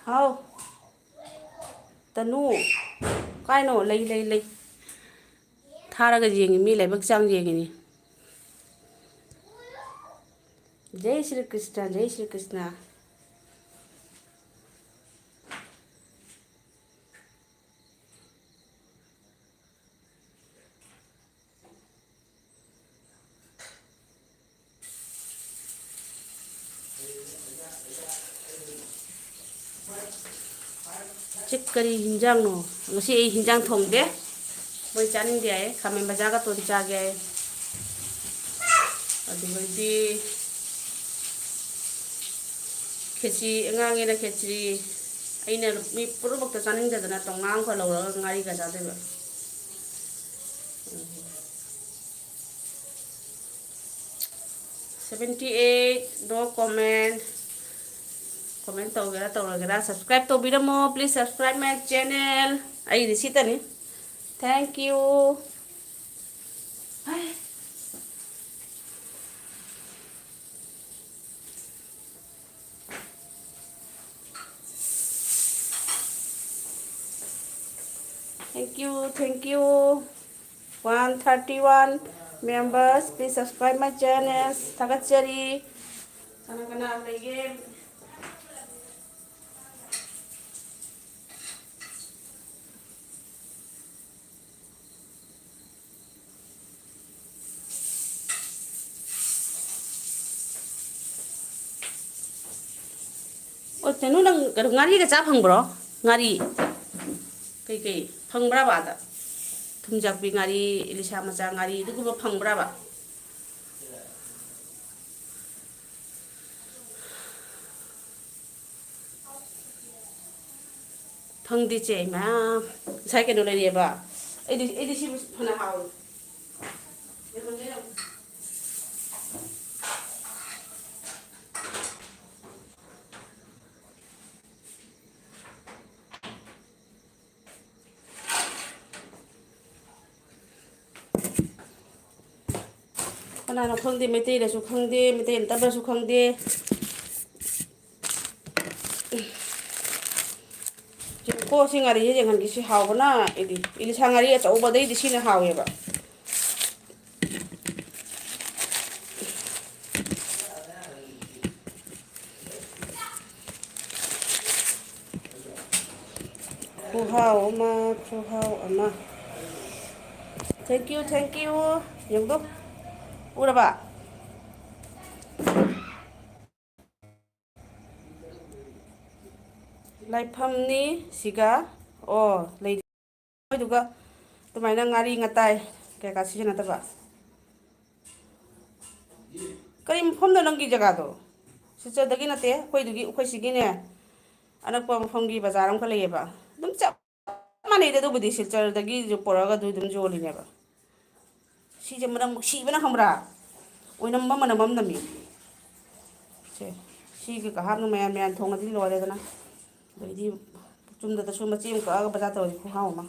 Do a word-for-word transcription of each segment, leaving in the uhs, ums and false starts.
ꯍꯥꯎ꯫ ꯇꯅꯨ꯫ ꯀꯥꯏꯅꯣ? ꯂꯩ, ꯂꯩ, ꯂꯩ꯫ ꯊꯥꯔꯒ ꯌꯦꯡꯉꯤ, ꯃꯤ ꯂꯥꯏꯕꯛ ꯆꯥꯡ ꯌꯦꯡꯉꯤꯅꯤ꯫ ꯖꯩ ꯁ꯭ꯔꯤ ꯀ꯭ꯔꯤꯁꯅ, ꯖꯩ ꯁ꯭ꯔꯤ ꯀ꯭ꯔꯤꯁꯅ꯫ ꯆꯤꯛ ꯀꯔꯤ ꯍꯤꯟꯖꯥꯡꯅꯣ? ꯉꯁꯤ ꯑꯩ ꯍꯤꯟꯖꯥꯡ ꯊꯣꯡꯗꯦ꯫ ꯃꯣꯏ ꯆꯥꯅꯤꯡꯗꯦ ꯍꯥꯏꯌꯦ꯫ ꯈꯥꯃꯦꯟ ꯕꯖꯥꯔꯒ ꯇꯣꯟ ꯆꯥꯒꯦ ꯍꯥꯏꯌꯦ꯫ ꯑꯗꯨꯗꯩꯗꯤ ꯈꯦꯆꯤ, ꯑꯉꯥꯡꯒꯤꯅ ꯈꯦꯆꯤ꯫ ꯑꯩꯅ ꯃꯤ ꯄꯨꯝꯅꯃꯛꯇ ꯆꯥꯅꯤꯡꯗꯗꯅ ꯇꯣꯉꯥꯟ ꯑꯃꯈꯛ ꯂꯧꯔꯒ ꯉꯥꯔꯤꯒ ꯆꯥꯗꯣꯏꯕ꯫ Seventy eight, no comment. Comment ꯇꯧꯒꯦꯔꯥ ꯇꯧꯔꯒꯦꯔꯥ, subscribe ꯇꯧꯕꯤꯔꯝꯃꯣ, please subscribe my channel꯫ ꯑꯩꯗꯤ ꯁꯤꯇꯅꯤ꯫ Thank you꯫ Thank you, thank you. One thirty one members, please subscribe my channels. ꯊꯥꯒꯠꯆꯔꯤ꯫ ꯀꯅꯥ ꯀꯅꯥ ꯂꯩꯒꯦ? ꯑꯣ, ꯇꯅꯨ, ꯅꯪ ꯀꯩꯅꯣ, ꯉꯥꯔꯤꯒ ꯆꯥ ꯐꯪꯕ꯭ꯔꯣ? ꯉꯥꯔꯤ ꯀꯩꯀꯩ ꯐꯪꯕ꯭ꯔꯕ ꯑꯥꯗ? ꯊꯨꯝꯖꯥꯛꯄꯤ ꯉꯥꯔꯤ, ꯏꯂꯤꯁꯥ ꯃꯆꯥ ꯉꯥꯔꯤ, ꯑꯗꯨꯒꯨꯝꯕ ꯐꯪꯕ꯭ꯔꯕ? ꯐꯪꯗꯦ ꯆꯦ, ꯏꯃꯥ꯫ ꯉꯁꯥꯏ ꯀꯩꯅꯣ ꯂꯩꯔꯛꯑꯦꯕ꯫ ꯑꯩꯗꯤ, ꯑꯩꯗꯤ ꯁꯤꯕꯨ ꯐꯅ ꯍꯥꯎꯏ꯫ ꯀꯅꯥꯅꯣ ꯈꯪꯗꯦ, ꯃꯩꯇꯩꯅꯁꯨ ꯈꯪꯗꯦ, ꯃꯩꯇꯩ ꯅꯠꯇꯕ꯭ꯔꯁꯨ ꯈꯪꯗꯦ꯫ ꯁꯤ ꯉꯥꯔꯤꯁꯦ ꯌꯦꯡꯍꯟꯒꯦ꯫ ꯁꯤ ꯍꯥꯎꯕꯅ ꯑꯩꯗꯤ ꯏꯂꯤꯁꯥ ꯉꯥꯔꯤ ꯑꯆꯧꯕꯗꯩꯗꯤ ꯁꯤꯅ ꯍꯥꯎꯋꯦꯕ꯫ ꯈꯨꯍꯥꯎ ꯑꯃ, ꯈꯨꯍꯥꯎ ꯑꯃ꯫ Thank you, thank you꯫ ꯌꯦꯡꯗꯣ꯫ ꯎꯔꯕ? ꯂꯥꯏꯐꯝꯅꯤ ꯁꯤꯒ꯫ ꯑꯣ, ꯂꯩ꯫ ꯑꯗꯨꯒ ꯑꯗꯨꯃꯥꯏꯅ ꯉꯥꯔꯤ ꯉꯇꯥꯏ ꯀꯩꯀꯥ ꯁꯤꯖꯤꯟꯅꯗꯕ꯫ ꯀꯔꯤ ꯃꯐꯝꯗꯣ ꯅꯪꯒꯤ ꯖꯒꯥꯗꯣ? ꯁꯤꯜꯆꯔꯗꯒꯤ ꯅꯠꯇꯦ, ꯑꯩꯈꯣꯏꯗꯨꯒꯤ, ꯑꯩꯈꯣꯏ ꯁꯤꯒꯤꯅꯦ, ꯑꯅꯛꯄ ꯃꯐꯝꯒꯤ ꯕꯖꯥꯔ ꯑꯃꯈꯛ ꯂꯩꯌꯦꯕ꯫ ꯑꯗꯨꯝ ꯆꯞ ꯃꯥꯟꯅꯩꯗ, ꯑꯗꯨꯕꯨꯗꯤ ꯁꯤꯜꯆꯔꯗꯒꯤꯁꯨ ꯄꯨꯔꯛꯑꯒ ꯑꯗꯨ ꯑꯗꯨꯝ ꯌꯣꯜꯂꯤꯅꯦꯕ꯫ ꯁꯤꯁꯦ ꯃꯅꯝ ꯅꯨꯡꯁꯤꯕꯅ ꯈꯪꯕ꯭ꯔꯥ? ꯑꯣꯏꯅꯝꯕ ꯃꯅꯝ ꯑꯃ ꯅꯝꯃꯤ꯫ ꯁꯦ, ꯁꯤꯒ ꯍꯥꯞꯅ ꯃꯌꯥꯟ ꯃꯌꯥꯟ ꯊꯣꯡꯉꯗꯤ ꯂꯣꯏꯔꯦꯗꯅ꯫ ꯑꯗꯩꯗꯤ ꯆꯨꯝꯗꯇꯁꯨ ꯃꯆꯦ ꯑꯃ ꯀꯛꯑꯒ ꯕꯖꯥꯔ ꯇꯧꯔꯗꯤ ꯈꯨꯍꯥꯎ ꯑꯃ꯫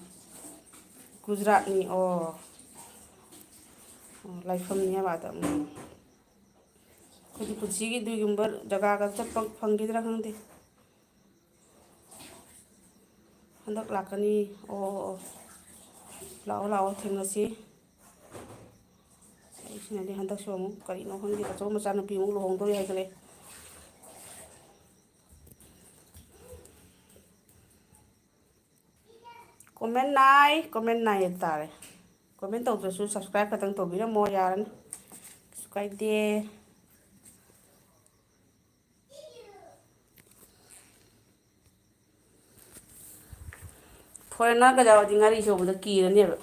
ꯒꯨꯖꯔꯥꯠꯅꯤ꯫ ꯑꯣ꯫ ꯑꯣ, ꯂꯥꯏꯐꯝꯅꯤ ꯍꯥꯏꯕ ꯑꯗ꯫ ꯎꯝ꯫ ꯑꯩꯈꯣꯏꯗꯤ ꯄꯨꯟꯁꯤꯒꯤ ꯑꯗꯨꯒꯨꯝꯕ ꯖꯒꯥꯒ ꯆꯠꯄ ꯐꯪꯈꯤꯗ꯭ꯔꯥ ꯈꯪꯗꯦ꯫ ꯍꯟꯗꯛ ꯂꯥꯛꯀꯅꯤ꯫ ꯑꯣ, ꯑꯣ, ꯑꯣ꯫ ꯂꯥꯛꯑꯣ, ꯂꯥꯛꯑꯣ, ꯊꯦꯡꯅꯁꯤ꯫ ꯑꯩꯁꯤꯅꯗꯤ ꯍꯟꯗꯛꯁꯨ ꯑꯃꯨꯛ ꯀꯔꯤꯅꯣ ꯈꯪꯗꯦ, ꯑꯆꯧꯕ ꯃꯆꯥꯅꯨꯄꯤ ꯑꯃꯨꯛ ꯂꯨꯍꯣꯡꯗꯣꯔꯤ ꯍꯥꯏꯒꯠꯂꯛꯑꯦ꯫ Comment ꯅꯥꯏ, comment ꯅꯥꯏ ꯍꯥꯏꯕ ꯇꯥꯔꯦ꯫ Comment ꯇꯧꯗ꯭ꯔꯁꯨ subscribe ꯈꯛꯇꯪ ꯇꯧꯕꯤꯔꯝꯃꯣ, ꯌꯥꯔꯅꯤ, ꯀꯩꯁꯨ ꯀꯥꯏꯗꯦ꯫ Foreignerꯒ ꯌꯥꯎꯔꯗꯤ ꯉꯥꯔꯤ ꯁꯧꯕꯗ ꯀꯤꯔꯅꯦꯕ꯫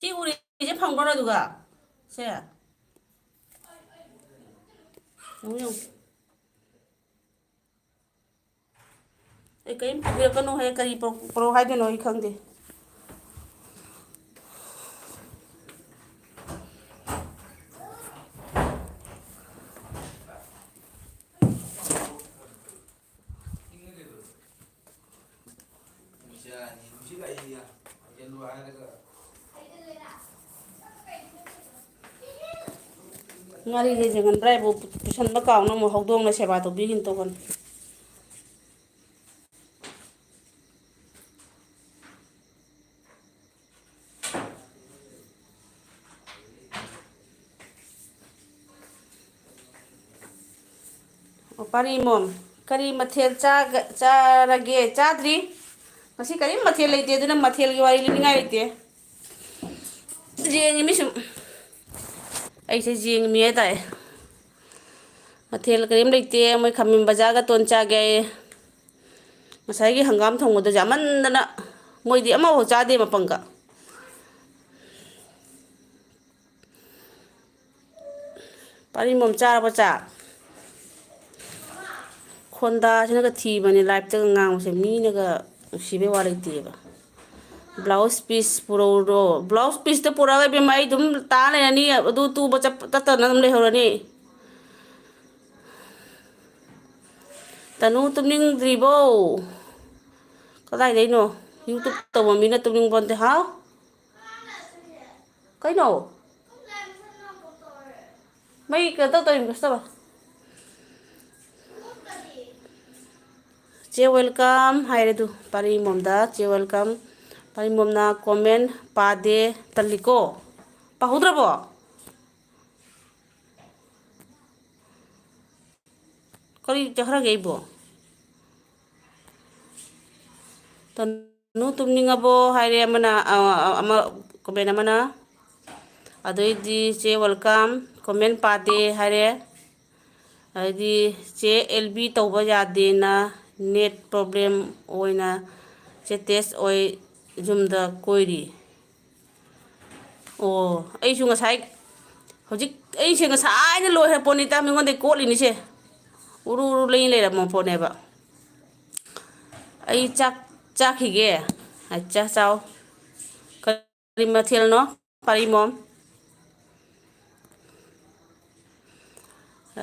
ꯁꯤ ꯎꯔꯤꯁꯦ ꯐꯪꯕ꯭ꯔꯣ ꯑꯗꯨꯒ? ꯁꯦ꯫ ꯌꯦꯡꯉꯨ, ꯌꯦꯡꯉꯨ꯫ ꯑꯩ ꯀꯔꯤꯝ ꯄꯨꯕꯤꯔꯛꯀꯅꯨ ꯍꯦ, ꯀꯔꯤ ꯄꯨꯔꯛ-, ꯄꯨꯔꯛꯑꯣ ꯍꯥꯏꯗꯣꯏꯅꯣ ꯑꯩ ꯈꯪꯗꯦ꯫ ꯉꯥꯔꯤꯁꯦ ꯌꯦꯡꯍꯟꯕ꯭ꯔꯥ ꯍꯥꯏꯕꯨ ꯄꯨꯁꯟꯕ ꯀꯥꯎꯅ ꯑꯃꯨꯛ ꯍꯧꯗꯣꯡꯅ ꯁꯦꯕꯥ ꯇꯧꯕꯤꯒꯤꯅ ꯇꯧꯕꯅꯤ꯫ ꯑꯣ, ꯄꯥꯔꯤꯃꯣꯝ, ꯀꯔꯤ ꯃꯊꯦꯜ ꯆꯥꯒ-, ꯆꯥꯔꯒꯦ? ꯆꯥꯗ꯭ꯔꯤ꯫ ꯉꯁꯤ ꯀꯔꯤꯝ ꯃꯊꯦꯜ ꯂꯩꯇꯦ, ꯑꯗꯨꯅ ꯃꯊꯦꯜꯒꯤ ꯋꯥꯔꯤ ꯂꯤꯅꯤꯡꯉꯥꯏ ꯂꯩꯇꯦ꯫ ꯌꯦꯡꯉꯤ ꯃꯤ ꯁꯨꯝ꯫ ꯑꯩꯁꯦ ꯌꯦꯡꯉꯤ ꯍꯥꯏꯇꯥꯔꯦ꯫ ꯃꯊꯦꯜ ꯀꯔꯤꯝ ꯂꯩꯇꯦ꯫ ꯃꯣꯏ ꯈꯥꯃꯦꯟ ꯕꯖꯥꯔꯒ ꯇꯣꯟ ꯆꯥꯒꯦ ꯍꯥꯏꯌꯦ꯫ ꯉꯁꯥꯏꯒꯤ ꯍꯪꯒꯥꯝ ꯊꯣꯡꯕꯗꯣ ꯌꯥꯝꯃꯟꯗꯅ ꯃꯣꯏꯗꯤ ꯑꯃꯐꯥꯎ ꯆꯥꯗꯦ ꯃꯄꯪꯒ꯫ ꯄꯥꯔꯤꯃꯣꯝ ꯆꯥꯔꯕ ꯆꯥꯛ? ꯈꯣꯟꯗꯥꯁꯤꯅꯒ ꯊꯤꯕꯅꯦ live-ꯇꯒ ꯉꯥꯡꯕꯁꯦ, ꯃꯤꯅꯒ ꯅꯨꯡꯁꯤꯕꯩ ꯋꯥ ꯂꯩꯇꯦꯕ꯫ Blouse piece ꯄꯨꯔꯛꯎꯔꯣ? Blouse piece-ꯇꯣ ꯄꯨꯔꯛꯑꯒ ꯏꯕꯦꯝꯃ ꯑꯩ ꯑꯗꯨꯝ ꯇꯥ ꯂꯩꯔꯅꯤ, ꯑꯗꯨ ꯇꯨꯕ ꯆꯠꯄ, ꯇꯠꯇꯅ ꯑꯗꯨꯝ ꯂꯩꯍꯧꯔꯅꯤ꯫ ꯇꯅꯨ ꯇꯨꯝꯅꯤꯡꯗ꯭ꯔꯤꯕꯣ? ꯀꯗꯥꯏꯗꯩꯅꯣ? YouTube ꯇꯧꯕ ꯃꯤꯅ ꯇꯨꯝꯅꯤꯡꯕ ꯅꯠꯇꯦ꯫ ꯍꯥꯎ? ꯀꯩꯅꯣ? ꯃꯩ ꯀꯩꯅꯣ ꯇꯧ-, ꯇꯧꯔꯤꯕ ꯀꯩꯁꯨ ꯇꯧꯔꯣꯏ꯫ ꯆꯦ welcome ꯍꯥꯏꯔꯦ ꯑꯗꯨ, ꯄꯥꯔꯤꯃꯣꯝꯗ ꯆꯦ welcome꯫ ꯄꯥꯔꯤꯃꯣꯝꯅ comment ꯄꯥꯗꯦ, ꯇꯜꯂꯤꯀꯣ? ꯄꯥꯍꯧꯗ꯭ꯔꯕꯣ? ꯀꯔꯤ ꯆꯠꯈ꯭ꯔꯒꯦ ꯑꯩꯕꯣ? ꯇꯅꯨ ꯇꯨꯝꯅꯤꯡꯉꯕꯣ ꯍꯥꯏꯔꯦ ꯑꯃꯅ, ꯑ, ꯑ, ꯑꯃ, comment ꯑꯃꯅ꯫ ꯑꯗꯩꯗꯤ ꯆꯦ welcome, comment ꯄꯥꯗꯦ ꯍꯥꯏꯔꯦ꯫ ꯑꯗꯩꯗꯤ ꯆꯦ ꯑꯦꯜ ꯕꯤ ꯇꯧꯕ ꯌꯥꯗꯦꯅ net problem ꯑꯣꯏꯅ ꯆꯦ ꯇꯦꯁ ꯑꯣꯏ ꯌꯨꯝꯗ ꯀꯣꯏꯔꯤ꯫ ꯑꯣ, ꯑꯩꯁꯨ ꯉꯁꯥꯏ, ꯍꯧꯖꯤꯛ ꯑꯩꯁꯦ ꯉꯁꯥꯏꯅ ꯂꯣꯏꯈ꯭ꯔ ꯄꯣꯠꯅꯤꯗ, ꯃꯤꯉꯣꯟꯗꯒꯤ ꯀꯣꯠꯂꯤꯅꯤꯁꯦ꯫ ꯎꯔꯨ ꯎꯔꯨ ꯂꯩ ꯂꯩꯔꯝꯃ ꯄꯣꯠꯅꯦꯕ꯫ ꯑꯩ ꯆꯥꯛ ꯆꯥꯈꯤꯒꯦ꯫ ꯑꯠꯆꯥ, ꯆꯥꯎ꯫ ꯀꯔꯤ ꯃꯊꯦꯜꯅꯣ, ꯄꯥꯔꯤꯃꯣꯝ?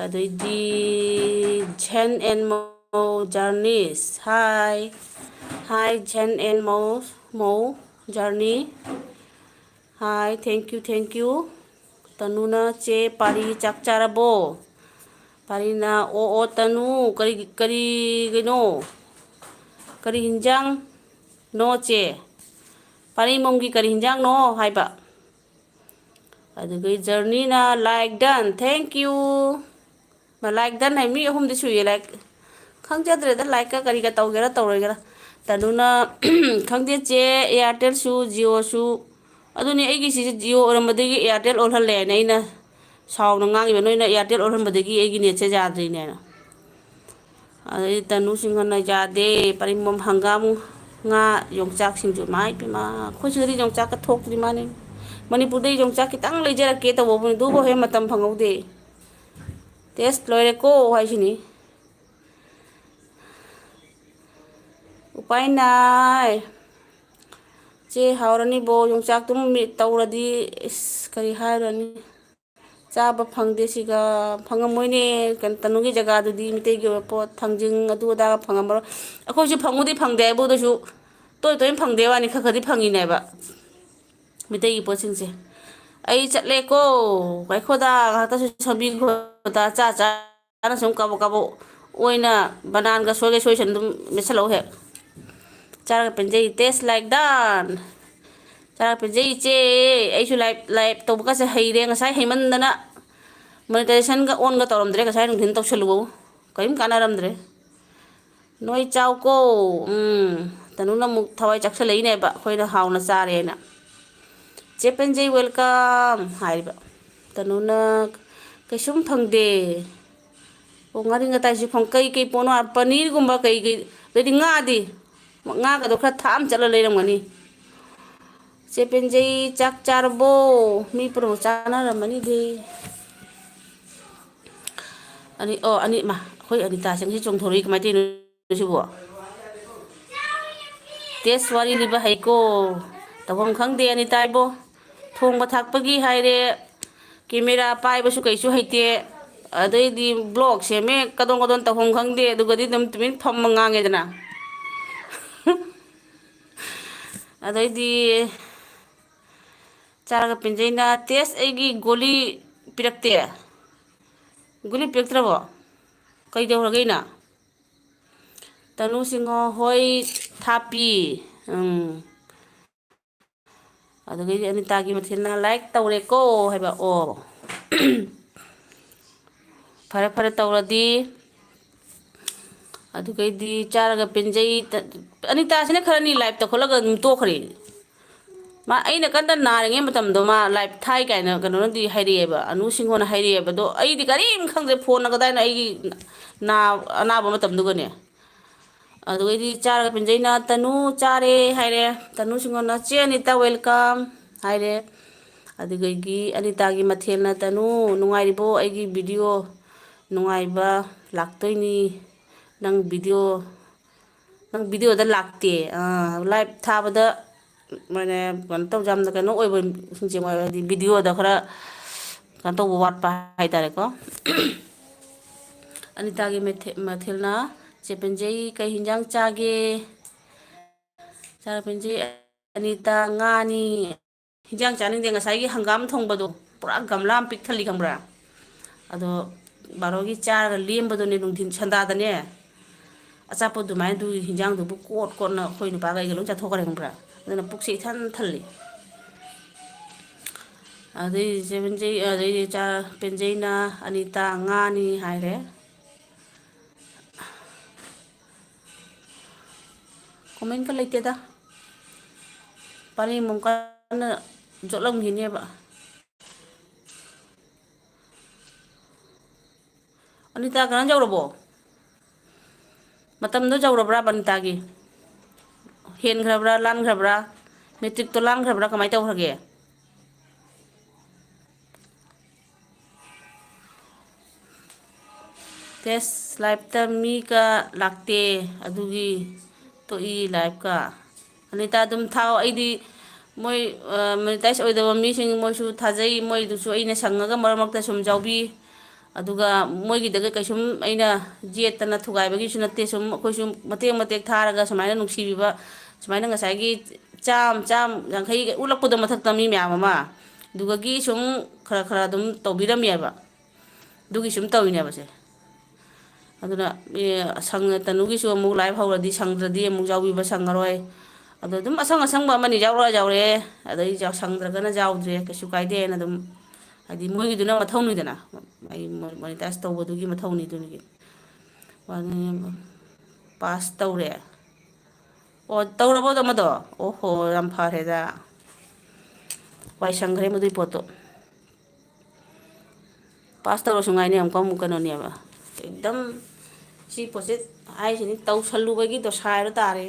ꯑꯗꯩꯗꯤ Zen and Mo Journeys꯫ Hi꯫ Hi, Zen and Mo, Mo Journey꯫ Hi, thank you, thank you꯫ ꯇꯅꯨꯅ, "ꯆꯦ ꯄꯥꯔꯤ ꯆꯥꯛ ꯆꯥꯔꯕꯣ?" ꯄꯥꯔꯤꯅ, "ꯑꯣ, ꯑꯣ, ꯇꯅꯨ, ꯀꯔꯤ, ꯀꯔꯤꯒꯤꯅꯣ? ꯀꯔꯤ ꯍꯤꯟꯖꯥꯡ ꯅꯣ, ꯆꯦ?" ꯄꯥꯔꯤ ꯃꯣꯝꯒꯤ ꯀꯔꯤ ꯍꯤꯟꯖꯥꯡꯅꯣ ꯍꯥꯏꯕ꯫ ꯑꯗꯨꯒ ꯖꯔꯅꯤꯅ, "Like done, thank you." ꯃꯥ, "Like done" ꯍꯥꯏ, ꯃꯤ ꯑꯍꯨꯝꯗꯤ ꯁꯨꯏꯌꯦ like꯫ ꯈꯪꯖꯗ꯭ꯔꯦꯗ, like ꯀ ꯀꯔꯤꯒ ꯇꯧꯒꯦꯔꯥ ꯇꯧꯔꯣꯏꯒꯦꯔꯥ꯫ ꯇꯅꯨꯅ, "ꯈꯪꯗꯦ ꯆꯦ, Airtel ꯁꯨ, Jio ꯁꯨ꯫ ꯑꯗꯨꯅꯤ, ꯑꯩꯒꯤꯁꯤꯁꯨ Jio ꯑꯣꯏꯔꯝꯕꯗꯒꯤ Airtel ꯑꯣꯜꯍꯜꯂꯦ" ꯍꯥꯏꯅ ꯑꯩꯅ ꯁꯥꯎꯅ ꯉꯥꯡꯉꯤꯕ, "ꯅꯣꯏꯅ Airtel ꯑꯣꯜꯍꯟꯕꯗꯒꯤ ꯑꯩꯒꯤ net ꯁꯦ ꯌꯥꯗ꯭ꯔꯤꯅꯦꯅ"꯫ ꯑꯗꯩ ꯇꯅꯨ ꯁꯤꯡꯍꯅ, "ꯌꯥꯗꯦ, ꯄꯔꯤꯡꯕꯝ ꯍꯪꯒꯥꯝ, ꯉꯥ, ꯌꯣꯡꯆꯥꯛ ꯁꯤꯡꯖꯨ"꯫ ꯏꯃꯥ ꯏꯄꯦꯝꯃ, ꯑꯩꯈꯣꯏ ꯁꯤꯗꯗꯤ ꯌꯣꯡꯆꯥꯛꯀ ꯊꯣꯛꯇ꯭ꯔꯤ ꯃꯥꯅꯦ꯫ ꯃꯅꯤꯄꯨꯔꯗꯩ ꯌꯣꯡꯆꯥꯛ ꯈꯤꯇꯪ ꯂꯩꯖꯔꯛꯀꯦ ꯇꯧꯕꯕꯨꯅꯦ, ꯑꯗꯨꯕꯨ ꯍꯦꯛ ꯃꯇꯝ ꯐꯪꯍꯧꯗꯦ꯫ Test ꯂꯣꯏꯔꯦꯀꯣ ꯍꯥꯏꯁꯤꯅꯤ꯫ ꯎꯄꯥꯏ ꯅꯥꯏ꯫ ꯆꯦ, ꯍꯥꯎꯔꯅꯤꯕꯣ, ꯌꯣꯡꯆꯥꯛꯇꯨꯝ ꯃꯤꯠ ꯇꯧꯔꯗꯤ꯫ ꯏꯁ, ꯀꯔꯤ ꯍꯥꯏꯔꯨꯔꯅꯤ? ꯆꯥꯕ ꯐꯪꯗꯦ ꯁꯤꯒ꯫ ꯐꯪꯉꯝꯃꯣꯏꯅꯦ, ꯀꯩꯅꯣ, ꯇꯅꯨꯒꯤ ꯖꯒꯥꯗꯨꯗꯤ ꯃꯤꯇꯩꯒꯤ ꯑꯣꯏꯕ ꯄꯣꯠ, ꯊꯥꯡꯖꯤꯡ ꯑꯗꯨ ꯑꯗꯥꯒ ꯐꯪꯉꯝꯃꯔꯣꯏ꯫ ꯑꯩꯈꯣꯏꯁꯨ ꯐꯪꯕꯨꯗꯤ ꯐꯪꯗꯦ ꯍꯥꯏꯕꯨ, ꯑꯗꯨꯁꯨ ꯇꯣꯏ ꯇꯣꯏꯅ ꯐꯪꯗꯦ ꯋꯥꯅꯤ, ꯈꯔ ꯈꯔꯗꯤ ꯐꯪꯉꯤꯅꯦꯕ ꯃꯤꯇꯩꯒꯤ ꯄꯣꯠꯁꯤꯡꯁꯦ꯫ ꯑꯩ ꯆꯠꯂꯦꯀꯣ, ꯉꯥꯏꯈꯣꯗ, ꯉꯥꯏꯍꯥꯛꯇꯁꯨ ꯁꯣꯝꯕꯤꯈꯣꯗ, ꯆꯥ ꯆꯥꯅ ꯁꯨꯝ ꯀꯕꯣꯛ ꯀꯕꯣꯛ ꯑꯣꯏꯅ ꯕꯅꯥꯟꯒ ꯁꯣꯏꯒꯩ ꯁꯣꯏꯁꯅ ꯑꯗꯨꯝ ꯃꯦꯠꯁꯜꯂꯛꯎ ꯍꯦꯛ꯫ ꯆꯥꯔꯒ ꯄꯦꯟꯖꯩ, taste like that꯫ ꯆꯥꯔꯒ ꯄꯦꯟꯖꯩ ꯏꯆꯦ, ꯑꯩꯁꯨ live, live ꯇꯧꯕꯒꯁꯦ ꯍꯩꯔꯦ, ꯉꯁꯥꯏ ꯍꯩꯃꯟꯗꯅ monetization ꯒ on ꯒ ꯇꯧꯔꯝꯗ꯭ꯔꯦ, ꯉꯁꯥꯏ ꯅꯨꯡꯊꯤꯜ ꯇꯧꯁꯜꯂꯨꯕꯕꯨ ꯀꯔꯤꯝ ꯀꯥꯟꯅꯔꯝꯗ꯭ꯔꯦ꯫ ꯅꯣꯏ ꯆꯥꯎꯀꯣ꯫ ꯎꯝ, ꯇꯅꯨꯅ ꯑꯃꯨꯛ ꯊꯋꯥꯏ ꯆꯥꯛꯁꯜꯂꯛꯏꯅꯦꯕ, ꯑꯩꯈꯣꯏꯅ ꯍꯥꯎꯅ ꯆꯥꯔꯦꯅ꯫ "ꯆꯦ ꯄꯦꯟꯖꯩ, welcome" ꯍꯥꯏꯔꯤꯕ꯫ ꯇꯅꯨꯅ, "ꯀꯩꯁꯨꯝ ꯐꯪꯗꯦ꯫ ꯑꯣ, ꯉꯥꯔꯤ ꯉꯇꯥꯏꯁꯨ ꯐꯪ-, ꯀꯩ ꯀꯩ ꯄꯣꯠꯅꯣ? ꯄꯅꯤꯔꯒꯨꯝꯕ ꯀꯩ ꯀꯩ, ꯑꯗꯩꯗꯤ ꯉꯥꯗꯤ? ꯉꯥꯒꯗꯣ ꯈꯔ ꯊꯥ ꯑꯃ ꯆꯠꯂ ꯂꯩꯔꯝꯒꯅꯤ꯫" ꯆꯦ ꯄꯦꯟꯖꯩ, ꯆꯥꯛ ꯆꯥꯔꯕꯣ? ꯃꯤ ꯄꯨꯝꯅꯃꯛ ꯆꯥꯅꯔꯝꯃꯅꯤꯗꯤ꯫ ꯑꯅꯤ, ꯑꯣ, ꯑꯅꯤ, ꯃꯥ, ꯑꯩꯈꯣꯏ ꯑꯅꯤꯇꯥꯁꯦ ꯉꯁꯤ ꯆꯣꯡꯊꯣꯔꯛꯏ, ꯀꯃꯥꯏꯅ ꯇꯧꯔꯤꯅꯣ ꯁꯤꯕꯣ? Test ꯋꯥꯔꯤ ꯂꯤꯕ ꯍꯩꯀꯣ꯫ ꯇꯧꯐꯝ ꯈꯪꯗꯦ ꯑꯅꯤꯇꯥ ꯏꯕꯣ꯫ ꯊꯣꯡꯕ ꯊꯥꯛꯄꯒꯤ ꯍꯥꯏꯔꯦ, camera ꯄꯥꯏꯕꯁꯨ ꯀꯩꯁꯨ ꯍꯩꯇꯦ꯫ ꯑꯗꯩꯗꯤ vlog ꯁꯦꯝꯃꯦ, ꯀꯗꯣꯟ ꯀꯗꯣꯟ ꯇꯧꯐꯝ ꯈꯪꯗꯦ꯫ ꯑꯗꯨꯒꯗꯤ ꯑꯗꯨꯝ ꯇꯨꯃꯤꯟ ꯐꯝꯃ ꯉꯥꯡꯉꯦꯗꯅ꯫ ꯑꯗꯩꯗꯤ ꯆꯥꯔꯒ ꯄꯦꯟꯖꯩꯅ, "ꯇꯦꯁ, ꯑꯩꯒꯤ ꯒꯨꯂꯤ ꯄꯤꯔꯛꯇꯦ"? ꯒꯨꯂꯤ ꯄꯤꯔꯛꯇ꯭ꯔꯕꯣ? ꯀꯩꯗꯧꯔꯒꯦ ꯑꯩꯅ? ꯇꯅꯨ ꯁꯤꯡꯍꯣ, ꯍꯣꯏ ꯊꯥꯞꯄꯤ꯫ ꯎꯝ꯫ ꯑꯗꯨꯗꯒꯤꯗꯤ ꯑꯅꯤꯇꯥꯒꯤ ꯃꯊꯦꯜꯅ "ꯂꯥꯏꯛ ꯇꯧꯔꯦꯀꯣ" ꯍꯥꯏꯕ꯫ ꯑꯣ꯫ ꯐꯔꯦ, ꯐꯔꯦ, ꯇꯧꯔꯗꯤ꯫ ꯑꯗꯨꯒꯩꯗꯤ ꯆꯥꯔꯒ ꯄꯦꯟꯖꯩ꯫ ꯇ-, ꯑꯅꯤꯇꯥꯁꯤꯅ ꯈꯔꯅꯤ ꯂꯥꯏꯞ ꯇꯧꯈꯠꯂꯒ ꯑꯗꯨꯝ ꯇꯣꯛꯈ꯭ꯔꯦ꯫ ꯃꯥ, ꯑꯩꯅ ꯀꯟꯅ ꯅꯥꯔꯤꯉꯩ ꯃꯇꯝꯗꯣ ꯃꯥ ꯂꯥꯏꯞ ꯊꯥꯏ ꯀꯥꯏꯅ ꯀꯩꯅꯣꯅꯗꯤ ꯍꯥꯏꯔꯛꯑꯦꯕ, ꯑꯅꯨ ꯁꯤꯡꯍꯣꯅ ꯍꯥꯏꯔꯛꯑꯦꯕ꯫ ꯑꯗꯣ ꯑꯩꯗꯤ ꯀꯔꯤꯝ ꯈꯪꯗ꯭ꯔꯦ, ꯐꯣꯟꯅ ꯀꯗꯥꯏꯅꯣ ꯑꯩꯒꯤ ꯅꯥ-, ꯑꯅꯥꯕ ꯃꯇꯝꯗꯨꯒꯅꯦ꯫ ꯑꯗꯨꯒꯩꯗꯤ ꯆꯥꯔꯒ ꯄꯦꯟꯖꯩꯅ, "ꯇꯅꯨ ꯆꯥꯔꯦ" ꯍꯥꯏꯔꯦ꯫ ꯇꯅꯨ ꯁꯤꯡꯍꯣꯅ, "ꯆꯦ ꯑꯅꯤꯇꯥ, welcome" ꯍꯥꯏꯔꯦ꯫ ꯑꯗꯨꯗꯒꯤ ꯑꯅꯤꯇꯥꯒꯤ ꯃꯊꯦꯜꯅ, "ꯇꯅꯨ, ꯅꯨꯡꯉꯥꯏꯔꯤꯕꯣ? ꯑꯩꯒꯤ ꯚꯤꯗꯤꯑꯣ ꯅꯨꯡꯉꯥꯏꯕ ꯂꯥꯛꯇꯣꯏꯅꯤ꯫ ꯅꯪ ꯚꯤꯗꯤꯑꯣ, ꯅꯪ ꯚꯤꯗꯤꯑꯣꯗ ꯂꯥꯛꯇꯦ꯫ ꯑꯥ, ꯂꯥꯏꯞ ꯊꯥꯕꯗ ꯃꯥꯅꯦ, ꯀꯩꯅꯣ ꯇꯧ-, ꯌꯥꯝꯅ ꯀꯩꯅꯣ ꯑꯣꯏꯕꯁꯤꯡꯁꯦ, ꯃꯣꯏ ꯍꯥꯏꯗꯤ ꯚꯤꯗꯤꯑꯣꯗ ꯈꯔ ꯀꯩꯅꯣ ꯇꯧꯕ ꯋꯥꯠꯄ ꯍꯥꯏꯇꯥꯔꯦꯀꯣ꯫ ꯑꯅꯤꯇꯥꯒꯤ ꯃꯊꯦ-, ꯃꯊꯦꯜꯅ, ꯆꯦ ꯄꯦꯟꯖꯩ ꯀꯩ ꯍꯤꯟꯖꯥꯡ ꯆꯥꯒꯦ? ꯆꯥꯔ ꯄꯦꯟꯖꯩ, ꯑꯅꯤꯇꯥ ꯉꯥꯅꯤ꯫ ꯍꯤꯟꯖꯥꯡ ꯆꯥꯅꯤꯡꯗꯦ, ꯉꯁꯥꯏꯒꯤ ꯍꯪꯒꯥꯝ ꯊꯣꯡꯕꯗꯣ ꯄꯨꯔꯥ ꯒꯝꯂꯥ ꯑꯃ ꯄꯤꯛ ꯊꯜꯂꯤ, ꯈꯪꯕ꯭ꯔꯥ? ꯑꯗꯣ ꯕꯥꯔꯣꯒꯤ ꯆꯥꯔꯒ ꯂꯦꯝꯕꯗꯨꯅꯦ, ꯅꯨꯡꯊꯤꯟ ꯁꯟꯗꯥꯗꯅꯦ꯫ ꯑꯆꯥꯄꯣꯠ ꯑꯗꯨꯃꯥꯏꯅ ꯑꯗꯨꯒꯤ ꯍꯤꯟꯖꯥꯡꯗꯨꯕꯨ ꯀꯣꯠ ꯀꯣꯠꯅ ꯑꯩꯈꯣꯏ ꯅꯨꯄꯥꯒ ꯑꯩꯒ ꯂꯣꯏ ꯆꯥꯊꯣꯛꯈ꯭ꯔꯦ, ꯈꯪꯕ꯭ꯔꯥ? ꯑꯗꯨꯅ ꯄꯨꯛꯁꯦ ꯏꯊꯟ ꯊꯜꯂꯤ꯫ ꯑꯗꯩ ꯆꯦ ꯄꯦꯟꯖꯩ, ꯑꯗꯩꯗꯤ ꯆꯥ-, ꯄꯦꯟꯖꯩꯅ ꯑꯅꯤꯇꯥ ꯉꯥꯅꯤ ꯍꯥꯏꯔꯦ꯫ ꯀꯣꯃꯦꯟꯀ ꯂꯩꯇꯦꯗ꯫ ꯄꯥꯔꯤ ꯑꯃꯨꯛ ꯀꯟꯅ ꯌꯣꯠꯂꯝꯈꯤꯅꯦꯕ꯫ ꯑꯅꯤꯇꯥ, ꯀꯩꯅꯣ ꯌꯧꯔꯕꯣ? ꯃꯇꯝꯗꯣ ꯌꯧꯔꯕ꯭ꯔꯥ ꯑꯅꯤꯇꯥꯒꯤ? ꯍꯦꯟꯈ꯭ꯔꯕ꯭ꯔꯥ, ꯂꯥꯟꯈ꯭ꯔꯕ꯭ꯔꯥ? ꯃꯦꯇ꯭ꯔꯤꯛꯇꯣ ꯂꯥꯟꯈ꯭ꯔꯕ꯭ꯔꯥ, ꯀꯃꯥꯏꯅ ꯇꯧꯈ꯭ꯔꯒꯦ? ꯇꯦꯁ ꯂꯥꯏꯞꯇ ꯃꯤꯒ ꯂꯥꯛꯇꯦ, ꯑꯗꯨꯒꯤ ꯇꯣꯛꯏ ꯂꯥꯏꯞꯀ꯫ ꯑꯅꯤꯇꯥ, ꯑꯗꯨꯝ ꯊꯥꯎ꯫ ꯑꯩꯗꯤ ꯃꯣꯏ, ꯑ, ꯃꯣꯅꯤꯇꯥꯏꯖ ꯑꯣꯏꯗꯕ ꯃꯤꯁꯤꯡ, ꯃꯣꯏꯁꯨ ꯊꯥꯖꯩ꯫ ꯃꯣꯏꯗꯨꯁꯨ ꯑꯩꯅ ꯁꯪꯉꯒ ꯃꯔꯛ ꯃꯔꯛꯇ ꯁꯨꯝ ꯌꯥꯎꯕꯤ꯫ ꯑꯗꯨꯒ ꯃꯣꯏꯒꯤꯗꯒ ꯀꯩꯁꯨꯝ ꯑꯩꯅ ꯌꯦꯠꯇꯅ ꯊꯨꯒꯥꯏꯕꯒꯤꯁꯨ ꯅꯠꯇꯦ꯫ ꯁꯨꯝ ꯑꯩꯈꯣꯏꯁꯨ ꯃꯇꯦꯛ ꯃꯇꯦꯛ ꯊꯥꯔꯒ ꯁꯨꯃꯥꯏꯅ ꯅꯨꯡꯁꯤꯕꯤꯕ, ꯁꯨꯃꯥꯏꯅ ꯉꯁꯥꯏꯒꯤ ꯆꯥꯝ, ꯆꯥꯝ ꯌꯥꯡꯈꯩ ꯎꯠꯂꯛꯄꯗꯣ ꯃꯊꯛꯇ ꯃꯤ ꯃꯌꯥꯝ ꯑꯃ, ꯑꯗꯨꯒꯒꯤ ꯁꯨꯝ ꯈꯔ ꯈꯔ ꯑꯗꯨꯝ ꯇꯧꯕꯤꯔꯝꯃꯦꯕ꯫ ꯑꯗꯨꯒꯤ ꯁꯨꯝ ꯇꯧꯔꯤꯅꯦꯕꯁꯦ꯫ ꯑꯗꯨꯅ, ꯑꯦ, ꯁꯪ-, ꯇꯅꯨꯒꯤꯁꯨ ꯑꯃꯨꯛ live ꯍꯧꯔꯗꯤ ꯁꯪꯗ꯭ꯔꯗꯤ ꯑꯃꯨꯛ ꯌꯥꯎꯕꯤꯕ ꯁꯪꯉꯔꯣꯏ꯫ ꯑꯗꯣ ꯑꯗꯨꯝ ꯑꯁꯪ ꯑꯁꯪꯕ ꯑꯃꯅꯤ ꯌꯥꯎꯔ ꯌꯥꯎꯔꯦ꯫ ꯑꯗꯩ ꯌꯥꯎ-, ꯁꯪꯗ꯭ꯔꯒꯅ ꯌꯥꯎꯗ꯭ꯔꯦ꯫ ꯀꯩꯁꯨ ꯀꯥꯏꯗꯦꯅ ꯑꯗꯨꯝ, ꯍꯥꯏꯗꯤ ꯃꯣꯏꯒꯤꯗꯨꯅ ꯃꯊꯧꯅꯤꯗꯅ꯫ ꯑꯩ ꯃꯣ-, monetize ꯇꯧꯕꯗꯨꯒꯤ ꯃꯊꯧꯅꯤ ꯑꯗꯨꯒꯤ꯫ ꯄꯥꯁ ꯇꯧꯔꯦ꯫ ꯑꯣ, ꯇꯧꯔꯕꯣ ꯑꯃꯗꯣ? ꯑꯣꯍꯣ, ꯌꯥꯝ ꯐꯔꯦꯗ꯫ ꯋꯥꯏ ꯁꯪꯈ꯭ꯔꯦ ꯃꯗꯨꯏ ꯄꯣꯠꯇꯣ꯫ ꯄꯥꯁ ꯇꯧꯔꯁꯨ ꯉꯥꯏꯅꯦ, ꯑꯃꯨꯛꯀ ꯑꯃꯨꯛ ꯀꯩꯅꯣꯅꯦꯕ꯫ ꯑꯦꯛꯗꯝ ꯁꯤ ꯄꯣꯠꯁꯦ ꯍꯥꯏꯁꯤꯅꯤ, ꯇꯧꯁꯜꯂꯨꯕꯒꯤ ꯗꯣꯁꯥ ꯍꯥꯏꯕ ꯇꯥꯔꯦ꯫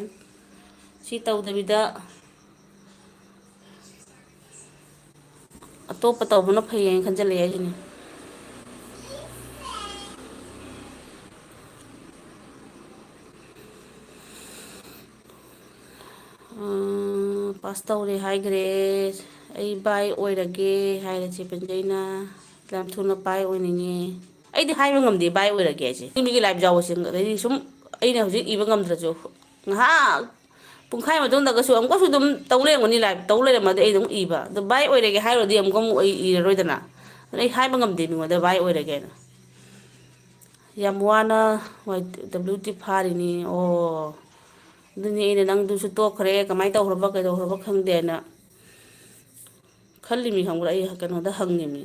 ꯁꯤ ꯇꯧꯗꯕꯤꯗ ꯑꯇꯣꯞꯄ ꯇꯧꯕꯅ ꯐꯩꯌꯦꯅ ꯈꯟꯖꯜꯂꯛꯑꯦ ꯍꯥꯏꯁꯤꯅꯤ꯫ ꯑꯥ, ꯄꯥꯁ ꯇꯧꯔꯦ ꯍꯥꯏꯈ꯭ꯔꯦ꯫ ꯑꯩ ꯕꯥꯏ ꯑꯣꯏꯔꯒꯦ ꯍꯥꯏꯔꯦ ꯆꯦ ꯄꯦꯟꯖꯩꯅ꯫ ꯌꯥꯝ ꯊꯨꯅ ꯕꯥꯏ ꯑꯣꯏꯅꯤꯡꯉꯦ꯫ ꯑꯩꯗꯤ ꯍꯥꯏꯕ ꯉꯝꯗꯦ ꯕꯥꯏ ꯑꯣꯏꯔꯒꯦ ꯍꯥꯏꯁꯦ꯫ ꯃꯤ ꯃꯤꯒꯤ live ꯌꯥꯎꯕꯁꯦ꯫ ꯑꯗꯩꯗꯤ ꯁꯨꯝ ꯑꯩꯅ ꯍꯧꯖꯤꯛ ꯏꯕ ꯉꯝꯗ꯭ꯔꯁꯨ ꯉꯥꯏꯍꯥꯛ ꯄꯨꯡꯈꯥꯏ ꯃꯇꯨꯡꯗꯒꯁꯨ ꯑꯃꯨꯛꯀꯁꯨ ꯑꯗꯨꯝ ꯇꯧ ꯂꯩꯔꯝꯒꯅꯤ, live ꯇꯧ ꯂꯩꯔꯝꯃꯗꯤ ꯑꯩ ꯑꯗꯨꯝ ꯏꯕ꯫ ꯑꯗꯣ ꯕꯥꯏ ꯑꯣꯏꯔꯒꯦ ꯍꯥꯏꯔꯨꯔꯗꯤ ꯑꯃꯨꯛꯀ ꯑꯃꯨꯛ ꯑꯩ ꯏꯔꯔꯣꯏꯗꯅ꯫ ꯑꯗꯨꯅ ꯑꯩ ꯍꯥꯏꯕ ꯉꯝꯗꯦ ꯃꯤꯉꯣꯟꯗ ꯕꯥꯏ ꯑꯣꯏꯔꯒꯦꯅ꯫ ꯌꯥꯝ ꯋꯥꯅ ꯋꯥꯏ ꯗꯕ꯭ꯂꯤꯎ ꯇꯤ ꯐꯥꯔꯤꯅꯤ꯫ ꯑꯣ, ꯑꯗꯨꯅꯤ ꯑꯩꯅ ꯅꯪꯗꯨꯁꯨ ꯇꯣꯛꯈ꯭ꯔꯦ, ꯀꯃꯥꯏꯅ ꯇꯧꯈ꯭ꯔꯕ, ꯀꯩꯗꯧꯈ꯭ꯔꯕ ꯈꯪꯗꯦꯅ ꯈꯜꯂꯤꯃꯤ, ꯈꯪꯕ꯭ꯔꯥ? ꯑꯩ ꯀꯩꯅꯣꯗ ꯍꯪꯉꯤꯃꯤ,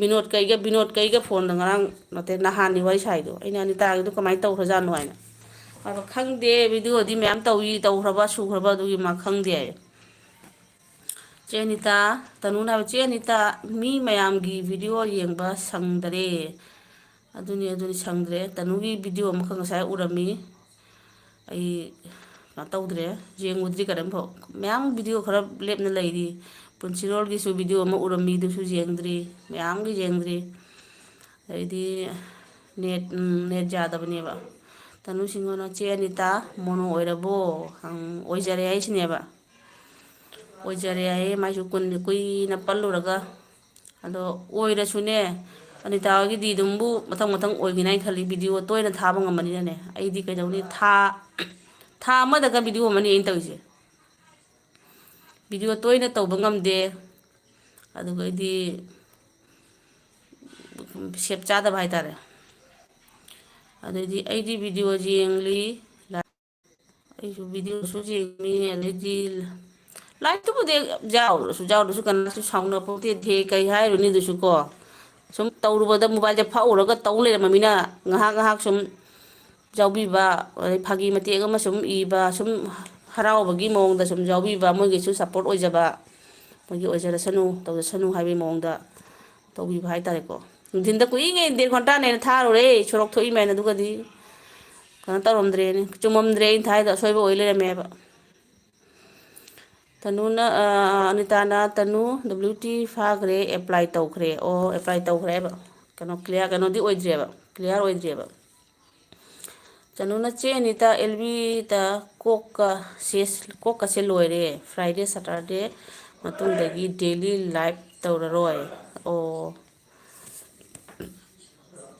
ꯕꯤꯅꯣꯗ ꯀꯩꯒ, ꯕꯤꯅꯣꯗ ꯀꯩꯒ ꯐꯣꯟꯗ ꯉꯔꯥꯡ, ꯅꯠꯇꯦ, ꯅꯍꯥꯟꯅꯤ ꯋꯥꯔꯤ ꯁꯥꯏꯗꯣ꯫ ꯑꯩꯅ ꯑꯅꯤꯇꯥꯒꯤꯗꯣ ꯀꯃꯥꯏꯅ ꯇꯧꯈ꯭ꯔꯖꯥꯠꯅꯣ ꯍꯥꯏꯅ꯫ ꯃꯥꯗꯣ ꯈꯪꯗꯦ, ꯚꯤꯗꯤꯑꯣꯗꯤ ꯃꯌꯥꯝ ꯇꯧꯏ, ꯇꯧꯈ꯭ꯔꯕ ꯁꯨꯈ꯭ꯔꯕ ꯑꯗꯨꯒꯤ ꯃꯥ ꯈꯪꯗꯦ ꯍꯥꯏꯌꯦ꯫ ꯆꯦ ꯑꯅꯤꯇꯥ, ꯇꯅꯨꯅ ꯍꯥꯏꯕ, "ꯆꯦ ꯑꯅꯤꯇꯥ, ꯃꯤ ꯃꯌꯥꯝꯒꯤ ꯚꯤꯗꯤꯑꯣ ꯌꯦꯡꯕ ꯁꯪꯗꯔꯦ"꯫ ꯑꯗꯨꯅꯤ, ꯑꯗꯨꯅꯤ, ꯁꯪꯗ꯭ꯔꯦ꯫ ꯇꯅꯨꯒꯤ ꯚꯤꯗꯤꯑꯣ ꯑꯃꯈꯛ ꯉꯁꯥꯏ ꯎꯔꯝꯃꯤ꯫ ꯑꯩ ꯀꯩꯅꯣ ꯇꯧꯗ꯭ꯔꯦ, ꯌꯦꯡꯉꯨꯗ꯭ꯔꯤ ꯀꯔꯤꯝꯐꯥꯎ꯫ ꯃꯌꯥꯝ ꯚꯤꯗꯤꯑꯣ ꯈꯔ ꯂꯦꯞꯅ ꯂꯩꯔꯤ꯫ ꯄꯨꯟꯁꯤꯔꯣꯜꯒꯤꯁꯨ ꯚꯤꯗꯤꯑꯣ ꯑꯃ ꯎꯔꯝꯃꯤ, ꯑꯗꯨꯁꯨ ꯌꯦꯡꯗ꯭ꯔꯤ, ꯃꯌꯥꯝꯒꯤ ꯌꯦꯡꯗ꯭ꯔꯤ꯫ ꯑꯗꯩꯗꯤ ꯅꯦꯠ, ꯎꯝ, ꯅꯦꯠ ꯌꯥꯗꯕꯅꯦꯕ꯫ ꯇꯅꯨ ꯁꯤꯡꯉꯣꯅ, "ꯆꯦ ꯑꯅꯤꯇꯥ, ꯃꯣꯅꯣ ꯑꯣꯏꯔꯕꯣ?" ꯍꯪ-, ꯑꯣꯏꯖꯔꯦ ꯍꯥꯏꯁꯤꯅꯦꯕ꯫ ꯑꯣꯏꯖꯔꯦ ꯍꯥꯏꯌꯦ, ꯃꯥꯏꯁꯨ ꯀꯨꯟ-, ꯀꯨꯏꯅ ꯄꯜꯂꯨꯔꯒ꯫ ꯑꯗꯣ ꯑꯣꯏꯔꯁꯨꯅꯦ, ꯑꯅꯤꯇꯥ ꯍꯣꯏꯒꯤꯗꯤ ꯑꯗꯨꯝꯕꯨ ꯃꯊꯪ ꯃꯊꯪ ꯑꯣꯏꯒꯤꯅꯤ ꯍꯥꯏꯅ ꯈꯜꯂꯤ, ꯚꯤꯗꯤꯑꯣ ꯇꯣꯏꯅ ꯊꯥꯕ ꯉꯝꯕꯅꯤꯅꯅꯦ꯫ ꯑꯩꯗꯤ ꯀꯩꯗꯧꯅꯤ, ꯊꯥ, ꯊꯥ ꯑꯃꯗꯒ ꯚꯤꯗꯤꯑꯣ ꯑꯃꯅꯤ ꯑꯩꯅ ꯇꯧꯔꯤꯁꯦ꯫ ꯚꯤꯗꯤꯑꯣ ꯇꯣꯏꯅ ꯇꯧꯕ ꯉꯝꯗꯦ꯫ ꯑꯗꯨꯒ ꯑꯩꯗꯤ ꯁꯦꯞ ꯆꯥꯗꯕ ꯍꯥꯏꯇꯥꯔꯦ꯫ ꯑꯗꯩꯗꯤ ꯑꯩꯗꯤ ꯚꯤꯗꯤꯑꯣ ꯌꯦꯡꯂꯤ, ꯑꯩꯁꯨ ꯚꯤꯗꯤꯑꯣꯁꯨ ꯌꯦꯡꯉꯤ, ꯑꯗꯩꯗꯤ ꯂꯥꯏꯛꯇꯨꯕꯨꯗꯤ ꯌꯥꯎꯔꯁꯨ ꯌꯥꯎꯗ꯭ꯔꯁꯨ ꯀꯅꯥꯁꯨ ꯁꯥꯎꯅꯄꯣꯠꯇꯦ, ꯀꯩ ꯍꯥꯏꯔꯨꯅꯤ ꯑꯗꯨꯁꯨ ꯀꯣ꯫ ꯁꯨꯝ ꯇꯧꯔꯨꯕꯗ ꯃꯣꯕꯥꯏꯜꯁꯦ ꯐꯥꯛꯎꯔꯒ ꯇꯧ ꯂꯩꯔꯝꯃꯃꯤꯅ ꯉꯥꯏꯍꯥꯛ ꯉꯥꯏꯍꯥꯛ ꯁꯨꯝ ꯌꯥꯎꯕꯤꯕ, ꯑꯗꯩ ꯐꯥꯒꯤ ꯃꯇꯦꯛ ꯑꯃ ꯁꯨꯝ ꯏꯕ, ꯁꯨꯝ ꯍꯔꯥꯎꯕꯒꯤ ꯃꯑꯣꯡꯗ ꯁꯨꯝ ꯌꯥꯎꯕꯤꯕ, ꯃꯣꯏꯒꯤꯁꯨ ꯁꯞꯄꯣꯔꯠ ꯑꯣꯏꯖꯕ, ꯃꯣꯏꯒꯤ ꯑꯣꯏꯖꯔꯁꯅꯨ, ꯇꯧꯖꯁꯅꯨ ꯍꯥꯏꯕꯒꯤ ꯃꯑꯣꯡꯗ ꯇꯧꯕꯤꯕ ꯍꯥꯏꯇꯥꯔꯦꯀꯣ꯫ ꯅꯨꯡꯊꯤꯟꯗ ꯀꯨꯏꯉꯩ ꯗꯦꯠ ꯈꯣꯟꯇꯥꯅꯦꯅ ꯊꯥꯔꯨꯔꯦ, ꯁꯣꯔꯣꯛ ꯊꯣꯛꯏꯃꯥꯏꯅ, ꯑꯗꯨꯒꯗꯤ ꯀꯩꯅꯣ ꯇꯧꯔꯝꯗ꯭ꯔꯦꯅꯦ, ꯆꯨꯝꯃꯝꯗ꯭ꯔꯦ, ꯑꯩꯅ ꯊꯥꯏꯗꯣ ꯑꯁꯣꯏꯕ ꯑꯣꯏ ꯂꯩꯔꯝꯃꯦꯕ꯫ ꯇꯅꯨꯅ, ꯑ, ꯑꯅꯤꯇꯥꯅ, "ꯇꯅꯨ, ꯗꯕ꯭ꯂꯤꯌꯨ ꯇꯤ ꯐꯥꯈ꯭ꯔꯦ, ꯑꯦꯄ꯭ꯂꯥꯏ ꯇꯧꯈ꯭ꯔꯦ"꯫ ꯑꯣ, ꯑꯦꯄ꯭ꯂꯥꯏ ꯇꯧꯈ꯭ꯔꯦ ꯍꯥꯏꯕ꯫ ꯀꯩꯅꯣ, ꯀ꯭ꯂꯤꯌꯥꯔ, ꯀꯩꯅꯣꯗꯤ ꯑꯣꯏꯗ꯭ꯔꯦꯕ, ꯀ꯭ꯂꯤꯌꯥꯔ ꯑꯣꯏꯗ꯭ꯔꯦꯕ꯫ ꯇꯅꯨꯅ, "ꯆꯦ ꯑꯅꯤꯇꯥ, ꯑꯦꯜ ꯕꯤꯗ ꯀꯣꯛꯀ ꯁꯦ-, ꯀꯣꯛꯀꯁꯦ ꯂꯣꯏꯔꯦ, ꯐ꯭ꯔꯥꯏꯗꯦ, ꯁꯇꯔꯗꯦ ꯃꯇꯨꯡꯗꯒꯤ ꯗꯦꯂꯤ ꯂꯥꯏꯚ ꯇꯧꯔꯔꯣꯏ"꯫ ꯑꯣ,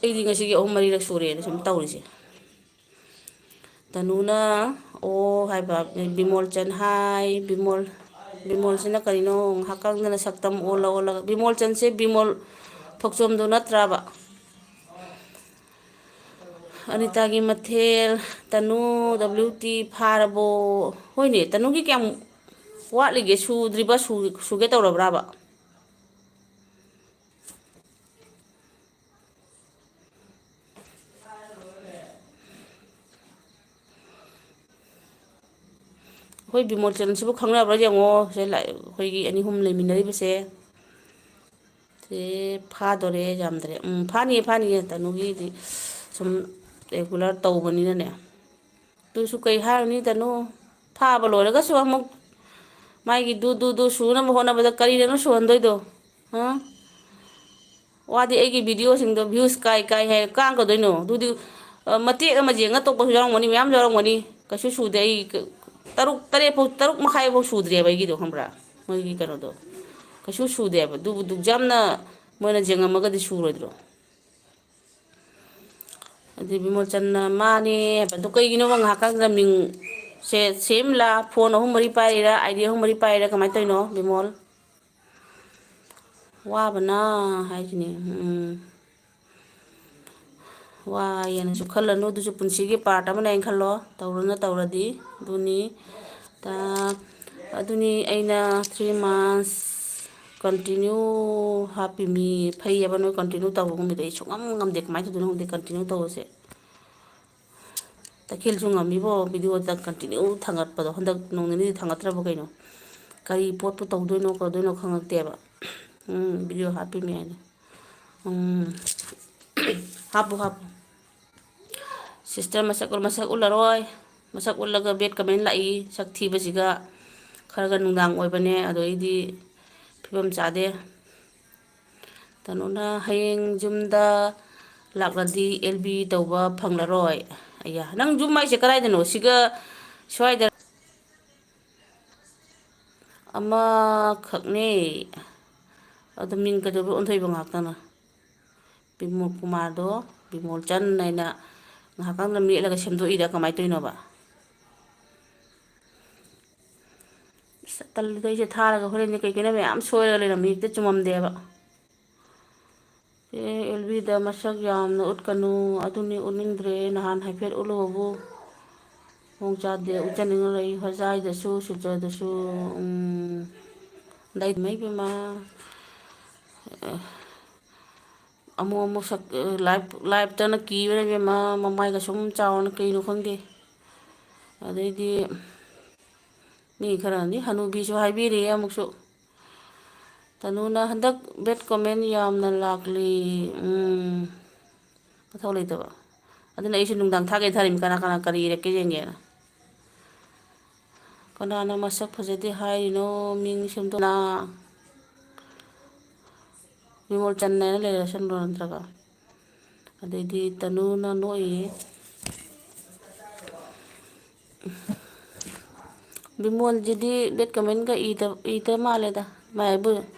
ꯑꯩꯗꯤ ꯉꯁꯤꯒꯤ ꯑꯍꯨꯝ ꯃꯔꯤꯔꯛ ꯁꯨꯔꯦꯅ ꯁꯨꯝ ꯇꯧꯔꯤꯁꯦ꯫ ꯇꯅꯨꯅ "ꯑꯣ" ꯍꯥꯏꯕ, ꯕꯤꯃꯣꯜꯆꯟ ꯍꯥꯏ, ꯕꯤꯃꯣꯜ, ꯕꯤꯃꯣꯜꯁꯤꯅ ꯀꯔꯤꯅꯣ ꯉꯥꯏꯍꯥꯛꯀꯥꯟꯗꯅ ꯁꯛꯇꯝ ꯑꯣꯜꯂ ꯑꯣꯜꯂꯒ, ꯕꯤꯃꯣꯜꯆꯟꯁꯦ ꯕꯤꯃꯣꯜ ꯊꯣꯛꯆꯣꯝꯗꯣ ꯅꯠꯇ꯭ꯔꯕ? ꯑꯅꯤꯇꯥꯒꯤ ꯃꯊꯦꯜ, ꯇꯅꯨ, ꯗꯕ꯭ꯂꯤꯌꯨ ꯇꯤ ꯐꯥꯔꯕꯣ? ꯍꯣꯏꯅꯦ, ꯇꯅꯨꯒꯤ ꯀꯌꯥꯝ ꯋꯥꯠꯂꯤꯒꯦ? ꯁꯨꯗ꯭ꯔꯤꯕ, ꯁꯨ-, ꯁꯨꯒꯦ ꯇꯧꯔꯕ꯭ꯔꯕ? ꯑꯩꯈꯣꯏ ꯕꯤꯃꯣꯜꯆꯟꯁꯤꯕꯨ ꯈꯪꯅꯕ꯭ꯔꯥ ꯌꯦꯡꯉꯣ꯫ ꯁꯦ ꯂꯥꯛ-, ꯑꯩꯈꯣꯏꯒꯤ ꯑꯅꯤ ꯑꯍꯨꯝ ꯂꯩꯃꯤꯟꯅꯔꯤꯕꯁꯦ꯫ ꯁꯦ ꯐꯥꯗꯣꯔꯦ, ꯌꯥꯝꯗ꯭ꯔꯦ꯫ ꯎꯝ, ꯐꯥꯅꯤꯌꯦ, ꯐꯥꯅꯤꯌꯦ꯫ ꯇꯅꯨꯒꯤꯗꯤ ꯁꯨꯝ ꯔꯦꯒꯨꯂꯔ ꯇꯧꯕꯅꯤꯅꯅꯦ꯫ ꯑꯗꯨꯁꯨ ꯀꯩ ꯍꯥꯏꯔꯨꯅꯤ, ꯇꯅꯨ? ꯐꯥꯕ ꯂꯣꯏꯔꯒꯁꯨ ꯑꯃꯨꯛ ꯃꯥꯒꯤ ꯗꯨ ꯗꯨ ꯗꯨ ꯁꯨꯅꯕ ꯍꯣꯠꯅꯕꯗ ꯀꯔꯤꯗꯅꯣ ꯁꯨꯍꯟꯗꯣꯏꯗꯣ? ꯍꯥ? ꯋꯥꯗꯤ ꯑꯩꯒꯤ ꯚꯤꯗꯤꯑꯣꯁꯤꯡꯗꯣ ꯚ꯭ꯌꯨꯁ ꯀꯥꯏ ꯀꯥꯏ ꯍꯥꯏ ꯀꯥꯡꯒꯗꯣꯏꯅꯣ? ꯑꯗꯨꯗꯤ, ꯑ, ꯃꯇꯦꯛ ꯑꯃ ꯌꯦꯡꯉ ꯇꯣꯛꯄꯁꯨ ꯌꯥꯎꯔꯝꯒꯅꯤ, ꯃꯌꯥꯝ ꯌꯥꯎꯔꯝꯒꯅꯤ꯫ ꯀꯩꯁꯨ ꯁꯨꯗꯦ꯫ ꯑꯩ ꯀ-, ꯇꯔꯨꯛ, ꯇꯔꯦꯠ ꯐꯥꯎ, ꯇꯔꯨꯛ ꯃꯈꯥꯏ ꯐꯥꯎ ꯁꯨꯗ꯭ꯔꯤꯑꯕ ꯑꯩꯒꯤꯗꯣ, ꯈꯪꯕ꯭ꯔꯥ? ꯃꯣꯏꯒꯤ ꯀꯩꯅꯣꯗꯣ ꯀꯩꯁꯨ ꯁꯨꯗꯦꯕ꯫ ꯑꯗꯨꯕꯨ ꯑꯗꯨꯛ ꯌꯥꯝꯅ ꯃꯣꯏꯅ ꯌꯦꯡꯉꯝꯃꯒꯗꯤ ꯁꯨꯔꯣꯏꯗ꯭ꯔꯣ? ꯑꯗꯨ ꯕꯤꯃꯣꯆꯟꯅ ꯃꯥꯅꯦ ꯍꯥꯏꯕ꯫ ꯑꯗꯨ ꯀꯩꯒꯤꯅꯣꯕ ꯉꯥꯏꯍꯥꯛꯇꯪꯗ ꯃꯤꯡ ꯁꯦ, ꯁꯦꯝꯂꯥ? ꯐꯣꯟ ꯑꯍꯨꯝ ꯃꯔꯤ ꯄꯥꯏꯔꯤꯔꯥ, ꯑꯥꯏ ꯗꯤ ꯑꯍꯨꯝ ꯃꯔꯤ ꯄꯥꯏꯔꯤꯔꯥ, ꯀꯃꯥꯏꯅ ꯇꯧꯔꯤꯅꯣ, ꯕꯤꯃꯣꯜ? ꯋꯥꯕꯅ ꯍꯥꯏꯁꯤꯅꯤ꯫ ꯎꯝ꯫ ꯋꯥꯏꯌꯦꯅꯁꯨ ꯈꯜꯂꯅꯨ, ꯑꯗꯨꯁꯨ ꯄꯨꯟꯁꯤꯒꯤ part ꯑꯃꯅꯦ ꯍꯥꯏꯅ ꯈꯜꯂꯣ, ꯇꯧꯔꯅ ꯇꯧꯔꯗꯤ꯫ ꯑꯗꯨꯅꯤ, ꯇ-, ꯑꯗꯨꯅꯤ ꯑꯩꯅ three months continue ꯍꯥꯞꯄꯤꯃꯤ꯫ ꯐꯩꯌꯦꯕ ꯅꯣꯏ continue ꯇꯧꯕꯒꯨꯝꯕꯗꯣ, ꯑꯩ ꯁꯨꯡꯉꯝ ꯉꯝꯗꯦ꯫ ꯀꯃꯥꯏꯅ ꯇꯧꯗꯣꯏꯅꯣ ꯈꯪꯗꯦ continue ꯇꯧꯕꯁꯦ꯫ ꯇꯈꯦꯜꯁꯨ ꯉꯝꯃꯤꯕꯣ, videoꯗ continue ꯊꯥꯡꯒꯠꯄꯗꯣ꯫ ꯍꯟꯗꯛ ꯅꯣꯡ ꯅꯤꯅꯤꯗꯤ ꯊꯥꯡꯒꯠꯇ꯭ꯔꯕ ꯀꯩꯅꯣ? ꯀꯔꯤ ꯄꯣꯠꯄꯨ ꯇꯧꯗꯣꯏꯅꯣ ꯀꯧꯗꯣꯏꯅꯣ ꯈꯪꯉꯛꯇꯦꯕ꯫ ꯎꯝ, video ꯍꯥꯞꯄꯤꯃꯤ ꯍꯥꯏꯅ꯫ ꯎꯝ꯫ ꯍꯥꯞꯄꯨ, ꯍꯥꯞꯄꯨ꯫ Sister ꯃꯁꯛ, ꯃꯁꯛ ꯎꯠꯂꯔꯣꯏ꯫ ꯃꯁꯛ ꯎꯠꯂꯒ bad comment ꯂꯥꯛꯏ, ꯁꯛ ꯊꯤꯕꯁꯤꯒ꯫ ꯈꯔꯒ ꯅꯨꯡꯗꯥꯡ ꯑꯣꯏꯕꯅꯦ, ꯑꯗꯣ ꯑꯩꯗꯤ ꯐꯤꯕꯝ ꯆꯥꯗꯦ꯫ ꯇꯅꯨꯅ ꯍꯌꯦꯡ ꯌꯨꯝꯗ ꯂꯥꯛꯂꯗꯤ ꯑꯦꯜ ꯕꯤ ꯇꯧꯕ ꯐꯪꯂꯔꯣꯏ꯫ ꯑꯌꯥ, ꯅꯪ ꯌꯨꯝ ꯍꯥꯏꯁꯦ ꯀꯗꯥꯏꯗꯅꯣ? ꯁꯤꯒ ꯁ꯭ꯋꯥꯏꯗ ꯑꯃꯈꯛꯅꯦ꯫ ꯑꯗꯨ ꯃꯤꯡ ꯀꯩꯗꯧꯕ ꯑꯣꯟꯊꯣꯛꯏꯕ ꯉꯥꯛꯇꯅ? ꯕꯤꯃꯣꯜ ꯀꯨꯃꯥꯔꯗꯣ, ꯕꯤꯃꯣꯜ ꯆꯟ ꯍꯥꯏꯅ ꯉꯥꯏꯍꯥꯛꯇꯪꯗ ꯃꯦꯠꯂꯒ ꯁꯦꯝꯗꯣꯛꯏꯔ ꯀꯃꯥꯏꯅ ꯇꯧꯔꯤꯅꯣꯕ? ꯑꯁ, ꯇꯜꯂꯤꯗ, ꯑꯩꯁꯦ ꯊꯥꯔꯒ ꯍꯣꯔꯦꯟꯗꯤ ꯀꯩ ꯀꯩꯅꯣ ꯃꯌꯥꯝ ꯁꯣꯏꯔꯒ ꯂꯩꯔꯝꯃꯤ, ꯍꯦꯛꯇ ꯆꯨꯝꯃꯝꯗꯦꯕ꯫ ꯑꯦ, ꯑꯦꯜ ꯕꯤꯗ ꯃꯁꯛ ꯌꯥꯝꯅ ꯎꯠꯀꯅꯨ, ꯑꯗꯨꯅꯤ ꯎꯠꯅꯤꯡꯗ꯭ꯔꯦ꯫ ꯅꯍꯥꯟ ꯍꯥꯏꯐꯦꯠ ꯎꯠꯂꯨꯕꯕꯨ ꯃꯑꯣꯡ ꯆꯥꯗꯦ, ꯎꯠꯆꯅꯤꯡꯉ ꯂꯩ꯫ ꯍꯣꯖꯥꯏꯗꯁꯨ, ꯁꯤꯜꯆꯔꯗꯁꯨ, ꯎꯝ, ꯂꯩ꯫ ꯏꯃꯩ ꯄꯦꯝꯃ꯫ ꯑꯃꯨꯛ ꯑꯃꯨꯛ ꯁꯛ-, live, liveꯇꯅ ꯀꯤꯕꯅ ꯏꯕꯦꯝꯃ, ꯃꯃꯥꯏꯒ ꯁꯨꯝ ꯆꯥꯎꯔꯅ ꯀꯩꯅꯣ ꯈꯪꯗꯦ꯫ ꯑꯗꯩꯗꯤ ꯃꯤ ꯈꯔꯅꯗꯤ ꯍꯅꯨꯕꯤꯁꯨ ꯍꯥꯏꯕꯤꯔꯤꯌꯦ ꯑꯃꯨꯛꯁꯨ꯫ ꯇꯅꯨꯅ ꯍꯟꯗꯛ bad comment ꯌꯥꯝꯅ ꯂꯥꯛꯂꯤ꯫ ꯎꯝ, ꯃꯊꯧ ꯂꯩꯇꯕ꯫ ꯑꯗꯨꯅ ꯑꯩꯁꯨ ꯅꯨꯡꯗꯥꯡ ꯊꯥꯒꯦ ꯊꯥꯔꯤꯃꯤ, ꯀꯅꯥ ꯀꯅꯥ ꯀꯔꯤ ꯏꯔꯛꯀꯦ ꯌꯦꯡꯒꯦꯅ꯫ ꯀꯅꯥꯅ ꯃꯁꯛ ꯐꯖꯗꯦ ꯍꯥꯏꯔꯤꯅꯣ? ꯃꯤꯡ ꯁꯦꯝꯗꯣꯛꯅ꯫ ꯕꯤꯃꯣꯜ ꯆꯟ ꯍꯥꯏꯅ ꯂꯩꯔꯁꯟꯕ꯭ꯔꯣ ꯅꯠꯇ꯭ꯔꯒ? ꯑꯗꯩꯗꯤ ꯇꯅꯨꯅ ꯅꯣꯛꯏꯌꯦ꯫ ꯕꯤꯃꯣꯜꯁꯤꯗꯤ bad commentꯒ ꯏꯗ, ꯏꯗ ꯃꯥꯜꯂꯦꯗ꯫ ꯃꯥꯏꯕꯨ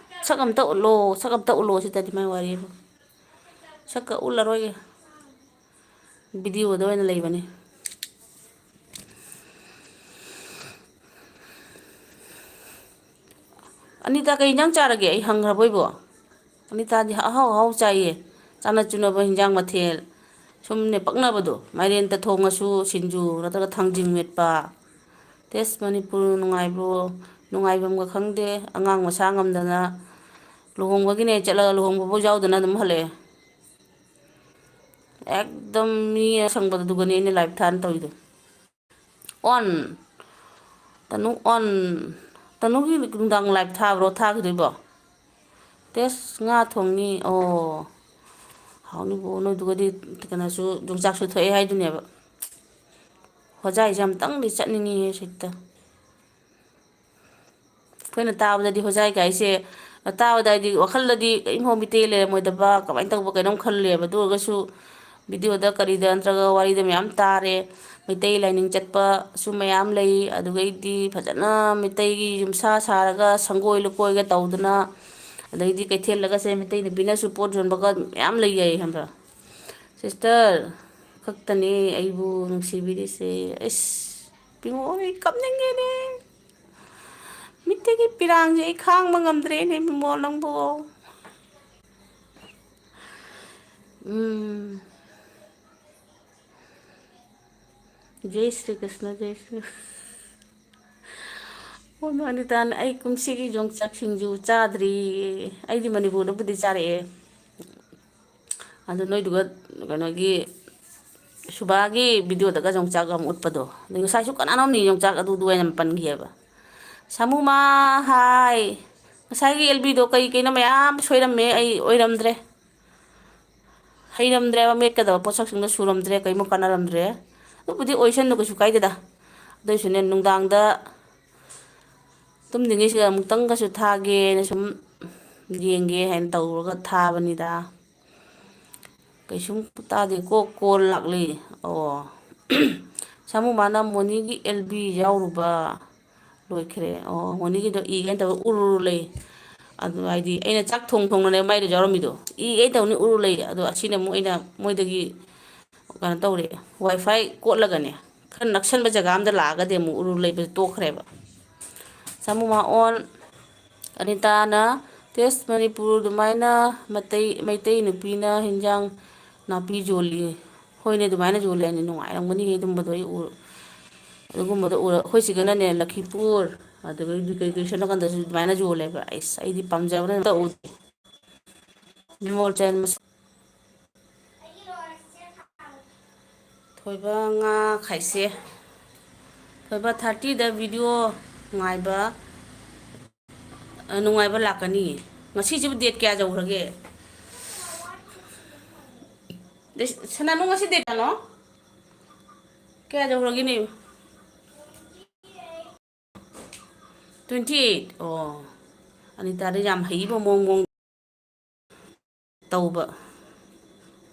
ꯁꯛ ꯑꯝꯇ ꯎꯠꯂꯣ, ꯁꯛ ꯑꯝꯇ ꯎꯠꯂꯣ ꯁꯤꯗꯗꯤ ꯃꯥꯏ ꯋꯥꯔꯤꯕꯨ꯫ ꯁꯛꯀ ꯎꯠꯂꯔꯣꯏꯒꯦ꯫ Videoꯗ ꯑꯣꯏꯅ ꯂꯩꯕꯅꯤ꯫ ꯑꯅꯤꯇꯥ, ꯀꯩ ꯏꯟꯖꯥꯡ ꯆꯥꯔꯒꯦ? ꯑꯩ ꯍꯪꯈ꯭ꯔꯕꯣ ꯏꯕꯣ? ꯑꯅꯤꯇꯥꯗꯤ ꯑꯍꯥꯎ ꯑꯍꯥꯎ ꯆꯥꯏꯌꯦ꯫ ꯆꯥꯅ ꯆꯨꯅꯕ ꯍꯤꯟꯖꯥꯡ ꯃꯊꯦꯜ꯫ ꯁꯨꯝꯅꯦ, ꯄꯛꯅꯕꯗꯣ꯫ ꯃꯥꯏꯔꯦꯟꯇ ꯊꯣꯡꯉꯁꯨ, ꯁꯤꯡꯖꯨ ꯅꯠꯇ꯭ꯔꯒ ꯊꯥꯡꯖꯤꯡ ꯃꯦꯠꯄ꯫ ꯇꯦꯁ ꯃꯅꯤꯄꯨꯔ ꯅꯨꯡꯉꯥꯏꯕ꯭ꯔꯣ? ꯅꯨꯡꯉꯥꯏꯐꯝꯒ ꯈꯪꯗꯦ꯫ ꯑꯉꯥꯡ ꯃꯁꯥ ꯉꯝꯗꯅ ꯂꯨꯍꯣꯡꯕꯒꯤꯅꯦ ꯆꯠꯂꯒ ꯂꯨꯍꯣꯡꯕꯐꯥꯎ ꯌꯥꯎꯗꯅ ꯑꯗꯨꯝ ꯍꯜꯂꯛꯑꯦ꯫ ꯑꯦꯛꯗꯝ ꯃꯤ ꯑꯁꯪꯕꯗꯨꯒꯅꯦ ꯑꯩꯅ ꯂꯥꯏꯞ ꯊꯥꯅ ꯇꯧꯔꯤꯗꯣ꯫ ꯑꯣꯟ꯫ ꯇꯅꯨ ꯑꯣꯟ꯫ ꯇꯅꯨꯒꯤ ꯅꯨꯡꯗꯥꯡ ꯂꯥꯏꯞ ꯊꯥꯕ꯭ꯔꯣ? ꯊꯥꯈꯤꯗꯣꯏꯕꯣ? ꯇꯦꯁ ꯉꯥ ꯊꯣꯡꯅꯤ꯫ ꯑꯣ꯫ ꯍꯥꯎꯅꯤꯕꯣ, ꯅꯣꯏꯗꯨꯒꯗꯤ ꯀꯩꯅꯣꯁꯨ, ꯌꯣꯡꯆꯥꯛꯁꯨ ꯊꯣꯛꯑꯦ ꯍꯥꯏꯗꯨꯅꯦꯕ꯫ ꯍꯣꯖꯥꯏꯁꯦ ꯑꯝꯇꯪꯗꯤ ꯆꯠꯅꯤꯡꯉꯤꯍꯦ ꯁꯤꯠꯇ꯫ ꯑꯩꯈꯣꯏꯅ ꯇꯥꯕꯗꯗꯤ ꯍꯣꯖꯥꯏ ꯀꯥꯏꯁꯦ, ꯇꯥꯕꯗ ꯍꯥꯏꯗꯤ ꯋꯥꯈꯜꯗꯗꯤ ꯀꯔꯤꯝ ꯍꯣ ꯃꯤꯇꯩ ꯂꯩꯔꯝꯃꯣꯏꯗꯕ, ꯀꯃꯥꯏꯅ ꯇꯧꯕ ꯀꯩꯅꯣꯝ ꯈꯜꯂꯦꯕ꯫ ꯑꯗꯨ ꯑꯣꯏꯔꯒꯁꯨ ꯚꯤꯗꯤꯑꯣꯗ ꯀꯔꯤꯗ ꯅꯠꯇ꯭ꯔꯒ ꯋꯥꯔꯤꯗ ꯃꯌꯥꯝ ꯇꯥꯔꯦ꯫ ꯃꯩꯇꯩ ꯂꯥꯏꯅꯤꯡ ꯆꯠꯄꯁꯨ ꯃꯌꯥꯝ ꯂꯩ꯫ ꯑꯗꯨꯒꯩꯗꯤ ꯐꯖꯅ ꯃꯩꯇꯩꯒꯤ ꯌꯨꯝꯁꯥ ꯁꯥꯔꯒ ꯁꯪꯒꯣꯏ ꯂꯨꯀꯣꯏꯒ ꯇꯧꯗꯅ, ꯑꯗꯩꯗꯤ ꯀꯩꯊꯦꯜꯗꯒꯁꯦ ꯃꯩꯇꯩ ꯅꯨꯄꯤꯅꯁꯨ ꯄꯣꯠ ꯌꯣꯟꯕꯒ ꯃꯌꯥꯝ ꯂꯩ ꯍꯥꯏ ꯈꯪꯕ꯭ꯔꯥ? ꯁꯤꯁꯇꯔ ꯈꯛꯇꯅꯤ ꯑꯩꯕꯨ ꯅꯨꯡꯁꯤꯕꯤꯔꯤꯁꯦ꯫ ꯑꯩꯁ, ꯏꯕꯨꯡꯉꯣ, ꯑꯩ ꯀꯞꯅꯤꯡꯉꯦꯅꯦ꯫ ꯃꯤꯠꯇꯒꯤ ꯄꯤꯔꯥꯡꯁꯦ ꯑꯩ ꯈꯥꯡꯕ ꯉꯝꯗ꯭ꯔꯦꯅꯦ, ꯏꯕꯨꯡꯉꯣ, ꯅꯪꯕꯨ꯫ ꯎꯝ꯫ ꯖꯩ ꯁ꯭ꯔꯤ ꯀ꯭ꯔꯤꯁꯅ, ꯖꯩ ꯁ꯭ꯔꯤ꯫ ꯍꯣꯏ, ꯃꯥꯅꯤ ꯇꯥꯅꯤ꯫ ꯑꯩ ꯀꯨꯝꯁꯤꯒꯤ ꯌꯣꯡꯆꯥꯛ ꯁꯤꯡꯖꯨ ꯆꯥꯗ꯭ꯔꯤ꯫ ꯑꯩꯗꯤ ꯃꯅꯤꯄꯨꯔꯗꯕꯨꯗꯤ ꯆꯥꯔꯛꯑꯦ꯫ ꯑꯗꯨ ꯅꯣꯏꯗꯨꯒ ꯀꯩꯅꯣꯒꯤ ꯁꯨꯕꯥꯒꯤ ꯚꯤꯗꯤꯑꯣꯗꯒ ꯌꯣꯡꯆꯥꯛ ꯌꯥꯝ ꯎꯠꯄꯗꯣ꯫ ꯑꯗꯩ ꯉꯁꯥꯏꯁꯨ ꯀꯅꯥꯅꯣꯝꯅ ꯌꯣꯡꯆꯥꯛ ꯑꯗꯨꯗꯨ ꯑꯣꯏꯅ ꯄꯟꯈꯤꯑꯕ꯫ ꯁꯥꯃꯨꯃ, ꯍꯥꯏ꯫ ꯉꯁꯥꯏꯒꯤ ꯑꯦꯜꯕꯤꯗꯣ ꯀꯩ ꯀꯩꯅꯣ ꯃꯌꯥꯝ ꯁꯣꯏꯔꯝꯃꯦ, ꯑꯩ ꯑꯣꯏꯔꯝꯗ꯭ꯔꯦ꯫ ꯍꯩꯔꯝꯗ꯭ꯔꯦꯕ, ꯃꯦꯠꯀꯗꯕ ꯄꯣꯠꯁꯛꯁꯤꯡꯗꯣ ꯁꯨꯔꯝꯗ꯭ꯔꯦ, ꯀꯩꯃꯨꯛ ꯀꯥꯟꯅꯔꯝꯗ꯭ꯔꯦ꯫ ꯑꯗꯨꯕꯨꯗꯤ ꯑꯣꯏꯁꯟꯗꯣ ꯀꯩꯁꯨ ꯀꯥꯏꯗꯦꯗ꯫ ꯑꯗꯨꯏꯁꯨꯅꯦ, ꯅꯨꯡꯗꯥꯡꯗ ꯇꯨꯝꯗ꯭ꯔꯤꯉꯩꯁꯤꯗ ꯑꯃꯨꯛꯇꯪꯒꯁꯨ ꯊꯥꯒꯦꯅ ꯁꯨꯝ ꯌꯦꯡꯒꯦ ꯍꯥꯏꯅ ꯇꯧꯔꯒ ꯊꯥꯕꯅꯤꯗ꯫ ꯀꯩꯁꯨꯝ ꯇꯥꯗꯦ, ꯀꯣꯛ ꯀꯣꯜ ꯂꯥꯛꯂꯤ꯫ ꯑꯣ꯫ ꯁꯥꯃꯨ ꯃꯥꯅ ꯃꯣꯅꯤꯒꯤ ꯑꯦꯜ ꯕꯤ ꯌꯥꯎꯔꯨꯕ ꯂꯣꯏꯈ꯭ꯔꯦ꯫ ꯑꯣ, ꯃꯣꯅꯤꯒꯤꯗꯣ ꯏꯒꯦꯅ ꯇꯧꯔ ꯎꯔꯨꯔ ꯂꯩ꯫ ꯑꯗꯨ ꯍꯥꯏꯗꯤ ꯑꯩꯅ ꯆꯥꯛ ꯊꯣꯡ ꯊꯣꯡꯅꯅꯦ ꯃꯥꯏꯗꯣ ꯌꯥꯎꯔꯝꯃꯤꯗꯣ꯫ ꯏꯒꯦ ꯇꯧꯅꯤ ꯎꯔꯨ ꯂꯩ꯫ ꯑꯗꯣ ꯑꯁꯤꯅ ꯑꯃꯨꯛ ꯑꯩꯅ ꯃꯣꯏꯗꯒꯤ ꯀꯩꯅꯣ ꯇꯧꯔꯦ, ꯋꯥꯏ ꯐꯥꯏ ꯀꯣꯠꯂꯒꯅꯦ, ꯈꯔ ꯅꯛꯁꯟꯕ ꯖꯒꯥ ꯑꯃꯗ ꯂꯥꯛꯑꯒꯗꯤ ꯑꯃꯨꯛ ꯎꯔꯨ ꯂꯩꯕꯁꯦ ꯇꯣꯛꯈ꯭ꯔꯦꯕ꯫ ꯁꯥꯃꯨ ꯃꯥ ꯑꯣꯟ꯫ ꯑꯅꯤꯇꯥꯅ, "ꯇꯦꯁ ꯃꯅꯤꯄꯨꯔ ꯑꯗꯨꯃꯥꯏꯅ ꯃꯇꯩ-, ꯃꯩꯇꯩ ꯅꯨꯄꯤꯅ ꯍꯤꯟꯖꯥꯡ ꯅꯥꯄꯤ ꯌꯣꯜꯂꯤ"꯫ ꯍꯣꯏꯅꯦ, ꯑꯗꯨꯃꯥꯏꯅ ꯌꯣꯜꯂꯦ ꯍꯥꯏꯅꯤ, ꯅꯨꯡꯉꯥꯏꯔꯝꯒꯅꯤ ꯑꯗꯨꯝꯕꯗꯣ꯫ ꯑꯩ ꯎ-, ꯑꯗꯨꯒꯨꯝꯕꯗꯣ ꯎꯔ-, ꯑꯩꯈꯣꯏ ꯁꯤꯒꯅꯅꯦ, ꯂꯈꯤꯄꯨꯔ, ꯑꯗꯨꯒ ꯀꯩ ꯀꯩ ꯁꯣꯝ ꯅꯥꯀꯟꯗꯁꯨ ꯑꯗꯨꯃꯥꯏꯅ ꯌꯣꯜꯂꯦꯕ꯫ ꯑꯩꯁ, ꯑꯩꯗꯤ ꯄꯥꯝꯖꯕꯅ ꯑꯝꯇ ꯎꯗꯦ꯫ ꯕꯤꯃꯣꯜ ꯆꯟ ꯃꯁ-, ꯊꯣꯏꯕ ꯉꯥ ꯈꯥꯏꯁꯦ꯫ ꯊꯣꯏꯕ, thirtyꯗ video ꯉꯥꯏꯕ, ꯑ, ꯅꯨꯡꯉꯥꯏꯕ ꯂꯥꯛꯀꯅꯤ꯫ ꯉꯁꯤꯁꯤꯕꯨ date ꯀꯌꯥ ꯌꯧꯈ꯭ꯔꯒꯦ? ꯁꯅꯥꯅꯨ, ꯉꯁꯤ date ꯀꯌꯥꯅꯣ? ꯀꯌꯥ ꯌꯧꯈ꯭ꯔꯒꯦꯅꯦ? Twenty eight꯫ ꯑꯣ, ꯑꯅꯤꯇꯥꯗ ꯌꯥꯝ ꯍꯩꯕ ꯃꯑꯣꯡ ꯃꯑꯣꯡ ꯇꯧꯕ꯫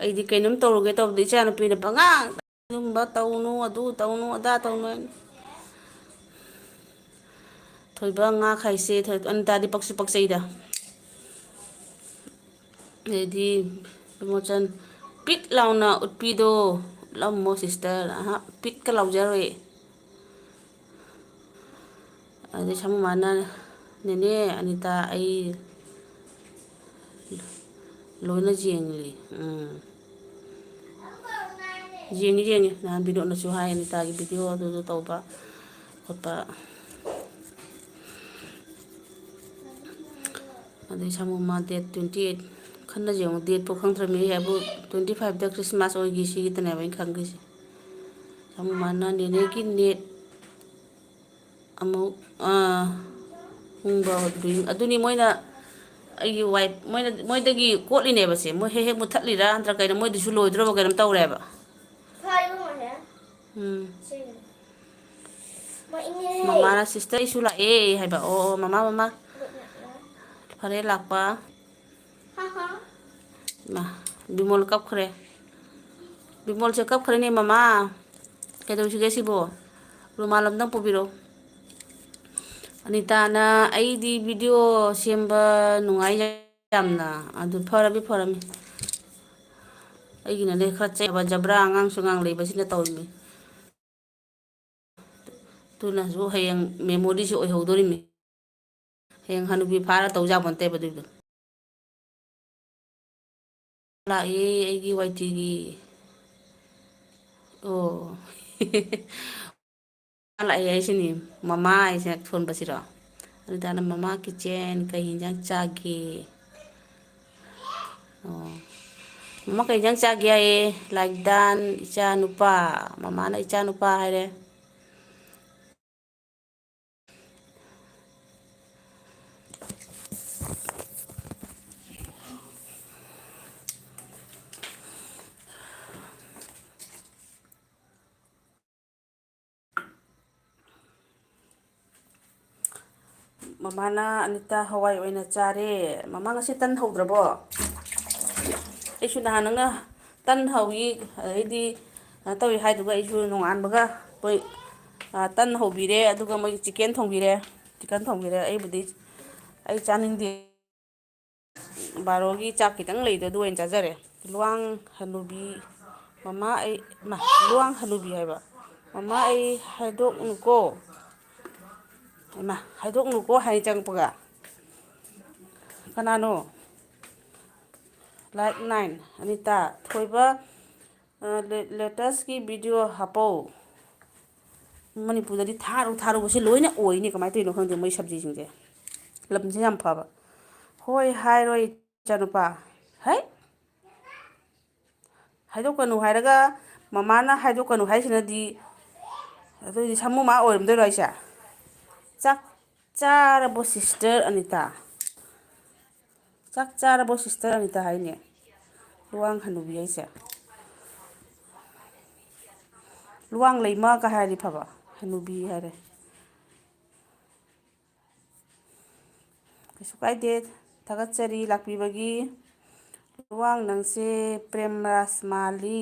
ꯑꯩꯗꯤ ꯀꯩꯅꯣꯝ ꯇꯧꯔꯨꯒꯦ ꯇꯧꯕꯗ ꯏꯆꯥꯅꯨꯄꯤꯅ ꯄꯉꯥꯡ, "ꯑꯗꯨꯝꯕ ꯇꯧꯅꯨ, ꯑꯗꯨ ꯇꯧꯅꯨ, ꯑꯗꯥ ꯇꯧꯅꯨ" ꯍꯥꯏꯅ꯫ ꯊꯣꯏꯕ ꯉꯥ ꯈꯥꯏꯁꯦ, ꯊꯣꯏ-, ꯑꯅꯤꯇꯥꯗꯤ ꯄꯛꯁꯨ ꯄꯛꯆꯩꯗ꯫ ꯑꯗꯩꯗꯤ ꯕꯤꯃꯣꯆꯟ, "ꯄꯤꯛ ꯂꯥꯎꯅ ꯎꯠꯄꯤꯗꯣ, ꯎꯠꯂꯝꯃꯣ sister"꯫ ꯑꯍ, ꯄꯤꯛꯀ ꯂꯥꯎꯖꯔꯣꯏ꯫ ꯑꯗꯩ ꯁꯥꯃꯨ ꯃꯥꯅ, "ꯅꯦꯅꯦ ꯑꯅꯤꯇꯥ, ꯑꯩ ꯂꯣꯏꯅ ꯌꯦꯡꯂꯤ"꯫ ꯎꯝ꯫ ꯌꯦꯡꯉꯤ, ꯌꯦꯡꯉꯤ꯫ ꯅꯍꯥꯟ ꯕꯤꯅꯣꯠꯅꯁꯨ ꯍꯥꯏ, ꯑꯅꯤꯇꯥꯒꯤ video ꯑꯗꯨꯗꯣ ꯇꯧꯕ ꯈꯣꯠꯄ꯫ ꯑꯗꯩ ꯁꯥꯃꯨ ꯃꯥ date twenty eight꯫ ꯈꯟꯅꯁꯦ ꯌꯦꯡꯉꯣ, dateꯄꯨ ꯈꯪꯗ꯭ꯔꯕꯃꯤꯅꯦ꯫ ꯑꯩ ꯍꯥꯏꯕꯨ twenty fiveꯇ Christmas ꯑꯣꯏꯈꯤ, ꯁꯤꯒꯤꯇꯅꯦꯕ ꯑꯩꯅ ꯈꯪꯗ꯭ꯔꯤꯁꯦ꯫ ꯁꯥꯃꯨ ꯃꯥꯅ ꯅꯦꯅꯦꯒꯤ net ꯑꯃꯨꯛ, ꯑꯥ, ꯍꯣꯡꯕ ꯑꯣꯏꯗꯣꯏꯅꯤ꯫ ꯑꯗꯨꯅꯤ ꯃꯣꯏꯅ, ꯑꯩꯒꯤ wife, ꯃꯣꯏꯅ, ꯃꯣꯏꯗꯒꯤ ꯀꯣꯠꯂꯤꯅꯦꯕ ꯁꯦ꯫ ꯃꯣꯏ ꯍꯦꯛ ꯍꯦꯛ ꯃꯨꯠꯊꯠꯂꯤꯔꯥ ꯅꯠꯇ꯭ꯔꯒ ꯀꯩꯅꯣ, ꯃꯣꯏꯗꯨꯁꯨ ꯂꯣꯏꯗ꯭ꯔꯕ ꯀꯩꯅꯣꯝ ꯇꯧꯔꯦꯕ꯫ ꯐꯥꯏꯕ ꯃꯥꯜꯂꯦ꯫ ꯎꯝ꯫ ꯁꯤ꯫ ꯃꯣꯏ ꯏꯅꯦ꯫ ꯃꯃꯥꯅ sister ꯑꯩꯁꯨ ꯂꯥꯛꯑꯦ ꯍꯥꯏꯕ꯫ ꯑꯣ, ꯑꯣ, ꯃꯃꯥ, ꯃꯃꯥ꯫ ꯐꯔꯦ ꯂꯥꯛꯄ꯫ ꯍꯥ, ꯍꯥ꯫ ꯏꯃꯥ, ꯕꯤꯃꯣꯜ ꯀꯞꯈ꯭ꯔꯦ꯫ ꯕꯤꯃꯣꯜꯁꯦ ꯀꯞꯈ꯭ꯔꯦꯅꯦ, ꯃꯃꯥ꯫ ꯀꯩꯗꯧꯁꯤꯒꯦ ꯁꯤꯕꯣ? ꯔꯨꯃꯥꯜ ꯑꯝꯇꯪ ꯄꯨꯕꯤꯔꯛꯑꯣ꯫ ꯑꯅꯤꯇꯥꯅ, "ꯑꯩꯗꯤ video ꯁꯦꯝꯕ ꯅꯨꯡꯉꯥꯏ ꯌꯥꯝꯅ"꯫ ꯑꯗꯨ ꯐꯔꯃꯤ, ꯐꯔꯃꯤ꯫ ꯑꯩꯒꯤꯅꯅꯦ ꯈꯔ ꯆꯩꯅꯕ ꯖꯕ꯭ꯔꯥ ꯑꯉꯥꯡꯁꯨ ꯑꯉꯥꯡ ꯂꯩꯕꯁꯤꯅ ꯇꯧꯔꯤꯃꯤ꯫ ꯑꯗꯨꯅꯁꯨ ꯍꯌꯦꯡ memoryꯁꯨ ꯑꯣꯏꯍꯧꯗꯣꯔꯤꯃꯤ꯫ ꯍꯌꯦꯡ ꯍꯅꯨꯕꯤ ꯐꯥꯔ ꯇꯧ ꯌꯥꯄꯣꯟꯇꯦꯕ ꯑꯗꯨꯏꯗꯣ꯫ ꯂꯥꯛꯑꯦ ꯑꯩꯒꯤ ꯋꯥꯏꯇꯤꯒꯤ꯫ ꯑꯣ꯫ ꯂꯥꯛꯑꯦ ꯍꯥꯏꯁꯤꯅꯤ꯫ ꯃꯃꯥ ꯍꯥꯏꯁꯦ ꯊꯣꯟꯕꯁꯤꯔꯣ? ꯑꯗꯨꯗꯅ ꯃꯃꯥ ꯀꯤꯠꯆꯦꯟ ꯀꯩ ꯌꯦꯟꯖꯥꯡ ꯆꯥꯒꯦ? ꯑꯣ꯫ ꯃꯃꯥ ꯀꯩ ꯌꯦꯟꯖꯥꯡ ꯆꯥꯒꯦ ꯍꯥꯏꯌꯦ? ꯂꯥꯏꯛ ꯗꯥꯟ, ꯏꯆꯥ ꯅꯨꯄꯥ꯫ ꯃꯃꯥꯅ ꯏꯆꯥ ꯅꯨꯄꯥ ꯍꯥꯏꯔꯦ꯫ ꯃꯃꯥꯅ ꯑꯅꯤꯇꯥ ꯍꯋꯥꯏ ꯑꯣꯏꯅ ꯆꯥꯔꯦ꯫ ꯃꯃꯥ ꯉꯁꯤ ꯇꯟ ꯍꯧꯗ꯭ꯔꯕꯣ? ꯑꯩꯁꯨ ꯅꯍꯥꯟ ꯅꯪꯅ ꯇꯟ ꯍꯧꯏ, ꯑꯗꯩꯗꯤ ꯀꯩꯅꯣ ꯇꯧꯏ ꯍꯥꯏꯗꯨꯒ ꯑꯩꯁꯨ ꯅꯣꯡꯉꯥꯟꯕꯒ ꯑꯩꯈꯣꯏ, ꯑ, ꯇꯟ ꯍꯧꯕꯤꯔꯦ, ꯑꯗꯨꯒ ꯃꯣꯏꯒꯤ ꯆꯤꯀꯦꯟ ꯊꯣꯡꯕꯤꯔꯦ꯫ ꯆꯤꯀꯟ ꯊꯣꯡꯕꯤꯔꯦ꯫ ꯑꯩꯕꯨꯗꯤ, ꯑꯩ ꯆꯥꯅꯤꯡꯗꯦ꯫ ꯕꯥꯔꯣꯒꯤ ꯆꯥꯛ ꯈꯤꯇꯪ ꯂꯩꯗꯣ ꯑꯗꯨ ꯑꯣꯏꯅ ꯆꯥꯖꯔꯦ꯫ ꯂꯨꯋꯥꯡ ꯍꯅꯨꯕꯤ, ꯃꯃꯥ ꯑꯩ, ꯃꯥ, ꯂꯨꯋꯥꯡ ꯍꯅꯨꯕꯤ ꯍꯥꯏꯕ꯫ "ꯃꯃꯥ ꯑꯩ ꯍꯥꯏꯗꯣꯛꯅꯨꯀꯣ꯫ ꯍꯩꯃꯥ, ꯍꯥꯏꯗꯣꯛꯅꯨꯀꯣ" ꯍꯥꯏ ꯆꯪꯉꯛꯄꯒ꯫ ꯀꯅꯥꯅꯣ? ꯂꯥꯏꯛ ꯅꯥꯏꯟ, ꯑꯅꯤꯇꯥ꯫ ꯊꯣꯏꯕ, ꯑ, ꯂꯦ-, ꯂꯦꯇꯁꯀꯤ ꯚꯤꯗꯤꯑꯣ ꯍꯥꯞꯄꯧ꯫ ꯃꯅꯤꯄꯨꯔꯗꯗꯤ ꯊꯥꯔꯨ ꯊꯥꯔꯨꯕꯁꯦ ꯂꯣꯏꯅ ꯑꯣꯏꯅꯦ, ꯀꯃꯥꯏꯅ ꯇꯧꯔꯤꯅꯣ ꯈꯪꯗꯦ ꯃꯣꯏ ꯁꯕꯖꯤꯁꯤꯡꯁꯦ꯫ ꯂꯝꯁꯦ ꯌꯥꯝ ꯐꯕ꯫ ꯍꯣꯏ ꯍꯥꯏꯔꯣꯏ ꯏꯆꯥꯅꯨꯄꯥ꯫ ꯍꯩ! ꯍꯥꯏꯗꯣꯛꯀꯅꯨ ꯍꯥꯏꯔꯒ ꯃꯃꯥꯅ ꯍꯥꯏꯗꯣꯛꯀꯅꯨ ꯍꯥꯏꯁꯤꯅꯗꯤ, ꯑꯗꯨꯑꯣꯏꯗꯤ ꯁꯥꯃꯨ ꯃꯥ ꯑꯣꯏꯔꯝꯗꯣꯏꯔꯣ ꯍꯥꯏꯁꯦ? ꯆꯥꯛ ꯆꯥꯔꯕꯣ ꯁꯤꯁꯇꯔ ꯑꯅꯤꯇꯥ? ꯆꯥꯛ ꯆꯥꯔꯕꯣ ꯁꯤꯁꯇꯔ ꯑꯅꯤꯇꯥ ꯍꯥꯏꯅꯦ꯫ ꯂꯨꯋꯥꯡ ꯍꯅꯨꯕꯤ ꯍꯥꯏꯁꯦ꯫ ꯂꯨꯋꯥꯡ ꯂꯩꯃꯒ ꯍꯥꯏꯔꯗꯤ ꯐꯕ, ꯍꯅꯨꯕꯤ ꯍꯥꯏꯔꯦ꯫ ꯀꯩꯁꯨ ꯀꯥꯏꯗꯦ, ꯊꯥꯒꯠꯆꯔꯤ ꯂꯥꯛꯄꯤꯕꯒꯤ꯫ ꯂꯨꯋꯥꯡ ꯅꯪꯁꯦ ꯄ꯭ꯔꯦꯝ ꯔꯥꯁ ꯃꯥꯜꯂꯤ꯫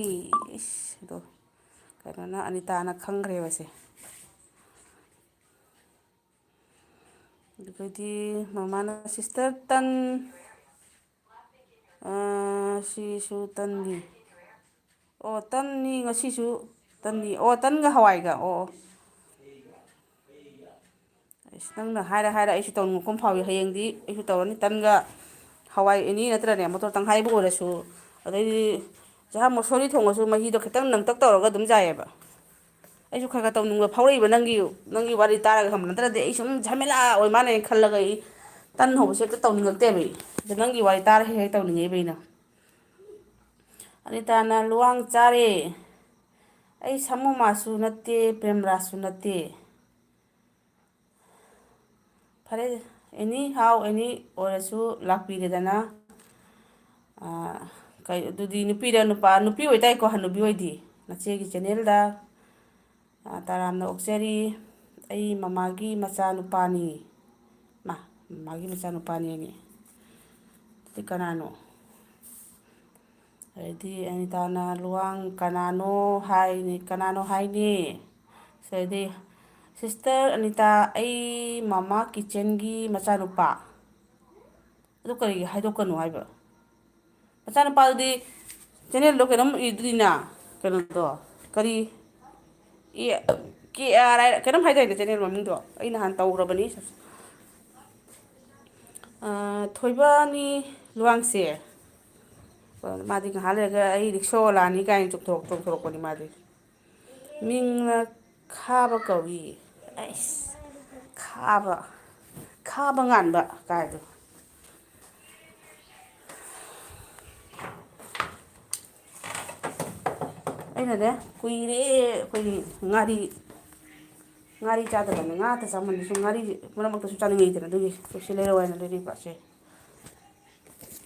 ꯏꯁ, ꯑꯗꯣ ꯀꯩꯅꯣꯅ, ꯑꯅꯤꯇꯥꯅ ꯈꯪꯈ꯭ꯔꯦꯕꯁꯦ꯫ ꯑꯗꯨꯒꯗꯤ ꯃꯃꯥꯅ, "ꯁꯤꯁꯇꯔ ꯇꯟ, ꯑꯥ, ꯁꯤꯁꯨ ꯇꯟꯅꯤ꯫ ꯑꯣ, ꯇꯟꯅꯤ ꯉꯁꯤꯁꯨ ꯇꯟꯅꯤ꯫ ꯑꯣ, ꯇꯟꯒ ꯍꯋꯥꯏꯒ꯫ ꯑꯣ, ꯑꯣ꯫ ꯑꯁ, ꯅꯪꯅ ꯍꯥꯏꯔ ꯍꯥꯏꯔ ꯑꯩꯁꯨ ꯇꯧꯅꯤꯡꯉꯛꯄ ꯑꯃ ꯐꯥꯎꯏ꯫ ꯍꯌꯦꯡꯗꯤ ꯑꯩꯁꯨ ꯇꯧꯔꯅꯤ, ꯇꯟꯒ ꯍꯋꯥꯏ ꯑꯦꯅꯤ ꯅꯠꯇ꯭ꯔꯅꯦ, ꯃꯣꯇꯣꯔ ꯇꯪꯈꯥꯏꯕꯨ ꯑꯣꯏꯔꯁꯨ, ꯑꯗꯩꯗꯤ ꯆꯍꯥ ꯃꯁꯣꯔꯤ ꯊꯣꯡꯉꯁꯨ ꯃꯍꯤꯗꯣ ꯈꯤꯇꯪ ꯅꯪꯇꯛ ꯇꯧꯔꯒ ꯑꯗꯨꯝ ꯌꯥꯏꯌꯦꯕ꯫ ꯑꯩꯁꯨ ꯈꯔ ꯈꯔ ꯇꯧꯅꯤꯡꯕ ꯐꯥꯎꯔꯛꯏꯕ ꯅꯪꯒꯤ, ꯅꯪꯒꯤ ꯋꯥꯔꯤ ꯇꯥꯔꯒ, ꯈꯪꯕ ꯅꯠꯇ꯭ꯔꯗꯤ ꯑꯩ ꯁꯨꯝ ꯖꯃꯦꯂꯥ ꯑꯣꯏ ꯃꯥꯜꯂꯦꯅ ꯈꯜꯂꯒ ꯑꯩ ꯇꯟ ꯍꯧꯕꯁꯦ ꯍꯦꯛꯇ ꯇꯧꯅꯤꯡꯉꯛꯇꯦꯕ ꯑꯩ꯫ ꯑꯗꯣ ꯅꯪꯒꯤ ꯋꯥꯔꯤ ꯇꯥꯔ ꯍꯦꯛ ꯍꯦꯛ ꯇꯧꯅꯤꯡꯉꯛꯏꯕ ꯑꯩꯅ꯫ ꯑꯅꯤꯇꯥꯅ ꯂꯨꯋꯥꯡ ꯆꯥꯔꯦ꯫ ꯑꯩ ꯁꯥꯃꯨꯃꯥꯁꯨ ꯅꯠꯇꯦ, ꯄ꯭ꯔꯦꯝꯔꯥꯁꯨ ꯅꯠꯇꯦ꯫ ꯐꯔꯦ, ꯑꯦꯅꯤ ꯍꯥꯎ ꯑꯦꯅꯤ ꯑꯣꯏꯔꯁꯨ ꯂꯥꯛꯄꯤꯔꯦꯗꯅ꯫ ꯑꯥ, ꯀꯩ, ꯑꯗꯨꯗꯤ ꯅꯨꯄꯤꯔ ꯅꯨꯄꯥ? ꯅꯨꯄꯤ ꯑꯣꯏꯇꯥꯏꯀꯣ, ꯍꯅꯨꯕꯤ ꯑꯣꯏꯗꯤ꯫ ꯅꯆꯦꯒꯤ ꯆꯦꯅꯦꯜꯗ, ꯑꯥ, ꯇꯔꯥꯝꯅ ꯑꯣꯛꯆꯔꯤ꯫ ꯑꯩ ꯃꯃꯥꯒꯤ ꯃꯆꯥꯅꯨꯄꯥꯅꯤ꯫ ꯃꯥ, ꯃꯃꯥꯒꯤ ꯃꯆꯥꯅꯨꯄꯥꯅꯦꯅꯦ꯫ ꯑꯗꯨꯗꯤ ꯀꯅꯥꯅꯣ? ꯑꯗꯩꯗꯤ ꯑꯅꯤꯇꯥꯅ ꯂꯨꯋꯥꯡ ꯀꯅꯥꯅꯣ ꯍꯥꯏꯅꯤ, ꯀꯅꯥꯅꯣ ꯍꯥꯏꯅꯤ? ꯁꯤꯗꯩꯗꯤ, "ꯁꯤꯁꯇꯔ ꯑꯅꯤꯇꯥ, ꯑꯩ ꯃꯃꯥ ꯀꯤꯆꯟꯒꯤ ꯃꯆꯥꯅꯨꯄꯥ"꯫ ꯑꯗꯨ ꯀꯔꯤꯒꯤ ꯍꯥꯏꯗꯣꯛꯀꯅꯨ ꯍꯥꯏꯕ? ꯃꯆꯥꯅꯨꯄꯥꯗꯨꯗꯤ ꯆꯦꯅꯦꯜꯗꯣ ꯀꯩꯅꯣꯝ ꯏꯗꯣꯏꯅ, ꯀꯩꯅꯣꯗꯣ, ꯀꯔꯤ, ꯑꯦ, ꯀꯦ ꯑꯥꯔ ꯑꯥꯏ ꯀꯩꯅꯣꯝ ꯍꯥꯏꯗꯥꯏꯅꯦ ꯆꯦꯅꯦꯜ ꯃꯃꯤꯡꯗꯣ? ꯑꯩ ꯅꯍꯥꯟ ꯇꯧꯈ꯭ꯔꯕꯅꯤ꯫ ꯑꯥ, ꯊꯣꯏꯕꯅꯤ ꯂꯨꯋꯥꯡꯁꯦ꯫ ꯃꯥꯗꯤ ꯉꯥꯏꯍꯥꯛ ꯂꯩꯔꯒ ꯑꯩ ꯔꯤꯛꯁꯣ ꯋꯥꯂꯥꯅꯤ ꯀꯥꯏꯅ ꯆꯣꯡꯊꯣꯔꯛ-, ꯆꯣꯡꯊꯣꯔꯛꯄꯅꯤ ꯃꯥꯗꯤ꯫ ꯃꯤꯡꯅ ꯈꯥꯕ ꯀꯧꯏ꯫ ꯑꯩꯁ, ꯈꯥꯕ, ꯈꯥꯕ ꯉꯥꯟꯕ ꯀꯥꯏꯗꯣ꯫ ꯑꯩꯅꯅꯦ, ꯀꯨꯏꯔꯦ ꯑꯩꯈꯣꯏꯒꯤ ꯉꯥꯔꯤ, ꯉꯥꯔꯤ ꯆꯥꯗꯕꯅꯦ꯫ ꯉꯥ ꯈꯛꯇ ꯆꯥꯃꯟꯗ ꯁꯨꯝ ꯉꯥꯔꯤ ꯃꯔꯛ ꯃꯔꯛꯇ ꯁꯨꯝ ꯆꯥꯅꯤꯡꯉꯛꯏꯗꯅ, ꯑꯗꯨꯒꯤ ꯁꯤ ꯂꯩꯔꯛꯑꯣ ꯍꯥꯏꯅ ꯂꯩꯔꯛꯏꯕ ꯑꯁꯦ꯫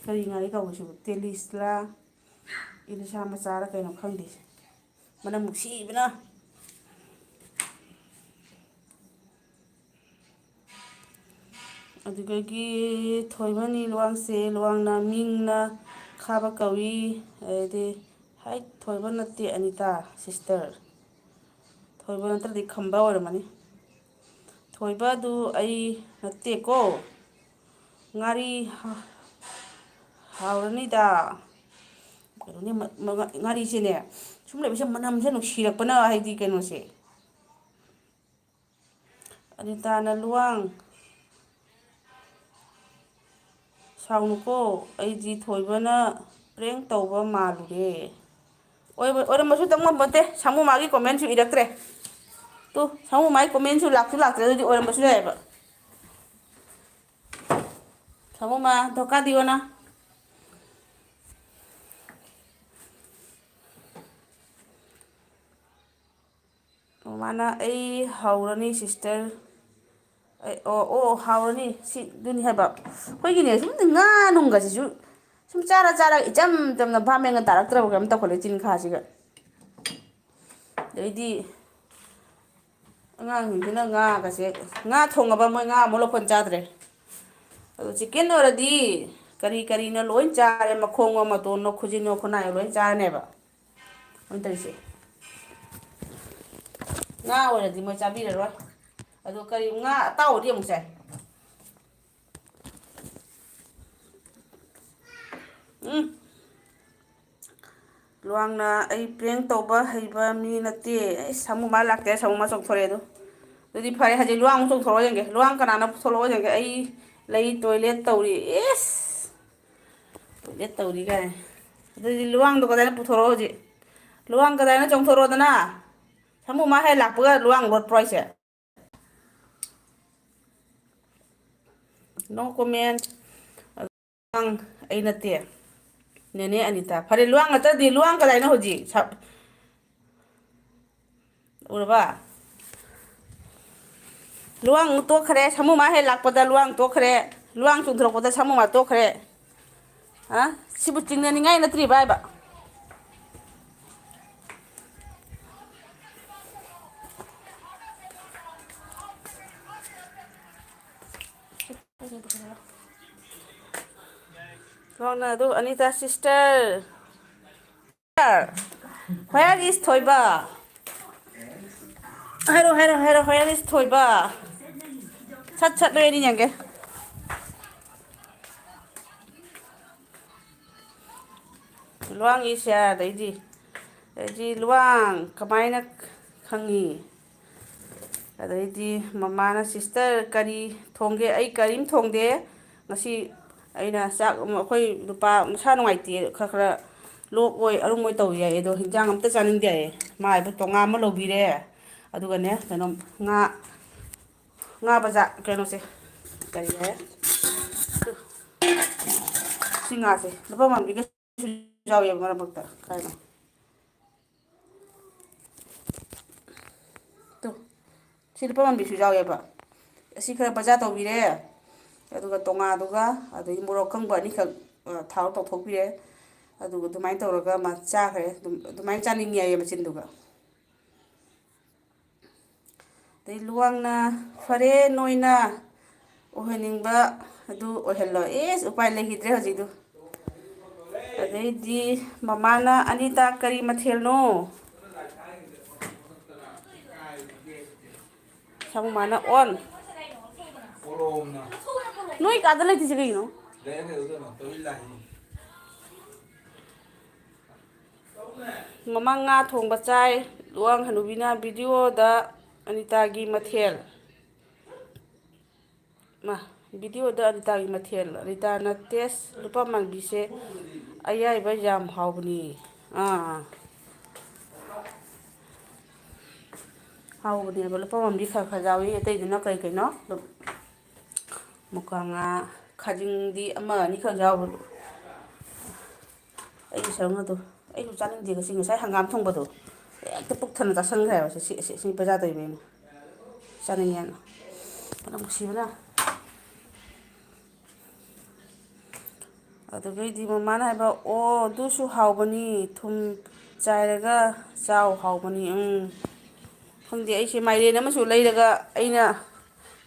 ꯀꯔꯤ ꯉꯥꯔꯤ ꯀꯧꯕ ꯁꯤꯕꯨ? ꯇꯦꯂꯤꯁꯂꯥ, ꯏꯂꯤꯁꯥ ꯃꯆꯥꯔ ꯀꯩꯅꯣ ꯈꯪꯗꯦ꯫ ꯃꯅꯝ ꯅꯨꯡꯁꯤꯕꯅ꯫ ꯑꯗꯨꯗꯒꯤ ꯊꯣꯏꯕꯅꯤ ꯂꯨꯋꯥꯡꯁꯦ, ꯂꯨꯋꯥꯡꯅ ꯃꯤꯡꯅ ꯈꯥꯕ ꯀꯧꯏ꯫ ꯑꯗꯩꯗꯤ, ꯍꯥꯏ, ꯊꯣꯏꯕ ꯅꯠꯇꯦ, ꯑꯅꯤꯇꯥ, ꯁꯤꯁꯇꯔ꯫ ꯊꯣꯏꯕ ꯅꯠꯇ꯭ꯔꯗꯤ ꯈꯝꯕ ꯑꯣꯏꯔꯝꯃꯅꯤ꯫ ꯊꯣꯏꯕ ꯑꯗꯨ ꯑꯩ ꯅꯠꯇꯦꯀꯣ꯫ ꯉꯥꯔꯤ ꯍꯥ-, ꯍꯥꯎꯔꯅꯤꯗ꯫ ꯀꯩꯅꯣꯅꯦ, ꯃ-, ꯃ-, ꯉꯥꯔꯤꯁꯦꯅꯦ, ꯁꯨꯝ ꯂꯩꯕꯁꯦ ꯃꯅꯝꯁꯦ ꯅꯨꯡꯁꯤꯔꯛꯄꯅ, ꯍꯥꯏꯗꯤ ꯀꯩꯅꯣꯁꯦ꯫ ꯑꯅꯤꯇꯥꯅ ꯂꯨꯋꯥꯡ, "ꯁꯥꯎꯅꯨꯀꯣ, ꯑꯩꯗꯤ ꯊꯣꯏꯕꯅ prank ꯇꯧꯕ ꯃꯥꯜꯂꯨꯔꯦ"꯫ ꯑꯣꯏꯕ-, ꯑꯣꯏꯔꯝꯕꯁꯨ ꯇꯝ ꯉꯝꯄꯣꯠꯇꯦ꯫ ꯁꯥꯃꯨ ꯃꯥꯒꯤ comment ꯁꯨ ꯏꯔꯛꯇ꯭ꯔꯦ꯫ ꯇꯨ, ꯁꯥꯃꯨ ꯃꯥꯒꯤ comment ꯁꯨ ꯂꯥꯛꯁꯨ ꯂꯥꯛꯇ꯭ꯔꯦ, ꯑꯗꯨꯗꯤ ꯑꯣꯏꯔꯝꯕꯁꯨ ꯌꯥꯏꯑꯕ꯫ ꯁꯥꯃꯨ ꯃꯥ, ꯙꯣꯀꯥ ꯗꯤꯌꯣꯅ꯫ ꯑꯣ, ꯃꯥꯅ, "ꯑꯩ ꯍꯧꯔꯅꯤ sister"꯫ ꯑꯩ, ꯑꯣ, ꯑꯣ, ꯍꯥꯎꯔꯅꯤ꯫ ꯁꯤ, ꯑꯗꯨꯅꯤ ꯍꯥꯏꯕ꯫ ꯑꯩꯈꯣꯏꯒꯤꯅꯦ, ꯁꯨꯝ ꯉꯥ ꯅꯨꯡꯒꯁꯤꯁꯨ ꯁꯨꯝ ꯆꯥꯔ ꯆꯥꯔꯒ ꯏꯆꯝ ꯆꯝꯅ ꯚꯥꯞ ꯃꯦꯟꯒ ꯇꯥꯔꯛꯇ꯭ꯔꯕ ꯀꯩꯅꯣꯝ ꯇꯧꯈꯠꯂꯦ ꯆꯤꯟꯈꯥꯁꯤꯒ꯫ ꯑꯗꯩꯗꯤ ꯑꯉꯥꯡꯁꯤꯡꯁꯤꯅ ꯉꯥꯒꯁꯦ, ꯉꯥ ꯊꯣꯡꯉꯕ ꯃꯣꯏ ꯉꯥ ꯑꯃꯨꯛ ꯂꯧꯈꯣꯟ ꯆꯥꯗ꯭ꯔꯦ꯫ ꯑꯗꯣ chicken ꯑꯣꯏꯔꯗꯤ ꯀꯔꯤ ꯀꯔꯤꯅꯣ ꯂꯣꯏ ꯆꯥꯔꯦ, ꯃꯈꯣꯡꯉꯣ, ꯃꯇꯣꯟꯅꯣ, ꯈꯨꯖꯤꯟꯅꯣ, ꯈꯨꯅꯥꯏꯑꯣ ꯂꯣꯏ ꯆꯥꯔꯅꯦꯕ꯫ ꯃꯣꯏ ꯇꯧꯔꯤꯁꯦ꯫ ꯉꯥ ꯑꯣꯏꯔꯗꯤ ꯃꯣꯏ ꯆꯥꯕꯤꯔꯔꯣꯏ꯫ ꯑꯗꯣ ꯀꯔꯤ, ꯉꯥ ꯑꯇꯥꯎꯕꯗꯤ ꯑꯃꯨꯛ ꯆꯥꯏ꯫ ꯎꯝ꯫ ꯂꯨꯋꯥꯡꯅ, "ꯑꯩ prank ꯇꯧꯕ ꯍꯩꯕ ꯃꯤ ꯅꯠꯇꯦ"꯫ ꯑꯩ ꯁꯥꯃꯨ ꯃꯥ ꯂꯥꯛꯇꯦ, ꯁꯥꯃꯨ ꯃꯥ ꯆꯣꯡꯊꯣꯔꯛꯑꯦ ꯑꯗꯣ꯫ ꯑꯗꯨꯗꯤ ꯐꯔꯦ, ꯍꯧꯖꯤꯛ ꯂꯨꯋꯥꯡ ꯑꯃꯨꯛ ꯆꯣꯡꯊꯣꯔꯛꯑꯣ ꯌꯦꯡꯒꯦ꯫ ꯂꯨꯋꯥꯡ ꯀꯅꯥꯅꯣ ꯄꯨꯊꯣꯔꯛꯑꯣ ꯌꯦꯡꯒꯦ꯫ "ꯑꯩ ꯂꯩ, toilet ꯇꯧꯔꯤ"꯫ ꯏꯁ! Toilet ꯇꯧꯔꯤ ꯀꯥꯏ꯫ ꯑꯗꯨꯗꯤ ꯂꯨꯋꯥꯡꯗꯣ ꯀꯗꯥꯏꯅ ꯄꯨꯊꯣꯔꯛꯑꯣ ꯍꯧꯖꯤꯛ꯫ ꯂꯨꯋꯥꯡ ꯀꯗꯥꯏꯅ ꯆꯣꯡꯊꯣꯔꯛꯑꯣꯗꯅ꯫ ꯁꯥꯃꯨ ꯃꯥ ꯍꯦꯛ ꯂꯥꯛꯄꯒ ꯂꯨꯋꯥꯡ ꯂꯣꯠꯄ꯭ꯔꯣ ꯍꯥꯏꯁꯦ? No comment꯫ ꯂꯨꯋꯥꯡ ꯑꯩ ꯅꯠꯇꯦ꯫ ꯅꯦꯅꯦ ꯑꯅꯤꯇꯥ꯫ ꯐꯔꯦ, ꯂꯨꯋꯥꯡ ꯅꯠꯇ꯭ꯔꯗꯤ ꯂꯨꯋꯥꯡ ꯀꯗꯥꯏꯅꯣ ꯍꯧꯖꯤꯛ? ꯁ-, ꯎꯔꯕ? ꯂꯨꯋꯥꯡ ꯇꯣꯛꯈ꯭ꯔꯦ꯫ ꯁꯥꯃꯨ ꯃꯥ ꯍꯦꯛ ꯂꯥꯛꯄꯗ ꯂꯨꯋꯥꯡ ꯇꯣꯛꯈ꯭ꯔꯦ꯫ ꯂꯨꯋꯥꯡ ꯆꯣꯡꯊꯣꯔꯛꯄꯗ ꯁꯥꯃꯨ ꯃꯥ ꯇꯣꯛꯈ꯭ꯔꯦ꯫ ꯑ? ꯁꯤꯕꯨ ꯆꯤꯡꯅꯅꯤꯡꯉꯥꯏ ꯅꯠꯇ꯭ꯔꯤꯕ ꯍꯥꯏꯕ? ꯂꯨꯋꯥꯡꯅ ꯑꯗꯨ, ꯑꯅꯤꯇꯥ sister꯫ Where is ꯊꯣꯏꯕ? ꯍꯥꯏꯔꯣ, ꯍꯥꯏꯔꯣ, ꯍꯥꯏꯔꯣ, where is ꯊꯣꯏꯕ? ꯁꯠ ꯁꯠ ꯂꯣꯏꯔꯗꯤ ꯌꯦꯡꯒꯦ꯫ ꯂꯨꯋꯥꯡ is here ꯑꯗꯩꯗꯤ, ꯑꯗꯩꯗꯤ ꯂꯨꯋꯥꯡ ꯀꯃꯥꯏꯅ ꯈꯪꯉꯤ? ꯑꯗꯩꯗꯤ ꯃꯃꯥꯅ, "ꯁꯤꯁꯇꯔ, ꯀꯔꯤ ꯊꯣꯡꯒꯦ?" "ꯑꯩ ꯀꯔꯤꯝ ꯊꯣꯡꯗꯦ꯫ ꯉꯁꯤ ꯑꯩꯅ ꯆꯥꯛ, ꯑꯩꯈꯣꯏ ꯅꯨꯄꯥ ꯃꯁꯥ ꯅꯨꯡꯉꯥꯏꯇꯦ, ꯈꯔ ꯈꯔ ꯂꯣꯛ ꯑꯣꯏ, ꯑꯔꯨꯝ ꯑꯣꯏ ꯇꯧꯏ" ꯍꯥꯏꯌꯦ꯫ ꯑꯗꯣ ꯍꯤꯟꯖꯥꯡ ꯑꯝꯇ ꯆꯥꯅꯤꯡꯗꯦ ꯍꯥꯏꯌꯦ꯫ ꯃꯥ ꯍꯥꯏꯕ ꯇꯣꯉꯥꯟ ꯑꯃ ꯂꯧꯕꯤꯔꯦ꯫ ꯑꯗꯨꯒꯅꯦ, ꯀꯩꯅꯣ, ꯉꯥ, ꯉꯥ ꯕꯖꯥ-, ꯀꯩꯅꯣꯁꯦ, ꯀꯔꯤ ꯍꯥꯏ? ꯁꯤ ꯉꯥꯁꯦ ꯂꯨꯄꯥ ꯃꯥꯟꯕꯤꯒ ꯌꯥꯎꯋꯦꯕ ꯃꯔꯛ ꯃꯔꯛꯇ꯫ ꯀꯥꯏꯅꯣ? ꯇꯨ, ꯁꯤ ꯂꯨꯄꯥ ꯃꯥꯟꯕꯤꯁꯨ ꯌꯥꯎꯋꯦꯕ꯫ ꯑꯁꯤ ꯈꯔ ꯕꯖꯥꯔ ꯇꯧꯕꯤꯔꯦ꯫ ꯑꯗꯨꯒ ꯇꯣꯉꯥꯗꯨꯒ, ꯑꯗꯒꯤ ꯃꯣꯔꯣꯛ ꯑꯀꯪꯕ ꯑꯅꯤꯈꯛ, ꯑ, ꯊꯥꯎ ꯇꯧꯊꯣꯛꯄꯤꯔꯦ꯫ ꯑꯗꯨꯒ ꯑꯗꯨꯃꯥꯏꯅ ꯇꯧꯔꯒ ꯃꯥ ꯆꯥꯈ꯭ꯔꯦ꯫ ꯑꯗꯨꯝ, ꯑꯗꯨꯃꯥꯏꯅ ꯆꯥꯅꯤꯡꯉꯤ ꯍꯥꯏꯌꯦ ꯃꯆꯤꯟꯗꯨꯒ꯫ ꯑꯗꯩ ꯂꯨꯋꯥꯡꯅ, "ꯐꯔꯦ, ꯅꯣꯏꯅ ꯑꯣꯏꯍꯟꯅꯤꯡꯕ ꯑꯗꯨ ꯑꯣꯏꯍꯜꯂꯣ"꯫ ꯑꯦꯁ, ꯎꯄꯥꯏ ꯂꯩꯈꯤꯗ꯭ꯔꯦ ꯍꯧꯖꯤꯛꯇꯨ꯫ ꯑꯗꯩꯗꯤ ꯃꯃꯥꯅ, "ꯑꯅꯤꯇꯥ, ꯀꯔꯤ ꯃꯊꯦꯜꯅꯣ?" ꯁꯥꯃꯨ ꯃꯥꯅ ꯑꯣꯟ꯫ ꯅꯣꯏ ꯀꯥꯗ ꯂꯩꯇ꯭ꯔꯤꯁꯦ ꯀꯩꯒꯤꯅꯣ? ꯃꯃꯥ ꯉꯥ ꯊꯣꯡꯕ ꯆꯥꯏ꯫ ꯂꯨꯋꯥꯡ ꯍꯅꯨꯕꯤꯅ ꯚꯤꯗꯤꯑꯣꯗ ꯑꯅꯤꯇꯥꯒꯤ ꯃꯊꯦꯜ꯫ ꯃꯥ, ꯚꯤꯗꯤꯑꯣꯗ ꯑꯅꯤꯇꯥꯒꯤ ꯃꯊꯦꯜ꯫ ꯑꯅꯤꯇꯥꯅ, "ꯇꯦꯁ, ꯂꯨꯄꯥ ꯃꯥꯟꯕꯤꯁꯦ ꯑꯌꯥꯏꯕ ꯌꯥꯝ ꯍꯥꯎꯕꯅꯤ"꯫ ꯑꯥ, ꯑꯥ꯫ ꯍꯥꯎꯕꯅꯦꯕ꯫ ꯂꯨꯄꯥ ꯃꯥꯟꯕꯤ ꯈꯔ ꯈꯔ ꯌꯥꯎꯏ, ꯑꯇꯩꯗꯨꯅ ꯀꯩ ꯀꯩꯅꯣ? ꯑꯗꯨꯝ ꯃꯨꯀꯥ ꯉꯥ, ꯈꯥꯖꯤꯡꯗꯤ ꯑꯃ ꯑꯅꯤꯈꯛ ꯌꯥꯎꯕ꯫ ꯑꯩꯒꯤ ꯁꯔꯨꯛꯅ ꯑꯗꯨ, ꯑꯩꯁꯨ ꯆꯥꯅꯤꯡꯗꯦ ꯉꯁꯤ, ꯉꯁꯥꯏ ꯍꯪꯒꯥꯝ ꯊꯣꯡꯕꯗꯣ ꯍꯦꯛꯇ ꯄꯨꯛ ꯊꯟꯅ ꯆꯥꯁꯟꯈ꯭ꯔꯦꯕ꯫ ꯁꯤ, ꯁꯤ, ꯁꯤ, ꯁꯤ ꯕꯖꯥꯔ ꯇꯧꯔꯤꯕ ꯑꯩꯅ꯫ ꯆꯥꯅꯤꯡꯉꯦꯅ꯫ ꯃꯅꯝ ꯅꯨꯡꯁꯤꯕꯅ꯫ ꯑꯗꯨꯗꯩꯗꯤ ꯃꯃꯥꯅ ꯍꯥꯏꯕ, "ꯑꯣ, ꯑꯗꯨꯁꯨ ꯍꯥꯎꯕꯅꯤ, ꯊꯨꯝ ꯆꯥꯏꯔꯒ ꯆꯥꯎ, ꯍꯥꯎꯕꯅꯤ"꯫ ꯎꯝ꯫ ꯈꯪꯗꯦ, ꯑꯩꯁꯦ ꯃꯥꯏꯔꯦꯟ ꯑꯃꯁꯨ ꯂꯩꯔꯒ, ꯑꯩꯅ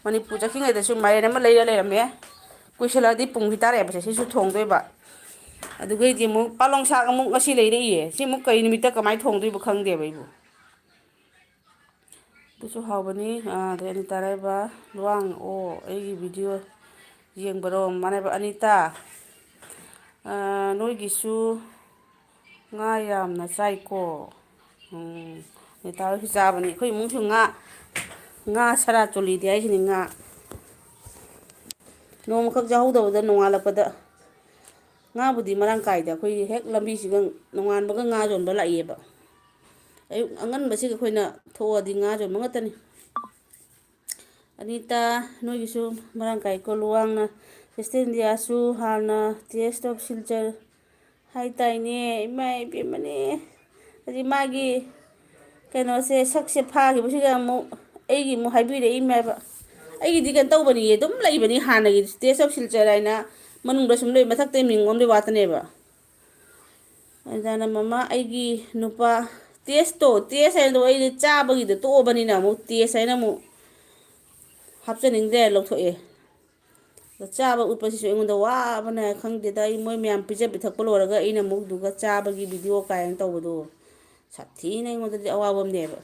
ꯃꯅꯤꯄꯨꯔ ꯆꯠꯈ꯭ꯔꯤꯉꯩꯗꯁꯨ ꯃꯥꯏꯔꯦꯟ ꯑꯃ ꯂꯩꯔ ꯂꯩꯔꯝꯃꯦ꯫ ꯀꯨꯏꯁꯜꯂꯛꯑꯗꯤ ꯄꯨꯝꯈꯤ ꯇꯥꯔꯦꯕꯁꯦ, ꯁꯤꯁꯨ ꯊꯣꯡꯗꯣꯏꯕ꯫ ꯑꯗꯨꯒꯩꯗꯤ ꯑꯃꯨꯛ ꯄꯥꯂꯣꯡ ꯁꯥꯛ ꯑꯃꯨꯛ ꯉꯁꯤ ꯂꯩꯔꯛꯏꯌꯦ꯫ ꯁꯤ ꯑꯃꯨꯛ ꯀꯩ ꯅꯨꯃꯤꯠꯇ ꯀꯃꯥꯏꯅ ꯊꯣꯡꯗꯣꯏꯕ ꯈꯪꯗꯦꯕ ꯑꯩꯕꯨ꯫ ꯑꯗꯨꯁꯨ ꯍꯥꯎꯕꯅꯤ꯫ ꯑꯥ, ꯑꯗꯩ ꯑꯅꯤꯇꯥꯅ ꯍꯥꯏꯕ, "ꯂꯨꯋꯥꯡ, ꯑꯣ, ꯑꯩꯒꯤ ꯚꯤꯗꯤꯑꯣ ꯌꯦꯡꯕꯔꯣ?" ꯃꯥꯅ ꯍꯥꯏꯕ, "ꯑꯅꯤꯇꯥ, ꯑꯥ, ꯅꯣꯏꯒꯤꯁꯨ ꯉꯥ ꯌꯥꯝꯅ ꯆꯥꯏꯀꯣ?" ꯎꯝ, ꯑꯅꯤꯇꯥ ꯍꯣꯏꯁꯨ ꯆꯥꯕꯅꯤ꯫ ꯑꯩꯈꯣꯏ ꯏꯃꯨꯡꯁꯨ ꯉꯥ, ꯉꯥ ꯁꯔꯥ ꯆꯣꯂꯤꯗꯤ ꯍꯥꯏꯁꯤꯅꯤ, ꯉꯥ꯫ ꯅꯣꯡꯃꯈꯛ ꯆꯥꯍꯧꯗꯕꯗ ꯅꯣꯡꯉꯥꯜꯂꯛꯄꯗ꯫ ꯉꯥꯕꯨꯗꯤ ꯃꯔꯥꯡ ꯀꯥꯏꯗ, ꯑꯩꯈꯣꯏꯒꯤ ꯍꯦꯛ ꯂꯝꯕꯤꯁꯤꯒ ꯅꯣꯡꯉꯥꯟꯕꯒ ꯉꯥ ꯌꯣꯟꯕ ꯂꯥꯛꯏꯑꯕ꯫ ꯑꯌꯨꯛ ꯑꯉꯟꯕꯁꯤꯒ ꯑꯩꯈꯣꯏꯅ ꯊꯣꯛꯑꯗꯤ ꯉꯥ ꯌꯣꯟꯕ ꯉꯥꯛꯇꯅꯤ꯫ ꯑꯅꯤꯇꯥ, ꯅꯣꯏꯒꯤꯁꯨ ꯃꯔꯥꯡ ꯀꯥꯏꯀꯣ꯫ ꯂꯨꯋꯥꯡꯅ, "ꯁꯤꯁꯇꯔ ꯏꯟꯗꯤꯌꯥꯁꯨ ꯍꯥꯟꯅ ꯇꯦꯁ ꯑꯣꯐ ꯁꯤꯜꯆꯔ ꯍꯥꯏ ꯇꯥꯏꯅꯦ, ꯏꯃꯥ ꯏꯕꯦꯝꯃꯅꯦ"꯫ ꯍꯥꯏꯗꯤ ꯃꯥꯒꯤ ꯀꯩꯅꯣꯁꯦ, ꯁꯛꯁꯦ ꯐꯥꯈꯤꯕꯁꯤꯒ ꯑꯃꯨꯛ ꯑꯩꯒꯤ ꯑꯃꯨꯛ ꯍꯥꯏꯕꯤꯔꯛꯏꯃꯦꯕ꯫ ꯑꯩꯒꯤꯗꯤ ꯀꯩꯅꯣ ꯇꯧꯕꯅꯤꯌꯦ, ꯑꯗꯨꯝ ꯂꯩꯕꯅꯤ ꯍꯥꯟꯅꯒꯤ ꯇꯦꯁ ꯑꯣꯐ ꯁꯤꯜꯆꯔ ꯍꯥꯏꯅ, ꯃꯅꯨꯡꯗ ꯁꯨꯝ ꯂꯩ, ꯃꯊꯛꯇ ꯃꯤꯡ ꯑꯣꯟꯕꯩ ꯋꯥꯇꯅꯦꯕ꯫ ꯑꯗꯨꯅ ꯃꯃꯥ, ꯑꯩꯒꯤ ꯅꯨꯄꯥ ꯇꯦꯁꯇꯣ, ꯇꯦꯁ ꯍꯥꯏꯅꯗꯣ ꯑꯩꯗꯤ ꯆꯥꯕꯒꯤꯗ ꯇꯣꯛꯑꯕꯅꯤꯅ ꯑꯃꯨꯛ ꯇꯦꯁ ꯍꯥꯏꯅ ꯑꯃꯨꯛ ꯍꯥꯞꯆꯅꯤꯡꯗ꯭ꯔꯦ, ꯂꯧꯊꯣꯛꯑꯦ꯫ ꯑꯗꯣ ꯆꯥꯕ ꯎꯠꯄꯁꯤꯁꯨ ꯑꯩꯉꯣꯟꯗ ꯋꯥꯕꯅ ꯈꯪꯗꯦꯗ꯫ ꯑꯩ ꯃꯣꯏ ꯃꯌꯥꯝ ꯄꯤꯖ ꯄꯤꯊꯛꯄ ꯂꯣꯏꯔꯒ ꯑꯩꯅ ꯑꯃꯨꯛ ꯑꯗꯨꯒ ꯆꯥꯕꯒꯤ ꯚꯤꯗꯤꯑꯣ ꯀꯥꯏꯅ ꯇꯧꯕꯗꯣ ꯁꯥꯊꯤꯅ ꯑꯩꯉꯣꯟꯗꯗꯤ ꯑꯋꯥꯕ ꯑꯃꯅꯦꯕ꯫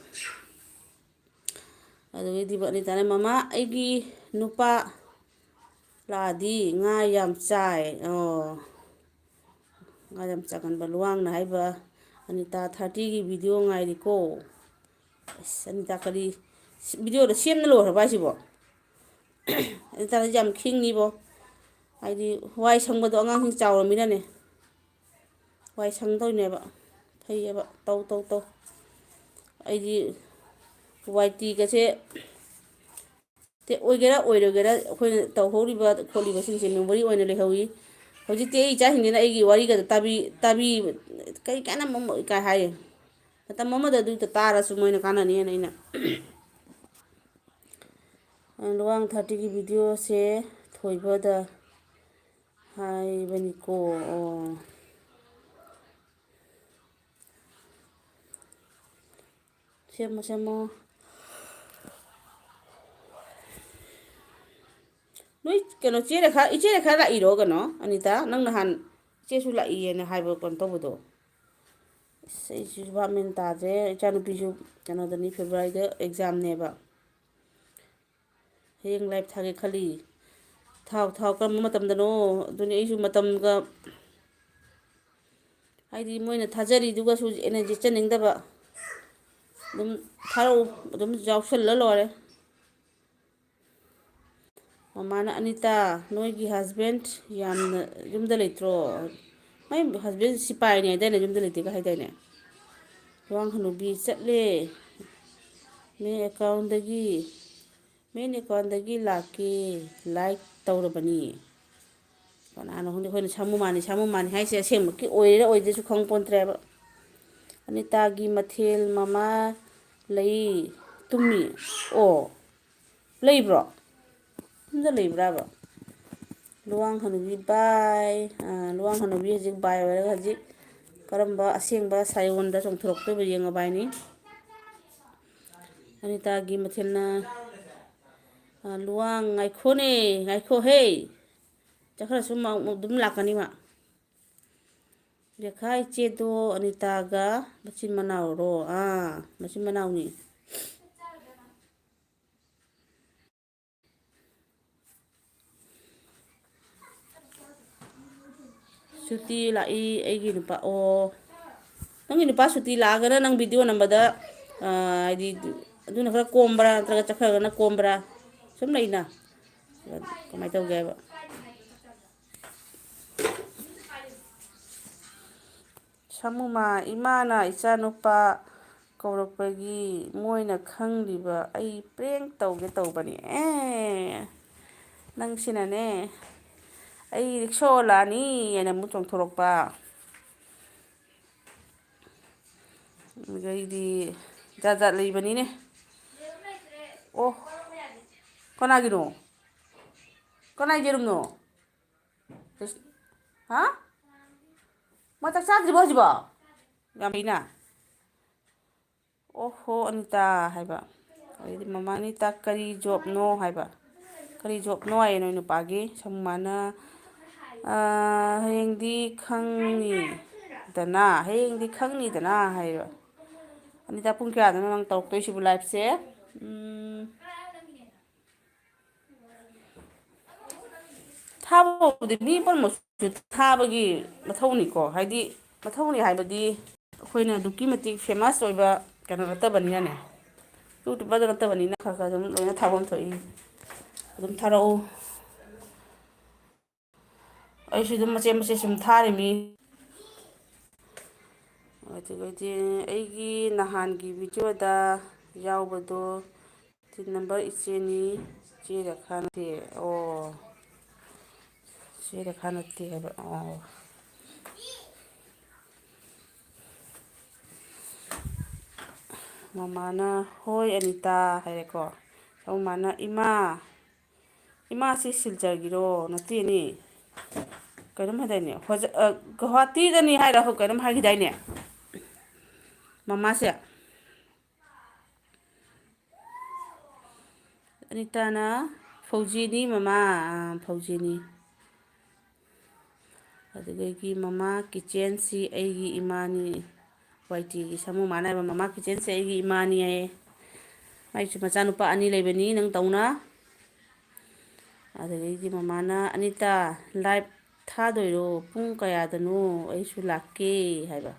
ꯑꯗꯨꯒꯤꯗꯤ ꯑꯅꯤꯇꯥꯅ, "ꯃꯃꯥ, ꯑꯩꯒꯤ ꯅꯨꯄꯥ ꯂꯥꯛꯑꯗꯤ ꯉꯥ ꯌꯥꯝ ꯆꯥꯏ"꯫ ꯑꯣ, ꯉꯥ ꯌꯥꯝ ꯆꯥꯒꯟꯕ ꯂꯨꯋꯥꯡꯅ ꯍꯥꯏꯕ꯫ ꯑꯅꯤꯇꯥ ꯊꯥꯔꯇꯤꯒꯤ ꯚꯤꯗꯤꯑꯣ ꯉꯥꯏꯔꯤꯀꯣ꯫ ꯑꯁ, ꯑꯅꯤꯇꯥ ꯀꯔꯤ, ꯚꯤꯗꯤꯑꯣꯗꯣ ꯁꯦꯝꯅ ꯂꯣꯏꯈ꯭ꯔꯕ ꯍꯥꯏꯁꯤꯕꯣ? ꯑꯅꯤꯇꯥꯗꯤ ꯌꯥꯝ ꯈꯤꯡꯉꯤꯕꯣ꯫ ꯍꯥꯏꯗꯤ ꯋꯥꯏ ꯁꯪꯕꯗꯣ ꯑꯉꯥꯡꯁꯤꯡ ꯆꯥꯎꯔꯃꯤꯅꯅꯦ꯫ ꯋꯥꯏ ꯁꯪꯗꯣꯏꯅꯦꯕ꯫ ꯐꯩꯌꯦꯕ꯫ ꯇꯧ, ꯇꯧ, ꯇꯧ꯫ ꯑꯩꯗꯤ ꯋꯥꯏ ꯇꯤꯒꯁꯦ ꯇꯦ-, ꯑꯣꯏꯒꯦꯔꯥ ꯑꯣꯏꯔꯣꯏꯒꯦꯔꯥ, ꯑꯩꯈꯣꯏꯅ ꯇꯧꯍꯧꯔꯤꯕ ꯈꯣꯠꯂꯤꯕꯁꯤꯡꯁꯦ ꯃꯦꯃꯣꯔꯤ ꯑꯣꯏꯅ ꯂꯩꯍꯧꯋꯤ꯫ ꯍꯧꯖꯤꯛꯇꯤ ꯑꯩ ꯏꯆꯥꯁꯤꯡꯁꯤꯅ ꯑꯩꯒꯤ ꯋꯥꯔꯤꯒꯗ ꯇꯥꯕꯤ, ꯇꯥꯕꯤ, "ꯀꯔꯤ ꯀꯥꯟꯅꯕ ꯑꯃ-" ꯀꯥꯏ ꯍꯥꯏꯌꯦ꯫ ꯃꯇꯝ ꯑꯃꯗ ꯑꯗꯨꯗ ꯇꯥꯔꯁꯨ ꯃꯣꯏꯅ ꯀꯥꯟꯅꯅꯤꯅ ꯑꯩꯅ ꯂꯨꯋꯥꯡ ꯊꯥꯔꯇꯤꯒꯤ ꯚꯤꯗꯤꯑꯣꯁꯦ ꯊꯣꯏꯕꯗ ꯍꯥꯏꯕꯅꯤꯀꯣ꯫ ꯑꯣ꯫ ꯁꯦꯝꯃꯣ, ꯁꯦꯝꯃꯣ꯫ ꯅꯣꯏ ꯀꯩꯅꯣ, ꯆꯦ ꯔꯦꯈꯥ, ꯏꯆꯦ ꯔꯦꯈꯥ ꯂꯥꯛꯏꯔꯣ ꯀꯩꯅꯣ, ꯑꯅꯤꯇꯥ? ꯅꯪ ꯅꯍꯥꯟ ꯏꯆꯦꯁꯨ ꯂꯥꯛꯏꯌꯦꯅ ꯍꯥꯏꯕ ꯀꯩꯅꯣ ꯇꯧꯕꯗꯣ꯫ ꯑꯁ, ꯑꯩꯁꯨ ꯚꯥꯞ ꯃꯦꯟ ꯇꯥꯗ꯭ꯔꯦ꯫ ꯏꯆꯥꯅꯨꯄꯤꯁꯨ ꯀꯩꯅꯣꯗꯅꯤ, ꯐꯦꯕ꯭ꯔꯨꯋꯥꯔꯤꯗ ꯑꯦꯛꯖꯥꯝꯅꯦꯕ꯫ ꯍꯌꯦꯡ ꯂꯥꯏꯞ ꯊꯥꯒꯦ ꯈꯜꯂꯤ꯫ ꯊꯥꯎ, ꯊꯥꯎ, ꯀꯔꯝꯕ ꯃꯇꯝꯗꯅꯣ? ꯑꯗꯨꯅꯤ ꯑꯩꯁꯨ ꯃꯇꯝꯒ, ꯍꯥꯏꯗꯤ ꯃꯣꯏꯅ ꯊꯥꯖꯔꯤꯗꯨꯒꯁꯨ ꯑꯩꯅ ꯌꯦꯠꯆꯅꯤꯡꯗꯕ꯫ ꯑꯗꯨꯝ ꯊꯥꯔꯛꯎ, ꯑꯗꯨꯝ ꯌꯥꯎꯁꯜꯂ ꯂꯣꯏꯔꯦ꯫ ꯃꯃꯥꯅ, "ꯑꯅꯤꯇꯥ, ꯅꯣꯏꯒꯤ husband ꯌꯥꯝꯅ ꯌꯨꯝꯗ ꯂꯩꯇ꯭ꯔꯣ? ꯃꯥꯏ husband ꯁꯤꯄꯥꯏꯅꯦ ꯍꯥꯏꯗꯥꯏꯅꯦ, ꯌꯨꯝꯗ ꯂꯩꯇꯦꯒ ꯍꯥꯏꯗꯥꯏꯅꯦ?" ꯂꯨꯋꯥꯡ ꯍꯅꯨꯕꯤ, "ꯆꯠꯂꯦ꯫ ꯃꯦ accountꯗꯒꯤ, main accountꯗꯒꯤ ꯂꯥꯛꯀꯦ, like ꯇꯧꯔꯕꯅꯤ"꯫ ꯀꯅꯥꯅꯣ ꯈꯪꯗꯦ, ꯑꯩꯈꯣꯏꯅ ꯁꯥꯃꯨ ꯃꯥꯅꯤ, ꯁꯥꯃꯨ ꯃꯥꯅꯤ ꯍꯥꯏꯁꯦ ꯑꯁꯦꯡꯕꯀꯤ ꯑꯣꯏꯔꯤꯔꯥ ꯑꯣꯏꯗ꯭ꯔꯤꯁꯨ ꯈꯪ ꯄꯣꯟꯇ꯭ꯔꯦꯕ꯫ ꯑꯅꯤꯇꯥꯒꯤ ꯃꯊꯦꯜ ꯃꯃꯥ ꯂꯩ, ꯇꯨꯝꯃꯤ꯫ ꯑꯣ, ꯂꯩꯕ꯭ꯔꯣ? ꯌꯨꯝꯗ ꯂꯩꯕ꯭ꯔꯥꯕ? ꯂꯨꯋꯥꯡ ꯍꯅꯨꯕꯤ bye꯫ ꯑꯥ, ꯂꯨꯋꯥꯡ ꯍꯅꯨꯕꯤ ꯍꯧꯖꯤꯛ bye ꯑꯣꯏꯔꯒ ꯍꯧꯖꯤꯛ ꯀꯔꯝꯕ ꯑꯁꯦꯡꯕ ꯁꯥꯏꯑꯣꯟꯗ ꯆꯣꯡꯊꯣꯔꯛꯇꯣꯏꯕ ꯌꯦꯡꯉꯕ ꯍꯥꯏꯅꯤ꯫ ꯑꯅꯤꯇꯥꯒꯤ ꯃꯊꯦꯜꯅ, ꯑꯥ, ꯂꯨꯋꯥꯡ ꯉꯥꯏꯈꯣꯅꯦ, ꯉꯥꯏꯈꯣꯍꯦ꯫ ꯆꯠꯈ꯭ꯔꯁꯨ ꯃꯥ ꯑꯗꯨꯝ ꯂꯥꯛꯀꯅꯤ ꯃꯥ꯫ ꯔꯦꯈꯥ ꯏꯆꯦꯗꯣ ꯑꯅꯤꯇꯥꯒ ꯃꯆꯤꯟ ꯃꯅꯥꯎꯔꯣ? ꯑꯥ, ꯃꯆꯤꯟ ꯃꯅꯥꯎꯅꯤ꯫ ꯁꯨꯇꯤ ꯂꯥꯛꯏ ꯑꯩꯒꯤ ꯅꯨꯄꯥ꯫ ꯑꯣ, ꯅꯪꯒꯤ ꯅꯨꯄꯥ ꯁꯨꯇꯤ ꯂꯥꯛꯑꯒꯅ ꯅꯪ video ꯅꯝꯕꯗ, ꯑꯥ, ꯍꯥꯏꯗꯤ ꯑꯗꯨꯅ ꯈꯔ ꯀꯣꯝꯕ꯭ꯔꯥ ꯅꯠꯇ꯭ꯔꯒ ꯆꯠꯈ꯭ꯔꯒꯅ ꯀꯣꯝꯕ꯭ꯔꯥ? ꯁꯨꯝ ꯂꯩꯅ꯫ ꯀꯃꯥꯏꯅ ꯇꯧꯒꯦ ꯍꯥꯏꯕ? ꯁꯥꯃꯨꯃ, ꯏꯃꯥꯅ ꯏꯆꯥꯅꯨꯄꯥ ꯀꯧꯔꯛꯄꯒꯤ ꯃꯣꯏꯅ ꯈꯪꯂꯤꯕ ꯑꯩ prank ꯇꯧꯒꯦ ꯇꯧꯕꯅꯤ꯫ ꯑꯦ, ꯅꯪꯁꯤꯅꯅꯦ, ꯑꯩ ꯔꯤꯛꯁꯣ ꯂꯥꯛꯑꯅꯤ ꯍꯥꯏꯅ ꯑꯃꯨꯛ ꯆꯣꯡꯊꯣꯔꯛꯄ꯫ ꯑꯗꯩꯗꯤ ꯖꯥꯠ ꯖꯥꯠ ꯂꯩꯕꯅꯤꯅꯦ꯫ ꯑꯣ, ꯀꯅꯥꯒꯤꯅꯣ? ꯀꯅꯥꯒꯤ ꯌꯦꯔꯨꯝꯅꯣ? ꯍꯥ? ꯃꯥ ꯆꯥꯛ ꯆꯥꯗ꯭ꯔꯤꯕꯣ ꯍꯧꯖꯤꯛꯐꯥꯎ? ꯌꯥꯝ ꯐꯩꯅ꯫ "ꯑꯣꯍꯣ, ꯑꯅꯤꯇꯥ" ꯍꯥꯏꯕ꯫ ꯑꯗꯩꯗꯤ ꯃꯃꯥ, "ꯑꯅꯤꯇꯥ, ꯀꯔꯤ jobꯅꯣ?" ꯍꯥꯏꯕ꯫ "ꯀꯔꯤ jobꯅꯣ?" ꯍꯥꯏꯌꯦ ꯅꯣꯏ ꯅꯨꯄꯥꯒꯤ꯫ ꯁꯥꯃꯨꯃꯅ, "ꯑꯥ, ꯍꯌꯦꯡꯗꯤ ꯈꯪꯅꯤꯗꯅ, ꯍꯌꯦꯡꯗꯤ ꯈꯪꯅꯤꯗꯅ" ꯍꯥꯏꯌꯦꯕ꯫ "ꯑꯅꯤꯇꯥ, ꯄꯨꯡ ꯀꯌꯥꯗꯅꯣ ꯅꯪ ꯇꯧꯔꯛꯇꯣꯏꯁꯤꯕꯨ liveꯁꯦ?" ꯎꯝ, ꯊꯥꯕꯕꯨꯗꯤ ꯃꯤ ꯄꯨꯝꯅꯃꯛꯁꯨ ꯊꯥꯕꯒꯤ ꯃꯊꯧꯅꯤꯀꯣ, ꯍꯥꯏꯗꯤ ꯃꯊꯧꯅꯤ ꯍꯥꯏꯕꯗꯤ ꯑꯩꯈꯣꯏꯅ ꯑꯗꯨꯛꯀꯤ ꯃꯇꯤꯛ famous ꯑꯣꯏꯕ ꯀꯩꯅꯣ ꯅꯠꯇꯕꯅꯤꯅꯅꯦ, YouTuberꯗ ꯅꯠꯇꯕꯅꯤꯅ ꯈꯔ ꯈꯔ ꯑꯗꯨꯝ ꯂꯣꯏꯅ ꯊꯥꯐꯝ ꯊꯣꯛꯏ꯫ ꯑꯗꯨꯝ ꯊꯥꯔꯛꯎ꯫ ꯑꯩꯁꯨ ꯑꯗꯨꯝ ꯃꯆꯦꯠ ꯃꯆꯦꯠ ꯁꯨꯝ ꯊꯥꯔꯤꯃꯤ꯫ ꯑꯗꯨꯒꯗꯤ ꯑꯩꯒꯤ ꯅꯍꯥꯟꯒꯤ ꯚꯤꯗꯤꯑꯣꯗ ꯌꯥꯎꯕꯗꯣ ꯇꯤꯟ ꯅꯝꯕꯔ ꯏꯆꯦꯅꯤ꯫ ꯏꯆꯦ ꯔꯦꯈꯥ ꯅꯠꯇꯦ꯫ ꯑꯣ, ꯏꯆꯦ ꯔꯦꯈꯥ ꯅꯠꯇꯦ ꯍꯥꯏꯕ꯫ ꯑꯣ, ꯃꯃꯥꯅ, "ꯍꯣꯏ ꯑꯅꯤꯇꯥ" ꯍꯥꯏꯔꯦꯀꯣ꯫ ꯃꯃꯥꯅ, "ꯏꯃꯥ, ꯏꯃꯥꯁꯤ ꯁꯤꯜꯆꯔꯒꯤꯔꯣ?" "ꯅꯠꯇꯦꯅꯦ, ꯀꯩꯅꯣꯝ ꯍꯥꯏꯗꯥꯏꯅꯦ, ꯍꯣꯖ-, ꯑ, ꯒꯨꯋꯥꯍꯥꯇꯤꯗꯅꯤ" ꯍꯥꯏꯔ ꯀꯩꯅꯣꯝ ꯍꯥꯏꯈꯤꯗꯥꯏꯅꯦ ꯃꯃꯥꯁꯦ? ꯑꯅꯤꯇꯥꯅ, "ꯐꯧꯖꯤꯅꯤ ꯃꯃꯥ, ꯑꯥ, ꯐꯧꯖꯤꯅꯤ"꯫ ꯑꯗꯨꯗꯒꯤ, "ꯃꯃꯥ, ꯀꯤꯆꯦꯟꯁꯤ ꯑꯩꯒꯤ ꯏꯃꯥꯅꯤ"꯫ ꯋꯥꯏ ꯇꯤꯒꯤ ꯁꯥꯃꯨ ꯃꯥꯅ ꯍꯥꯏꯕ, "ꯃꯃꯥ, ꯀꯤꯆꯦꯟꯁꯦ ꯑꯩꯒꯤ ꯏꯃꯥꯅꯤ" ꯍꯥꯏꯌꯦ꯫ ꯃꯥꯏꯁꯨ ꯃꯆꯥꯅꯨꯄꯥ ꯑꯅꯤ ꯂꯩꯕꯅꯤ ꯅꯪ ꯇꯧꯅ꯫ ꯑꯗꯨꯗꯒꯤꯗꯤ ꯃꯃꯥꯅ, "ꯑꯅꯤꯇꯥ, ꯂꯥꯏꯚ ꯊꯥꯗꯣꯏꯔꯣ? ꯄꯨꯡ ꯀꯌꯥꯗꯅꯣ? ꯑꯩꯁꯨ ꯂꯥꯛꯀꯦ" ꯍꯥꯏꯕ꯫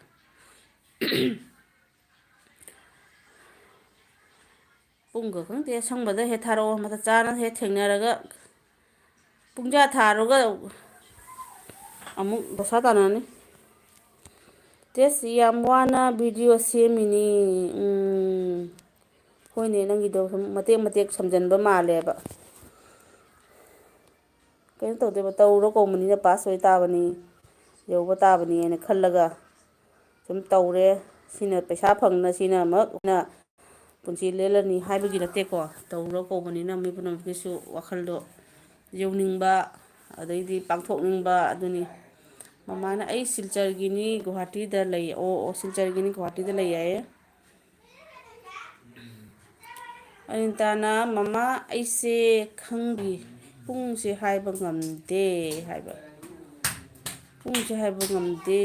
ꯄꯨꯡꯒ ꯈꯪꯗꯦ, ꯑꯁꯪꯕꯗ ꯍꯦꯛ ꯊꯥꯔꯛꯑꯣ, ꯃꯇꯝ ꯆꯥꯅ ꯍꯦꯛ ꯊꯦꯡꯅꯔꯒ ꯄꯨꯡꯖꯥ ꯊꯥꯔꯨꯒ ꯑꯃꯨꯛ ꯗꯁꯥ ꯇꯥꯅꯅꯤ꯫ ꯇꯦꯁ ꯌꯥꯝ ꯋꯥꯅ ꯚꯤꯗꯤꯑꯣ ꯁꯦꯝꯃꯤꯅꯤ꯫ ꯎꯝ, ꯍꯣꯏꯅꯦ, ꯅꯪꯒꯤꯗꯣ ꯁꯨꯝ ꯃꯇꯦꯛ ꯃꯇꯦꯛ ꯁꯝꯖꯟꯕ ꯃꯥꯜꯂꯦꯕ꯫ ꯀꯩꯅꯣ ꯇꯧꯗꯣꯏꯕ, ꯇꯧꯔꯣ ꯀꯧꯕꯅꯤꯅ ꯄꯥꯁ ꯑꯣꯏ ꯇꯥꯕꯅꯤ, ꯌꯧꯕ ꯇꯥꯕꯅꯤ ꯍꯥꯏꯅ ꯈꯜꯂꯒ ꯁꯨꯝ ꯇꯧꯔꯦ꯫ ꯁꯤꯅ ꯄꯩꯁꯥ ꯐꯪꯅ, ꯁꯤꯅ ꯑꯃꯨꯛ ꯄꯨꯟꯁꯤ ꯂꯦꯜꯂꯅꯤ ꯍꯥꯏꯕꯒꯤ ꯅꯠꯇꯦꯀꯣ꯫ ꯇꯧꯔꯣ ꯀꯧꯕꯅꯤꯅ ꯃꯤ ꯄꯨꯝꯅꯃꯛꯀꯤꯁꯨ ꯋꯥꯈꯜꯗꯣ ꯌꯧꯅꯤꯡꯕ, ꯑꯗꯩꯗꯤ ꯄꯥꯡꯊꯣꯛꯅꯤꯡꯕ ꯑꯗꯨꯅꯤ꯫ ꯃꯃꯥꯅ, "ꯑꯩ ꯁꯤꯜꯆꯔꯒꯤꯅꯤ, ꯒꯨꯋꯥꯍꯥꯇꯤꯗ ꯂꯩ"꯫ ꯑꯣ, ꯑꯣ, ꯁꯤꯜꯆꯔꯒꯤꯅꯤ, ꯒꯨꯋꯥꯍꯥꯇꯤꯗ ꯂꯩ ꯍꯥꯏꯌꯦ꯫ ꯑꯅꯤꯇꯥꯅ, "ꯃꯃꯥ, ꯑꯩꯁꯦ ꯈꯪꯗꯦ, ꯄꯨꯡꯁꯦ ꯍꯥꯏꯕ ꯉꯝꯗꯦ" ꯍꯥꯏꯕ꯫ "ꯄꯨꯡꯁꯦ ꯍꯥꯏꯕ ꯉꯝꯗꯦ"꯫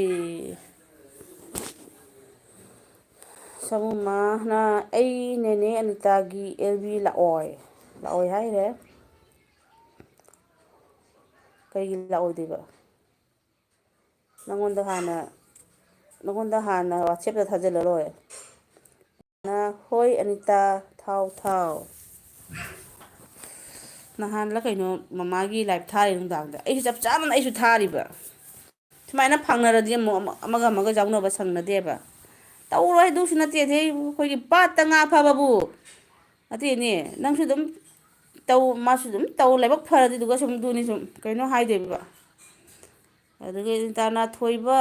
ꯁꯥꯃꯨꯃꯥꯅ, "ꯑꯩ ꯅꯦꯅꯦ ꯑꯅꯤꯇꯥꯒꯤ ꯑꯦꯜ ꯕꯤ ꯂꯥꯛꯑꯣꯏ"꯫ ꯂꯥꯛꯑꯣꯏ ꯍꯥꯏꯔꯦ꯫ ꯀꯩꯒꯤ ꯂꯥꯛꯑꯣꯏꯗꯣꯏꯕ? ꯅꯪꯉꯣꯟꯗ ꯍꯥꯟꯅ, ꯅꯪꯉꯣꯟꯗ ꯍꯥꯟꯅ WhatsApp-ꯇ ꯊꯥꯖꯤꯜꯂ ꯂꯣꯏꯔꯦ꯫ ꯅ, "ꯍꯣꯏ ꯑꯅꯤꯇꯥ, ꯊꯥꯎ, ꯊꯥꯎ"꯫ ꯅꯍꯥꯟꯂ ꯀꯩꯅꯣ ꯃꯃꯥꯒꯤ ꯂꯥꯏꯞ ꯊꯥꯔꯤ ꯅꯨꯡꯗꯥꯡꯗ꯫ ꯑꯩꯁꯨ ꯆꯞ ꯆꯥꯅ ꯑꯩꯁꯨ ꯊꯥꯔꯤꯕ꯫ ꯁꯨꯃꯥꯏꯅ ꯐꯪꯅꯔꯗꯤ ꯑꯃꯨꯛ ꯑꯃ-, ꯑꯃꯒ ꯑꯃꯒ ꯌꯥꯎꯅꯕ ꯁꯪꯅꯗꯦꯕ꯫ ꯇꯧꯔꯣꯏ ꯑꯗꯨꯁꯨ ꯅꯠꯇꯦ꯫ ꯑꯗꯩ ꯑꯩꯈꯣꯏꯒꯤ ꯄꯥꯠꯇ ꯉꯥ ꯐꯥꯕꯕꯨ ꯅꯠꯇꯦꯅꯦ꯫ ꯅꯪꯁꯨ ꯑꯗꯨꯝ ꯇꯧ, ꯃꯥꯁꯨ ꯑꯗꯨꯝ ꯇꯧ꯫ ꯂꯥꯏꯕꯛ ꯐꯔꯗꯤ ꯑꯗꯨꯒ ꯁꯨꯝ ꯑꯗꯨꯅꯤ ꯁꯨꯝ ꯀꯩꯅꯣ ꯍꯥꯏꯗꯣꯏꯕ꯫ ꯑꯗꯨꯒ ꯏꯟꯇꯔꯅꯥ ꯊꯣꯏꯕ,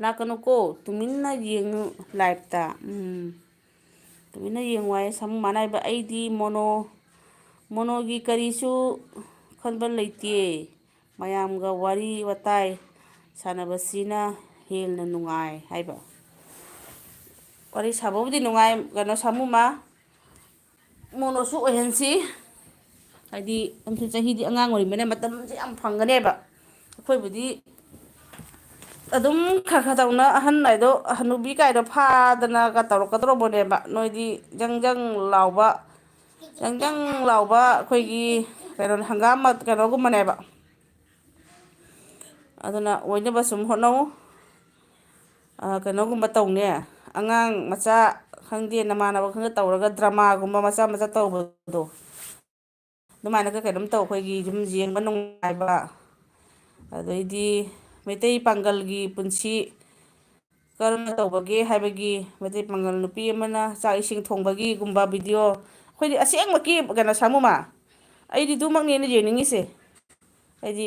ꯂꯥꯛꯀꯅꯨꯀꯣ, ꯇꯨꯃꯤꯟꯅ ꯌꯦꯡꯉꯨ ꯂꯥꯏꯞꯇ꯫ ꯎꯝ꯫ ꯇꯨꯃꯤꯟꯅ ꯌꯦꯡꯉꯨ ꯍꯥꯏꯌꯦ ꯁꯥꯃꯨ ꯃꯥꯅ ꯍꯥꯏꯕ꯫ ꯑꯩꯗꯤ ꯃꯣꯅꯣ, ꯃꯣꯅꯣꯒꯤ ꯀꯔꯤꯁꯨ ꯈꯟꯕ ꯂꯩꯇꯦ꯫ ꯃꯌꯥꯝꯒ ꯋꯥꯔꯤ ꯋꯥꯇꯥꯏ ꯁꯥꯟꯅꯕꯁꯤꯅ ꯍꯦꯟꯅ ꯅꯨꯡꯉꯥꯏ ꯍꯥꯏꯕ꯫ ꯋꯥꯔꯤ ꯁꯥꯕꯕꯨꯗꯤ ꯅꯨꯡꯉꯥꯏ, ꯀꯩꯅꯣ, ꯁꯥꯃꯨꯃ꯫ ꯃꯣꯅꯣꯁꯨ ꯑꯣꯏꯍꯟꯁꯤ꯫ ꯍꯥꯏꯗꯤ ꯅꯪꯁꯨ ꯆꯍꯤꯗꯤ ꯑꯉꯥꯡ ꯑꯣꯏꯔꯤꯕꯅꯤꯅ ꯃꯇꯝꯁꯦ ꯌꯥꯝ ꯐꯪꯒꯅꯦꯕ꯫ ꯑꯩꯈꯣꯏꯕꯨꯗꯤ ꯑꯗꯨꯝ ꯈꯔ ꯈꯔ ꯇꯧꯅ ꯑꯍꯟ ꯍꯥꯏꯗꯣ, ꯍꯅꯨꯕꯤ ꯀꯥꯏꯗꯣ ꯐꯥꯗꯅꯒ ꯇꯧꯔꯛꯀꯗꯧꯔꯕꯅꯦꯕ꯫ ꯅꯣꯏꯗꯤ ꯖꯪ ꯖꯪ ꯂꯥꯎꯕ, ꯖꯪ ꯖꯪ ꯂꯥꯎꯕ ꯑꯩꯈꯣꯏꯒꯤ ꯀꯩꯅꯣ, ꯍꯪꯒꯥꯝ ꯃ-, ꯀꯩꯅꯣꯒꯨꯝꯕꯅꯦꯕ꯫ ꯑꯗꯨꯅ ꯑꯣꯏꯅꯕ ꯁꯨꯝ ꯍꯣꯠꯅꯧ꯫ ꯑ, ꯀꯩꯅꯣꯒꯨꯝꯕ ꯇꯧꯅꯦ, ꯑꯉꯥꯡ ꯃꯆꯥ ꯈꯪꯗꯦ, ꯅꯃꯥꯟꯅꯕ ꯈꯪꯗꯦ ꯇꯧꯔꯒ ꯗ꯭ꯔꯃꯥꯒꯨꯝꯕ ꯃꯆꯥ ꯃꯆꯥ ꯇꯧꯕꯗꯣ, ꯑꯗꯨꯃꯥꯏꯅꯒ ꯀꯩꯅꯣꯝ ꯇꯧ꯫ ꯑꯩꯈꯣꯏꯒꯤ ꯁꯨꯝ ꯌꯦꯡꯕ ꯅꯨꯡꯉꯥꯏꯕ, ꯑꯗꯩꯗꯤ ꯃꯩꯇꯩ ꯄꯥꯡꯒꯜꯒꯤ ꯄꯨꯟꯁꯤ ꯀꯔꯝꯅ ꯇꯧꯕꯒꯦ ꯍꯥꯏꯕꯒꯤ, ꯃꯩꯇꯩ ꯄꯥꯡꯒꯜ ꯅꯨꯄꯤ ꯑꯃꯅ ꯆꯥꯛ ꯏꯁꯤꯡ ꯊꯣꯡꯕꯒꯤꯒꯨꯝꯕ ꯚꯤꯗꯤꯑꯣ꯫ ꯑꯩꯈꯣꯏꯗꯤ ꯑꯁꯦꯡꯕꯀꯤ, ꯀꯩꯅꯣ, ꯁꯥꯃꯨꯃ, ꯑꯩꯗꯤ ꯑꯗꯨꯃꯛꯅꯦꯅ ꯌꯦꯡꯅꯤꯡꯉꯤꯁꯦ꯫ ꯍꯥꯏꯗꯤ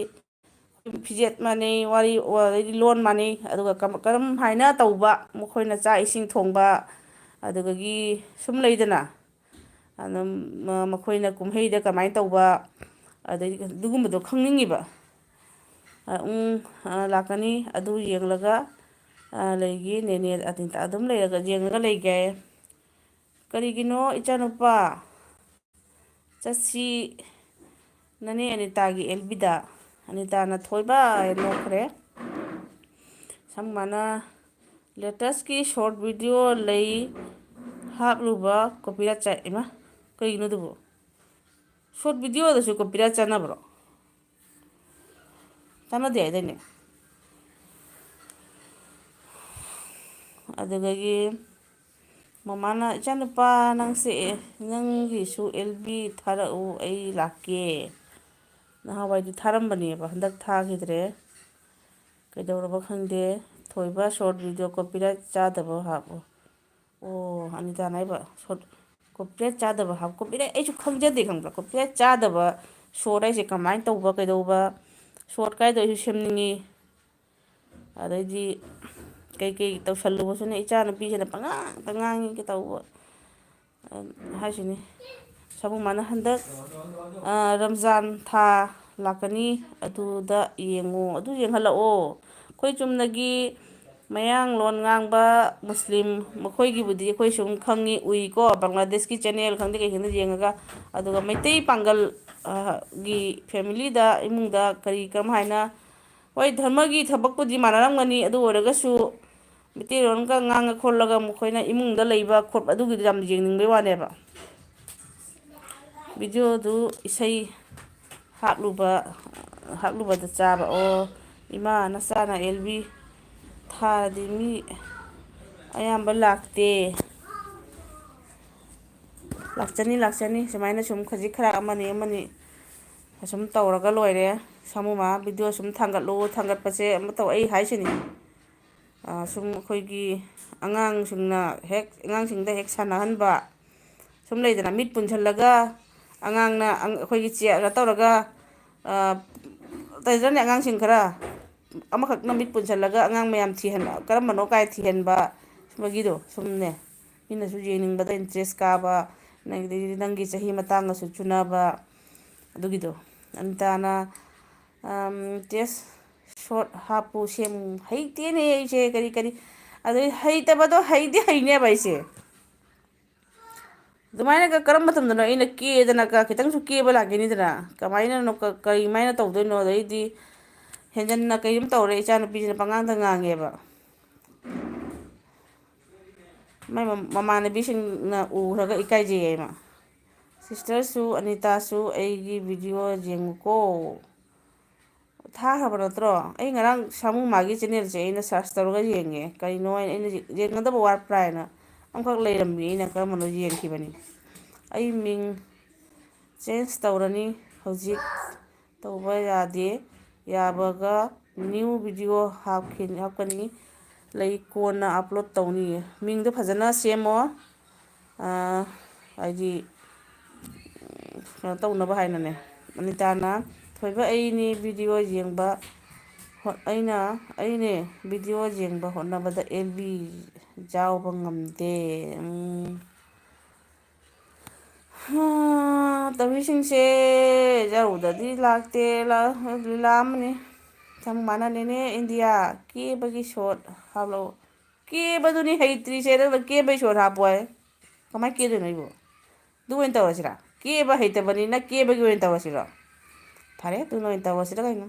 ꯐꯤꯖꯦꯠ ꯃꯥꯟꯅꯩ, ꯋꯥꯔꯤ, ꯑꯗꯩꯗꯤ ꯂꯣꯟ ꯃꯥꯟꯅꯩ, ꯑꯗꯨꯒ ꯀꯔꯝ, ꯀꯔꯝ ꯍꯥꯏꯅ ꯇꯧꯕ, ꯃꯈꯣꯏꯅ ꯆꯥꯛ ꯏꯁꯤꯡ ꯊꯣꯡꯕ, ꯑꯗꯨꯗꯒꯤ ꯁꯨꯝ ꯂꯩꯗꯅ, ꯑꯗꯨꯝ ꯃ-, ꯃꯈꯣꯏꯅ ꯀꯨꯝꯍꯩꯗ ꯀꯃꯥꯏꯅ ꯇꯧꯕ, ꯑꯗꯩ ꯑꯗꯨꯒꯨꯝꯕꯗꯣ ꯈꯪꯅꯤꯡꯉꯤꯕ꯫ ꯑ, ꯎꯝ, ꯑ, ꯂꯥꯛꯀꯅꯤ꯫ ꯑꯗꯨ ꯌꯦꯡꯂꯒ, ꯑ, ꯂꯩꯒꯦ꯫ ꯅꯦꯅꯦ ꯑꯗꯨꯝ ꯂꯩꯔꯒ, ꯌꯦꯡꯉꯒ ꯂꯩꯒꯦ꯫ ꯀꯔꯤꯒꯤꯅꯣ ꯏꯆꯥꯅꯨꯄꯥ? ꯆꯠꯁꯤ ꯅꯅꯦ ꯑꯅꯤꯇꯥꯒꯤ ꯑꯦꯜ ꯕꯤꯗ꯫ ꯑꯅꯤꯇꯥꯅ ꯊꯣꯏꯕ ꯍꯥꯏꯅ ꯅꯣꯛꯈ꯭ꯔꯦ꯫ ꯁꯝ ꯃꯥꯅ ꯂꯦꯇꯁꯀꯤ ꯁꯣꯔꯠ ꯚꯤꯗꯤꯑꯣ ꯂꯩ ꯍꯥꯞꯂꯨꯕ ꯀꯣꯄꯤꯔꯥꯏꯠ ꯆꯥꯏ꯫ ꯏꯃꯥ, ꯀꯩꯒꯤꯅꯣ ꯑꯗꯨꯕꯨ? ꯁꯣꯔꯠ ꯚꯤꯗꯤꯑꯣꯗꯁꯨ ꯀꯣꯄꯤꯔꯥꯏꯠ ꯆꯥꯅꯕ꯭ꯔꯣ? ꯆꯥꯟꯅꯗꯦ ꯍꯥꯏꯗꯥꯏꯅꯦ? ꯑꯗꯨꯗꯒꯤ ꯃꯃꯥꯅ, "ꯏꯆꯥꯅꯨꯄꯥ, ꯅꯪꯁꯦ, ꯅꯪꯒꯤꯁꯨ ꯑꯦꯜ ꯕꯤ ꯊꯥꯔꯛꯎ, ꯑꯩ ꯂꯥꯛꯀꯦ"꯫ ꯅꯍꯥꯟꯋꯥꯏꯗꯤ ꯊꯥꯔꯝꯕꯅꯦꯕ, ꯍꯟꯗꯛ ꯊꯥꯈꯤꯗ꯭ꯔꯦ꯫ ꯀꯩꯗꯧꯔꯕ ꯈꯪꯗꯦ꯫ "ꯊꯣꯏꯕ, ꯁꯣꯔꯠ ꯚꯤꯗꯤꯑꯣ ꯀꯣꯄꯤꯔꯥꯏꯠ ꯆꯥꯗꯕ ꯍꯥꯞꯄꯨ"꯫ ꯑꯣ, ꯑꯅꯤꯇꯥꯅ ꯍꯥꯏꯕ, ꯁꯣꯔꯠ ꯀꯣꯄꯤꯔꯥꯏꯠ ꯆꯥꯗꯕ ꯍꯥꯞ-, ꯀꯣꯄꯤꯔꯥꯏꯠ ꯑꯩꯁꯨ ꯈꯪꯖꯗꯦ, ꯈꯪꯕ꯭ꯔꯥ? ꯀꯣꯄꯤꯔꯥꯏꯠ ꯆꯥꯗꯕ ꯁꯣꯔꯠ ꯍꯥꯏꯁꯦ ꯀꯃꯥꯏꯅ ꯇꯧꯕ, ꯀꯩꯗꯧꯕ? ꯁꯣꯔꯠ ꯀꯥꯏꯗꯣ ꯑꯩꯁꯨ ꯁꯦꯝꯅꯤꯡꯉꯤ꯫ ꯑꯗꯩꯗꯤ ꯀꯩꯀꯩ ꯇꯧꯁꯜꯂꯨꯕꯁꯨꯅꯦ, ꯏꯆꯥ ꯅꯨꯄꯤꯁꯤꯅ ꯄꯉꯥꯡꯇ ꯉꯥꯡꯉꯤ ꯇꯧꯕ, ꯑ, ꯍꯥꯏꯁꯤꯅꯤ꯫ ꯁꯥꯃꯨ ꯃꯥꯅ ꯍꯟꯗꯛ, ꯑ, ꯔꯝꯖꯥꯟ ꯊꯥ ꯂꯥꯛꯀꯅꯤ, ꯑꯗꯨꯗ ꯌꯦꯡꯉꯣ, ꯑꯗꯨ ꯌꯦꯡꯍꯜꯂꯛꯑꯣ꯫ ꯑꯩꯈꯣꯏ ꯆꯨꯝꯅꯒꯤ ꯃꯌꯥꯡꯂꯣꯟ ꯉꯥꯡꯕ ꯃꯨꯁꯂꯤꯝ ꯃꯈꯣꯏꯒꯤꯕꯨꯗꯤ ꯑꯩꯈꯣꯏ ꯁꯨꯝ ꯈꯪꯉꯤ, ꯎꯏꯀꯣ, ꯕꯪꯒ꯭ꯂꯥꯗꯦꯁꯀꯤ ꯆꯦꯅꯦꯜ ꯈꯪꯗꯦ ꯀꯩ ꯈꯪꯗꯦ ꯌꯦꯡꯉꯒ꯫ ꯑꯗꯨꯒ ꯃꯩꯇꯩ ꯄꯥꯡꯒꯜ, ꯑ, ꯒꯤ ꯐꯦꯃꯤꯂꯤꯗ, ꯏꯃꯨꯡꯗ ꯀꯔꯤ ꯀꯔꯝ ꯍꯥꯏꯅ, ꯍꯣꯏ, ꯙꯔꯃꯒꯤ ꯊꯕꯛꯄꯨꯗꯤ ꯃꯥꯟꯅꯔꯝꯒꯅꯤ, ꯑꯗꯨ ꯑꯣꯏꯔꯒꯁꯨ ꯃꯩꯇꯩꯂꯣꯟꯒ ꯉꯥꯡꯉ ꯈꯣꯠꯂꯒ ꯃꯈꯣꯏꯅ ꯏꯃꯨꯡꯗ ꯂꯩꯕ ꯈꯣꯠꯄ ꯑꯗꯨꯒꯤꯗꯤ ꯌꯥꯝ ꯌꯦꯡꯅꯤꯡꯕꯩ ꯋꯥꯅꯦꯕ꯫ ꯚꯤꯗꯤꯑꯣꯗꯨ ꯏꯁꯩ ꯍꯥꯞꯂꯨꯕ, ꯍꯥꯞꯂꯨꯕꯗ ꯆꯥꯕ꯫ ꯑꯣ, ꯏꯃꯥ, ꯅꯆꯥꯅ ꯑꯦꯜ ꯕꯤ ꯊꯥꯔꯗꯤ ꯃꯤ ꯑꯌꯥꯝꯕ ꯂꯥꯛꯇꯦ꯫ ꯂꯥꯛꯆꯅꯤ, ꯂꯥꯛꯆꯅꯤ꯫ ꯁꯨꯃꯥꯏꯅ ꯁꯨꯝ ꯈꯖꯤꯛ ꯈꯔ ꯑꯃꯅꯤ ꯑꯃꯅꯤ ꯑꯁꯨꯝ ꯇꯧꯔꯒ ꯂꯣꯏꯔꯦ꯫ ꯁꯥꯃꯨꯃꯥ ꯚꯤꯗꯤꯑꯣ ꯁꯨꯝ ꯊꯥꯡꯒꯠꯂꯨ, ꯊꯥꯡꯒꯠꯄꯁꯦ ꯑꯃ ꯇꯧ, ꯑꯩ ꯍꯥꯏꯁꯤꯅꯤ꯫ ꯑ, ꯁꯨꯝ ꯑꯩꯈꯣꯏꯒꯤ ꯑꯉꯥꯡꯁꯤꯡꯅ ꯍꯦꯛ, ꯑꯉꯥꯡꯁꯤꯡꯗ ꯍꯦꯛ ꯁꯥꯟꯅꯍꯟꯕ, ꯁꯨꯝ ꯂꯩꯗꯅ, ꯃꯤꯠ ꯄꯨꯟꯁꯤꯜꯂꯒ ꯑꯉꯥꯡꯅ ꯑꯪ-, ꯑꯩꯈꯣꯏꯒꯤ ꯆꯦ-, ꯀꯩꯅꯣ ꯇꯧꯔꯒ, ꯑ, ꯇꯧꯗ꯭ꯔꯅꯦ ꯑꯉꯥꯡꯁꯤꯡ ꯈꯔ? ꯑꯃꯈꯛꯅ ꯃꯤꯠ ꯄꯨꯟꯁꯤꯜꯂꯒ ꯑꯉꯥꯡ ꯃꯌꯥꯝ ꯊꯤꯍꯟ-, ꯀꯔꯝꯕꯅꯣ ꯀꯥꯏ ꯊꯤꯍꯟꯕ, ꯁꯨꯝꯕꯒꯤꯗꯣ ꯁꯨꯝꯅꯦ꯫ ꯃꯤꯅꯁꯨ ꯌꯦꯡꯅꯤꯡꯕꯗ ꯏꯟꯇꯔꯦꯁ ꯀꯥꯕ, ꯅꯪꯒꯤꯗꯤ ꯅꯪꯒꯤ ꯆꯍꯤ ꯃꯇꯥꯡꯒꯁꯨ ꯆꯨꯅꯕ, ꯑꯗꯨꯒꯤꯗꯣ꯫ ꯑꯅꯤꯇꯥꯅ, ꯑꯝ, ꯇꯦꯁ ꯁꯣꯔꯠ ꯍꯥꯞꯄꯨ, ꯁꯦꯝꯃꯨ꯫ ꯍꯩꯇꯦꯅꯦ ꯑꯩꯁꯦ, ꯀꯔꯤ ꯀꯔꯤ, ꯑꯗꯩ ꯍꯩꯇꯕꯗꯣ ꯍꯩꯗꯤ ꯍꯩꯅꯦꯕ ꯑꯩꯁꯦ꯫ ꯑꯗꯨꯃꯥꯏꯅꯒ ꯀꯔꯝꯕ ꯃꯇꯝꯗꯅꯣ ꯑꯩꯅ ꯀꯦꯗꯅꯒ ꯈꯤꯇꯪꯁꯨ ꯀꯦꯕ ꯂꯥꯛꯈꯤꯅꯤꯗꯅ? ꯀꯃꯥꯏꯅꯅꯣ, ꯀ-, ꯀꯔꯤꯃꯥꯏꯅ ꯇꯧꯗꯣꯏꯅꯣ? ꯑꯗꯩꯗꯤ ꯍꯦꯟꯖꯟꯅ ꯀꯩꯅꯣꯝ ꯇꯧꯔꯦ ꯏꯆꯥꯅꯨꯄꯤꯁꯤꯅ, ꯄꯉꯥꯡꯗ ꯉꯥꯡꯉꯦꯕ꯫ ꯃꯥꯏ ꯃ-, ꯃꯃꯥꯟꯅꯕꯤꯁꯤꯡꯅ ꯎꯈ꯭ꯔꯒ ꯏꯀꯥꯏꯖꯩꯌꯦ ꯃꯥ꯫ ꯁꯤꯁꯇꯔꯁꯨ ꯑꯅꯤꯇꯥꯁꯨ ꯑꯩꯒꯤ ꯚꯤꯗꯤꯑꯣ ꯌꯦꯡꯉꯨꯀꯣ꯫ ꯊꯥꯈ꯭ꯔꯕ ꯅꯠꯇ꯭ꯔꯣ? ꯑꯩ ꯉꯔꯥꯡ ꯁꯥꯃꯨ ꯃꯥꯒꯤ ꯆꯦꯅꯦꯜꯁꯦ ꯑꯩꯅ ꯁꯔꯁ ꯇꯧꯔꯒ ꯌꯦꯡꯉꯦ, ꯀꯔꯤꯅꯣ ꯍꯥꯏꯅ ꯑꯩꯅ ꯌꯦꯡꯒꯗꯕ ꯋꯥꯠꯄ꯭ꯔꯥ ꯍꯥꯏꯅ꯫ ꯑꯃꯈꯛ ꯂꯩꯔꯝꯃꯤ, ꯑꯩꯅ ꯀꯔꯝꯕꯅꯣ ꯌꯦꯡꯈꯤꯕꯅꯤ꯫ ꯑꯩ ꯃꯤꯡ change ꯇꯧꯔꯅꯤ꯫ ꯍꯧꯖꯤꯛ ꯇꯧꯕ ꯌꯥꯗꯦ꯫ ꯌꯥꯕꯒ new video ꯍꯥꯞꯈꯤ-, ꯍꯥꯞꯀꯅꯤ꯫ ꯂꯩ, ꯀꯣꯟꯅ upload ꯇꯧꯅꯤ꯫ ꯃꯤꯡꯗꯣ ꯐꯖꯅ ꯁꯦꯝꯃꯣ꯫ ꯑꯥ, ꯍꯥꯏꯗꯤ, ꯀꯩꯅꯣ ꯇꯧꯅꯕ ꯍꯥꯏꯅꯅꯦ꯫ ꯑꯅꯤꯇꯥꯅ, "ꯊꯣꯏꯕ, ꯑꯩꯅꯦ video ꯌꯦꯡꯕ ꯍꯣ-, ꯑꯩꯅ, ꯑꯩꯅꯦ video ꯌꯦꯡꯕ ꯍꯣꯠꯅꯕꯗ ꯑꯦꯜ ꯕꯤ ꯌꯥꯎꯕ ꯉꯝꯗꯦ꯫" ꯎꯝ꯫ ꯍꯥ, ꯇꯧꯔꯤꯁꯤꯡꯁꯦ ꯌꯥꯎꯗꯗꯤ ꯂꯥꯛꯇꯦ, ꯂꯥ-, ꯂꯤꯂꯥ ꯑꯃꯅꯤ꯫ ꯁꯝ ꯃꯥꯟꯅꯅꯦꯅꯦ, ꯏꯟꯗꯤꯌꯥ, ꯀꯦꯕꯒꯤ shot ꯍꯥꯞꯂꯛꯑꯣ꯫ ꯀꯦꯕꯗꯨꯅꯤ ꯍꯩꯇ꯭ꯔꯤꯁꯦ, ꯅꯪꯅ ꯀꯦꯕꯩ shot ꯍꯥꯞꯄꯣ ꯍꯥꯏ꯫ ꯀꯃꯥꯏꯅ ꯀꯦꯗꯣꯏꯅꯣ ꯑꯩꯕꯨ? ꯑꯗꯨ ꯑꯣꯏꯅ ꯇꯧꯔꯁꯤꯔꯥ? ꯀꯦꯕ ꯍꯩꯇꯕꯅꯤꯅ ꯀꯦꯕꯒꯤ ꯑꯣꯏꯅ ꯇꯧꯔꯁꯤꯔꯣ? ꯐꯔꯦ, ꯑꯗꯨꯅ ꯑꯣꯏꯅ ꯇꯧꯔꯁꯤꯔ ꯀꯩꯅꯣ?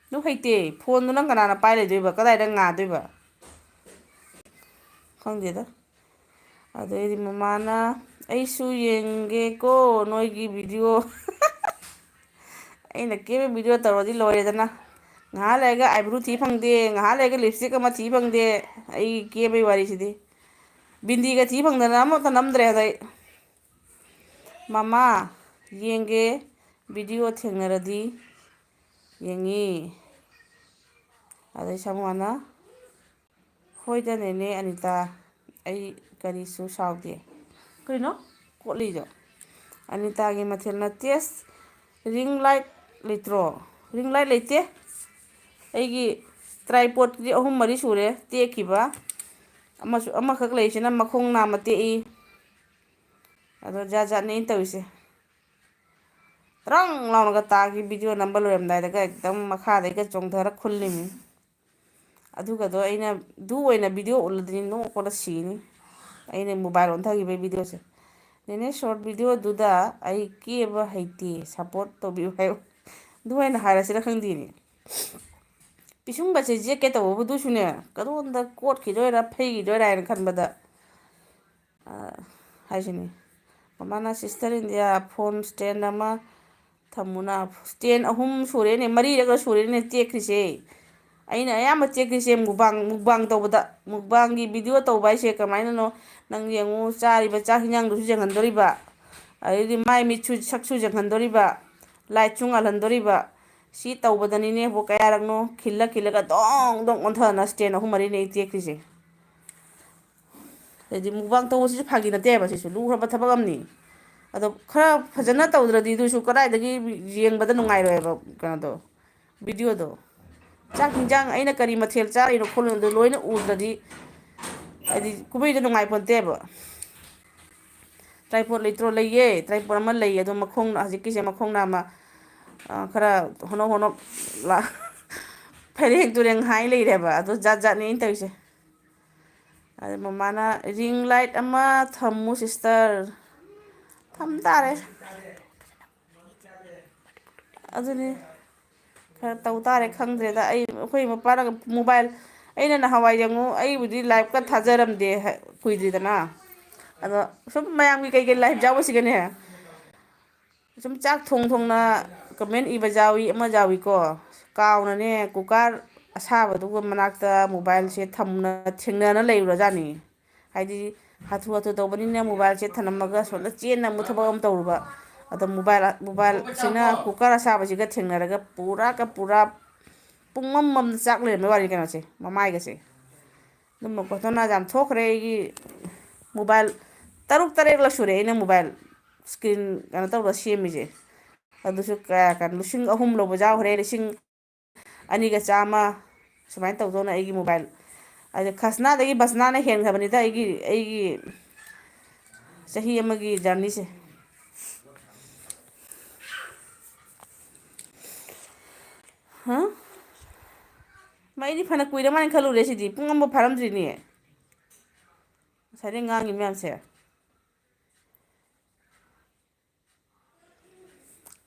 ꯑꯗꯨ ꯍꯩꯇꯦ꯫ Phone ꯗꯨ ꯅꯪ ꯀꯅꯥꯅ ꯄꯥꯏ ꯂꯩꯗꯣꯏꯕ? ꯀꯗꯥꯏꯗ ꯉꯥꯗꯣꯏꯕ? ꯈꯪꯗꯦꯗ꯫ ꯑꯗꯩꯗꯤ ꯃꯃꯥꯅ, "ꯑꯩꯁꯨ ꯌꯦꯡꯒꯦꯀꯣ ꯅꯣꯏꯒꯤ video꯫" ꯑꯩꯅ ꯀꯦꯕ video ꯇꯧꯔꯗꯤ ꯂꯣꯏꯔꯦꯗꯅ꯫ ꯉꯥꯏꯍꯥꯛ ꯂꯩꯔꯒ eyebrow ꯊꯤ ꯐꯪꯗꯦ, ꯉꯥꯏꯍꯥꯛ ꯂꯩꯔꯒ lipstick ꯑꯃ ꯊꯤ ꯐꯪꯗꯦ꯫ ꯑꯩ ꯀꯦꯕꯩ ꯋꯥꯔꯤꯁꯤꯗꯤ꯫ ꯕꯤꯟꯗꯤꯒ ꯊꯤ ꯐꯪꯗꯅ ꯑꯃꯠꯇ ꯅꯝꯗ꯭ꯔꯦ ꯑꯗꯩ꯫ "ꯃꯃꯥ, ꯌꯦꯡꯒꯦ, video ꯊꯦꯡꯅꯔꯗꯤ ꯌꯦꯡꯉꯤ꯫" ꯑꯗꯩ ꯁꯃꯨꯍꯅ, "ꯍꯣꯏꯗ ꯅꯦꯅꯦ ꯑꯅꯤꯇꯥ, ꯑꯩ ꯀꯔꯤꯁꯨ ꯁꯥꯎꯗꯦ꯫" ꯀꯩꯅꯣ ꯀꯣꯠꯂꯤꯗꯣ? ꯑꯅꯤꯇꯥꯒꯤ ꯃꯊꯦꯜꯅ test, ring light ꯂꯩꯇ꯭ꯔꯣ? Ring light ꯂꯩꯇꯦ꯫ ꯑꯩꯒꯤ tripod ꯇꯨꯗꯤ ꯑꯍꯨꯝ ꯃꯔꯤ ꯁꯨꯔꯦ ꯇꯦꯛꯈꯤꯕ꯫ ꯑꯃꯁꯨ, ꯑꯃꯈꯛ ꯂꯩꯔꯤꯁꯤꯅ ꯃꯈꯣꯡ ꯅꯥꯝꯃ ꯇꯦꯛꯏ꯫ ꯑꯗꯣ ꯖꯥꯠ ꯖꯥꯠꯅꯦ ꯑꯩꯅ ꯇꯧꯔꯤꯁꯦ꯫ ꯇ꯭ꯔꯪ ꯂꯥꯎꯅꯒ ꯇꯥꯈꯤ꯫ Video ꯅꯝꯕ ꯂꯣꯏꯔꯝꯗꯥꯏꯗꯒ ꯑꯦꯛꯗꯝ ꯃꯈꯥꯗꯩꯒ ꯆꯣꯡꯊꯔ ꯈꯨꯜꯂꯤꯃꯤ꯫ ꯑꯗꯨꯒꯗꯣ ꯑꯩꯅ, ꯑꯗꯨ ꯑꯣꯏꯅ video ꯎꯠꯂꯗꯤ ꯅꯣꯛꯄꯗ ꯁꯤꯅꯤ꯫ ꯑꯩꯅ mobile ꯑꯣꯟꯊꯈꯤꯕꯒꯤ video ꯁꯦ꯫ "ꯅꯦꯅꯦ, short video ꯗꯨꯗ ꯑꯩ ꯀꯦꯕ ꯍꯩꯇꯦ, support ꯇꯧꯕꯤꯌꯨ" ꯍꯥꯏꯌꯨ꯫ ꯑꯗꯨꯃꯥꯏꯅ ꯍꯥꯏꯔꯁꯤꯔ ꯈꯪꯗꯦꯅꯦ꯫ ꯄꯤꯁꯨꯝꯒꯁꯦ ꯌꯦꯛꯀꯦ ꯇꯧꯕꯕꯨꯗꯨꯁꯨꯅꯦ, ꯀꯗꯣꯝꯗ ꯀꯣꯠꯈꯤꯗꯣꯏꯔꯥ ꯐꯩꯈꯤꯗꯣꯏꯔꯥ ꯍꯥꯏꯅ ꯈꯟꯕꯗ, ꯑ, ꯍꯥꯏꯁꯤꯅꯤ꯫ ꯃꯃꯥꯅ, "Sister ꯏꯟꯗꯤꯌꯥ, phone stand ꯑꯃ ꯊꯝꯃꯨꯅ꯫" Stand ꯑꯍꯨꯝ ꯁꯨꯔꯦꯅꯦ, ꯃꯔꯤꯔꯛꯂ ꯁꯨꯔꯦꯅꯦ ꯇꯦꯛꯈ꯭ꯔꯤꯁꯦ꯫ ꯑꯩꯅ ꯑꯌꯥꯝꯕ ꯆꯦꯛꯇ꯭ꯔꯤꯁꯦ ꯃꯨꯛꯕꯥꯡ, ꯃꯨꯛꯕꯥꯡ ꯇꯧꯕꯗ, ꯃꯨꯛꯕꯥꯡꯒꯤ ꯚꯤꯗꯤꯑꯣ ꯇꯧꯕ ꯍꯥꯏꯁꯦ ꯀꯃꯥꯏꯅꯅꯣ? ꯅꯪ ꯌꯦꯡꯉꯨ, ꯆꯥꯔꯤꯕ ꯆꯥꯛ ꯍꯤꯟꯖꯥꯡꯗꯨꯁꯨ ꯌꯦꯡꯍꯟꯗꯣꯔꯤꯕ, ꯑꯗꯩꯗꯤ ꯃꯥꯏ ꯃꯤꯠꯁꯨ, ꯁꯛꯁꯨ ꯌꯦꯡꯍꯟꯗꯣꯔꯤꯕ, ꯂꯥꯏꯠꯁꯨ ꯉꯥꯜꯍꯟꯗꯣꯔꯤꯕ꯫ ꯁꯤ ꯇꯧꯕꯗꯅꯤꯅꯦꯕꯨ ꯀꯌꯥꯔꯛꯅꯣ ꯈꯤꯜꯂ ꯈꯤꯜꯂꯒ ꯗꯣꯡ ꯗꯣꯡ ꯑꯣꯟꯊꯗꯅ stand ꯑꯍꯨꯝ ꯃꯔꯤꯅꯦ ꯑꯩ ꯇꯦꯛꯈ꯭ꯔꯤꯁꯦ꯫ ꯑꯗꯩꯗꯤ ꯃꯨꯛꯕꯥꯡ ꯇꯧꯕꯁꯤꯁꯨ ꯐꯥꯒꯤ ꯅꯠꯇꯦꯕ, ꯁꯤꯁꯨ ꯂꯨꯈ꯭ꯔꯕ ꯊꯕꯛ ꯑꯃꯅꯤ꯫ ꯑꯗꯣ ꯈꯔ ꯐꯖꯅ ꯇꯧꯗ꯭ꯔꯗꯤ ꯑꯗꯨꯁꯨ ꯀꯗꯥꯏꯗꯒꯤ ꯌꯦꯡꯕꯗ ꯅꯨꯡꯉꯥꯏꯔꯣꯏꯕ ꯀꯩꯅꯣꯗꯣ, ꯚꯤꯗꯤꯑꯣꯗꯣ꯫ ꯆꯥꯛ ꯍꯤꯟꯖꯥꯡ ꯑꯩꯅ ꯀꯔꯤ ꯃꯊꯦꯜ ꯆꯥꯔꯤꯅꯣ ꯈꯣꯠꯂꯤꯅꯣꯗꯣ ꯂꯣꯏꯅ ꯎꯗ꯭ꯔꯗꯤ ꯍꯥꯏꯗꯤ ꯀꯨꯝꯍꯩꯗꯣ ꯅꯨꯡꯉꯥꯏꯄꯣꯟꯇꯦꯕ꯫ Tripod ꯂꯩꯇ꯭ꯔꯣ? ꯂꯩꯌꯦ, tripod ꯑꯃ ꯂꯩꯌꯦ, ꯑꯗꯣ ꯃꯈꯣꯡ, ꯍꯧꯖꯤꯛꯀꯤꯁꯦ ꯃꯈꯣꯡ ꯅꯥꯝꯃ, ꯑ, ꯈꯔ ꯍꯣꯅꯣꯛ ꯍꯣꯅꯣꯛ ꯂꯥ-, ꯐꯩꯔꯦꯡ ꯇꯨꯔꯦꯡ ꯍꯥꯏ ꯂꯩꯔꯦꯕ꯫ ꯑꯗꯣ ꯖꯥꯠ ꯖꯥꯠꯅꯤ ꯑꯩꯅ ꯇꯧꯔꯤꯁꯦ꯫ ꯑꯗ ꯃꯃꯥꯅ "ring light ꯑꯃ ꯊꯝꯃꯨ sister"꯫ ꯊꯝ ꯇꯥꯔꯦ꯫ ꯑꯗꯨꯅꯤ꯫ ꯈꯔ ꯇꯧ ꯇꯥꯔꯦ, ꯈꯪꯗ꯭ꯔꯦꯗ꯫ ꯑꯩ, ꯑꯩꯈꯣꯏ ꯃꯄꯥꯅ mobile, ꯑꯩꯅ ꯅꯍꯥꯟꯋꯥꯏ ꯌꯦꯡꯉꯨ, ꯑꯩꯕꯨꯗꯤ liveꯀ ꯊꯥꯖꯔꯝꯗꯦ, ꯀꯨꯏꯗ꯭ꯔꯤꯗꯅ꯫ ꯑꯗꯣ ꯁꯨꯝ ꯃꯌꯥꯝꯒꯤ ꯀꯩꯀꯩ live ꯌꯥꯎꯕꯁꯤꯒꯅꯦ, ꯁꯨꯝ ꯆꯥꯛ ꯊꯣꯡ ꯊꯣꯡꯅ comment ꯏꯕ ꯌꯥꯎꯏ, ꯑꯃ ꯌꯥꯎꯏꯀꯣ꯫ ꯀꯥꯎꯅꯅꯦ cooker ꯑꯁꯥꯕꯗꯨꯒ ꯃꯅꯥꯛꯇ mobileꯁꯦ ꯊꯝꯅ, ꯊꯦꯡꯅꯅ ꯂꯩꯔꯨꯔꯖꯥꯠꯅꯤ꯫ ꯍꯥꯏꯗꯤ ꯍꯥꯊꯨ ꯍꯥꯊꯨ ꯇꯧꯕꯅꯤꯅ mobileꯁꯦ ꯊꯅꯝꯃꯒ ꯁꯣꯝꯗ ꯆꯦꯟꯅ ꯑꯃꯨꯛ ꯊꯕꯛ ꯑꯃ ꯇꯧꯔꯨꯕ꯫ ꯑꯗꯣ mobile, mobileꯁꯤꯅ cooker ꯑꯁꯥꯕꯁꯤꯒ ꯊꯦꯡꯅꯔꯒ ꯄꯨꯔꯥ ꯀ ꯄꯨꯔꯥ ꯄꯨꯡꯃꯝ ꯃꯝꯗ ꯆꯥꯛ ꯂꯩꯔꯝꯕꯩ ꯋꯥꯔꯤ ꯀꯩꯅꯣꯁꯦ, ꯃꯃꯥꯏꯒꯁꯦ꯫ ꯑꯗꯨꯝꯕ ꯒꯣꯊꯣꯅꯥꯁꯦ ꯌꯥꯝ ꯊꯣꯛꯈ꯭ꯔꯦ꯫ ꯑꯩꯒꯤ mobile ꯇꯔꯨꯛ ꯇꯔꯦꯠꯂꯛ ꯁꯨꯔꯦ ꯑꯩꯅ mobile screen ꯀꯩꯅꯣ ꯇꯧꯔꯒ ꯁꯦꯝꯃꯤꯁꯦ꯫ ꯑꯗꯨꯁꯨ ꯀꯌꯥ, ꯀꯌꯥ, ꯂꯤꯁꯤꯡ ꯑꯍꯨꯝ ꯂꯧꯕꯁꯨ ꯌꯥꯎꯈ꯭ꯔꯦ, ꯂꯤꯁꯤꯡ ꯑꯅꯤꯒ ꯆꯥꯝꯃ, ꯁꯨꯃꯥꯏꯅ ꯇꯧꯗꯧꯅ ꯑꯩꯒꯤ mobile꯫ ꯑꯗ ꯈꯁꯅꯥꯗꯒꯤ ꯕꯁꯅꯥꯅ ꯍꯦꯟꯈ꯭ꯔꯕꯅꯤꯗ ꯑꯩꯒꯤ, ꯑꯩꯒꯤ ꯆꯍꯤ ꯑꯃꯒꯤ journeyꯁꯦ꯫ ꯍꯥ? ꯃꯩꯗꯤ ꯐꯅ ꯀꯨꯏꯔ ꯃꯥꯜꯂꯦ ꯈꯜꯂꯨꯔꯦ, ꯁꯤꯗꯤ ꯄꯨꯡ ꯑꯃꯐꯥꯎ ꯐꯥꯔꯝꯗ꯭ꯔꯤꯅꯦ꯫ ꯉꯁꯥꯏꯗꯩ ꯉꯥꯡꯉꯤ ꯃꯌꯥꯝꯁꯦ꯫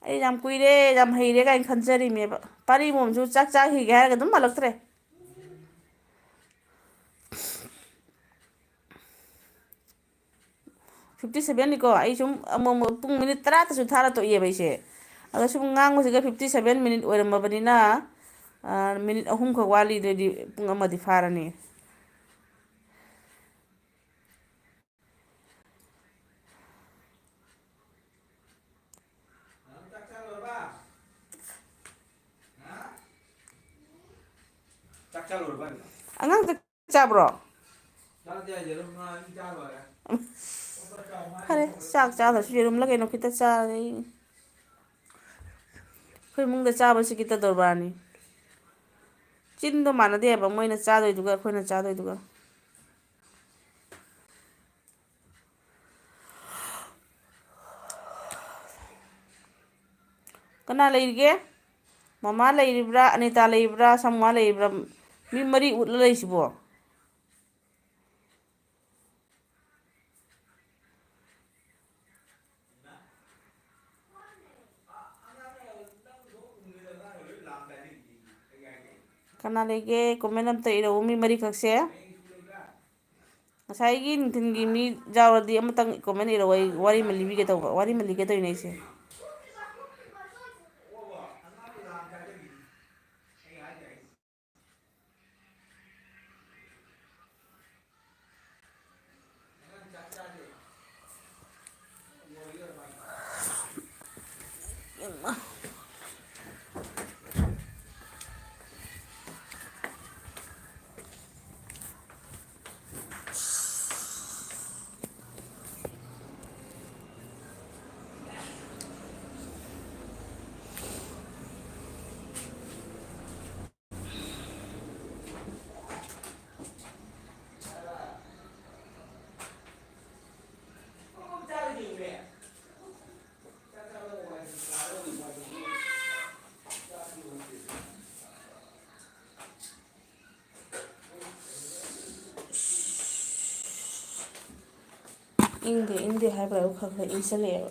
ꯑꯩ ꯌꯥꯝ ꯀꯨꯏꯔꯦ, ꯌꯥꯝ ꯍꯩꯔꯦ ꯀꯥꯏꯅ ꯈꯟꯖꯔꯤꯅꯦꯕ꯫ ꯄꯥꯔꯤ ꯑꯃꯣꯝꯁꯨ ꯆꯥꯛ ꯆꯥꯈꯤꯒꯦ ꯍꯥꯏꯔꯒ ꯑꯗꯨꯝ ꯍꯜꯂꯛꯇ꯭ꯔꯦ꯫ Fifty sevenꯅꯤꯀꯣ꯫ ꯑꯩ ꯁꯨꯝ ꯑꯃꯨꯛ ꯑꯃꯨꯛ ꯄꯨꯡ minute ꯇꯔꯥꯇꯁꯨ ꯊꯥꯔ ꯇꯣꯛꯑꯦꯕ ꯑꯩꯁꯦ꯫ ꯑꯗꯣ ꯁꯨꯝ ꯉꯥꯡꯕꯁꯤꯒ fifty seven minute ꯑꯣꯏꯔꯝꯃꯕꯅꯤꯅ, ꯑꯥ, ꯃꯤꯅꯤꯠ ꯑꯍꯨꯝꯈꯛ ꯋꯥꯠꯂꯤ, ꯑꯗꯨꯑꯣꯏꯗꯤ ꯄꯨꯡ ꯑꯃꯗꯤ ꯐꯥꯔꯅꯤ꯫ ꯑꯉꯥꯡ ꯆꯥꯛ ꯆꯥꯕ꯭ꯔꯣ? ꯐꯔꯦ, ꯆꯥꯛ ꯆꯥꯗ꯭ꯔꯁꯨ ꯌꯦꯔꯨꯝꯂ ꯀꯩꯅꯣ ꯈꯤꯇ ꯆꯥꯔꯦ꯫ ꯑꯩꯈꯣꯏ ꯏꯃꯨꯡꯗ ꯆꯥꯕꯁꯤ ꯈꯤꯇ ꯗꯣꯔꯕꯥꯔꯅꯤ꯫ ꯆꯤꯟꯗꯣ ꯃꯥꯟꯅꯗꯦꯕ ꯃꯣꯏꯅ ꯆꯥꯗꯣꯏꯗꯨꯒ ꯑꯩꯈꯣꯏꯅ ꯆꯥꯗꯣꯏꯗꯨꯒ꯫ ꯀꯅꯥ ꯂꯩꯔꯤꯒꯦ? ꯃꯃꯥ ꯂꯩꯔꯤꯕ꯭ꯔꯥ, ꯑꯅꯤꯇꯥ ꯂꯩꯔꯤꯕ꯭ꯔꯥ, ꯁꯃꯨꯍꯥ ꯂꯩꯔꯤꯕ꯭ꯔꯥ? ꯃꯤ ꯃꯔꯤ ꯎꯠꯂ ꯂꯩꯁꯤꯕꯣ꯫ ꯀꯅꯥ ꯂꯩꯒꯦ? ꯀꯣꯃꯦꯟ ꯑꯝꯇ ꯏꯔꯛꯎ, ꯃꯤ ꯃꯔꯤꯈꯛꯁꯦ꯫ ꯉꯁꯥꯏꯒꯤ ꯅꯨꯡꯊꯤꯜꯒꯤ ꯃꯤ ꯌꯥꯎꯔꯗꯤ ꯑꯃꯇꯪ ꯀꯣꯃꯦꯟ ꯏꯔꯛꯑꯣ, ꯑꯩ ꯋꯥꯔꯤ ꯑꯃ ꯂꯤꯕꯤꯒꯦ ꯇꯧꯕ, ꯋꯥꯔꯤ ꯑꯃ ꯂꯤꯒꯦ ꯇꯧꯔꯤꯅꯦ ꯑꯩꯁꯦ꯫ ꯏꯪꯗꯦ ꯏꯪꯗꯦ ꯍꯥꯏꯕ ꯈꯔ ꯈꯔ ꯏꯪꯁꯜꯂꯛꯑꯦꯕ꯫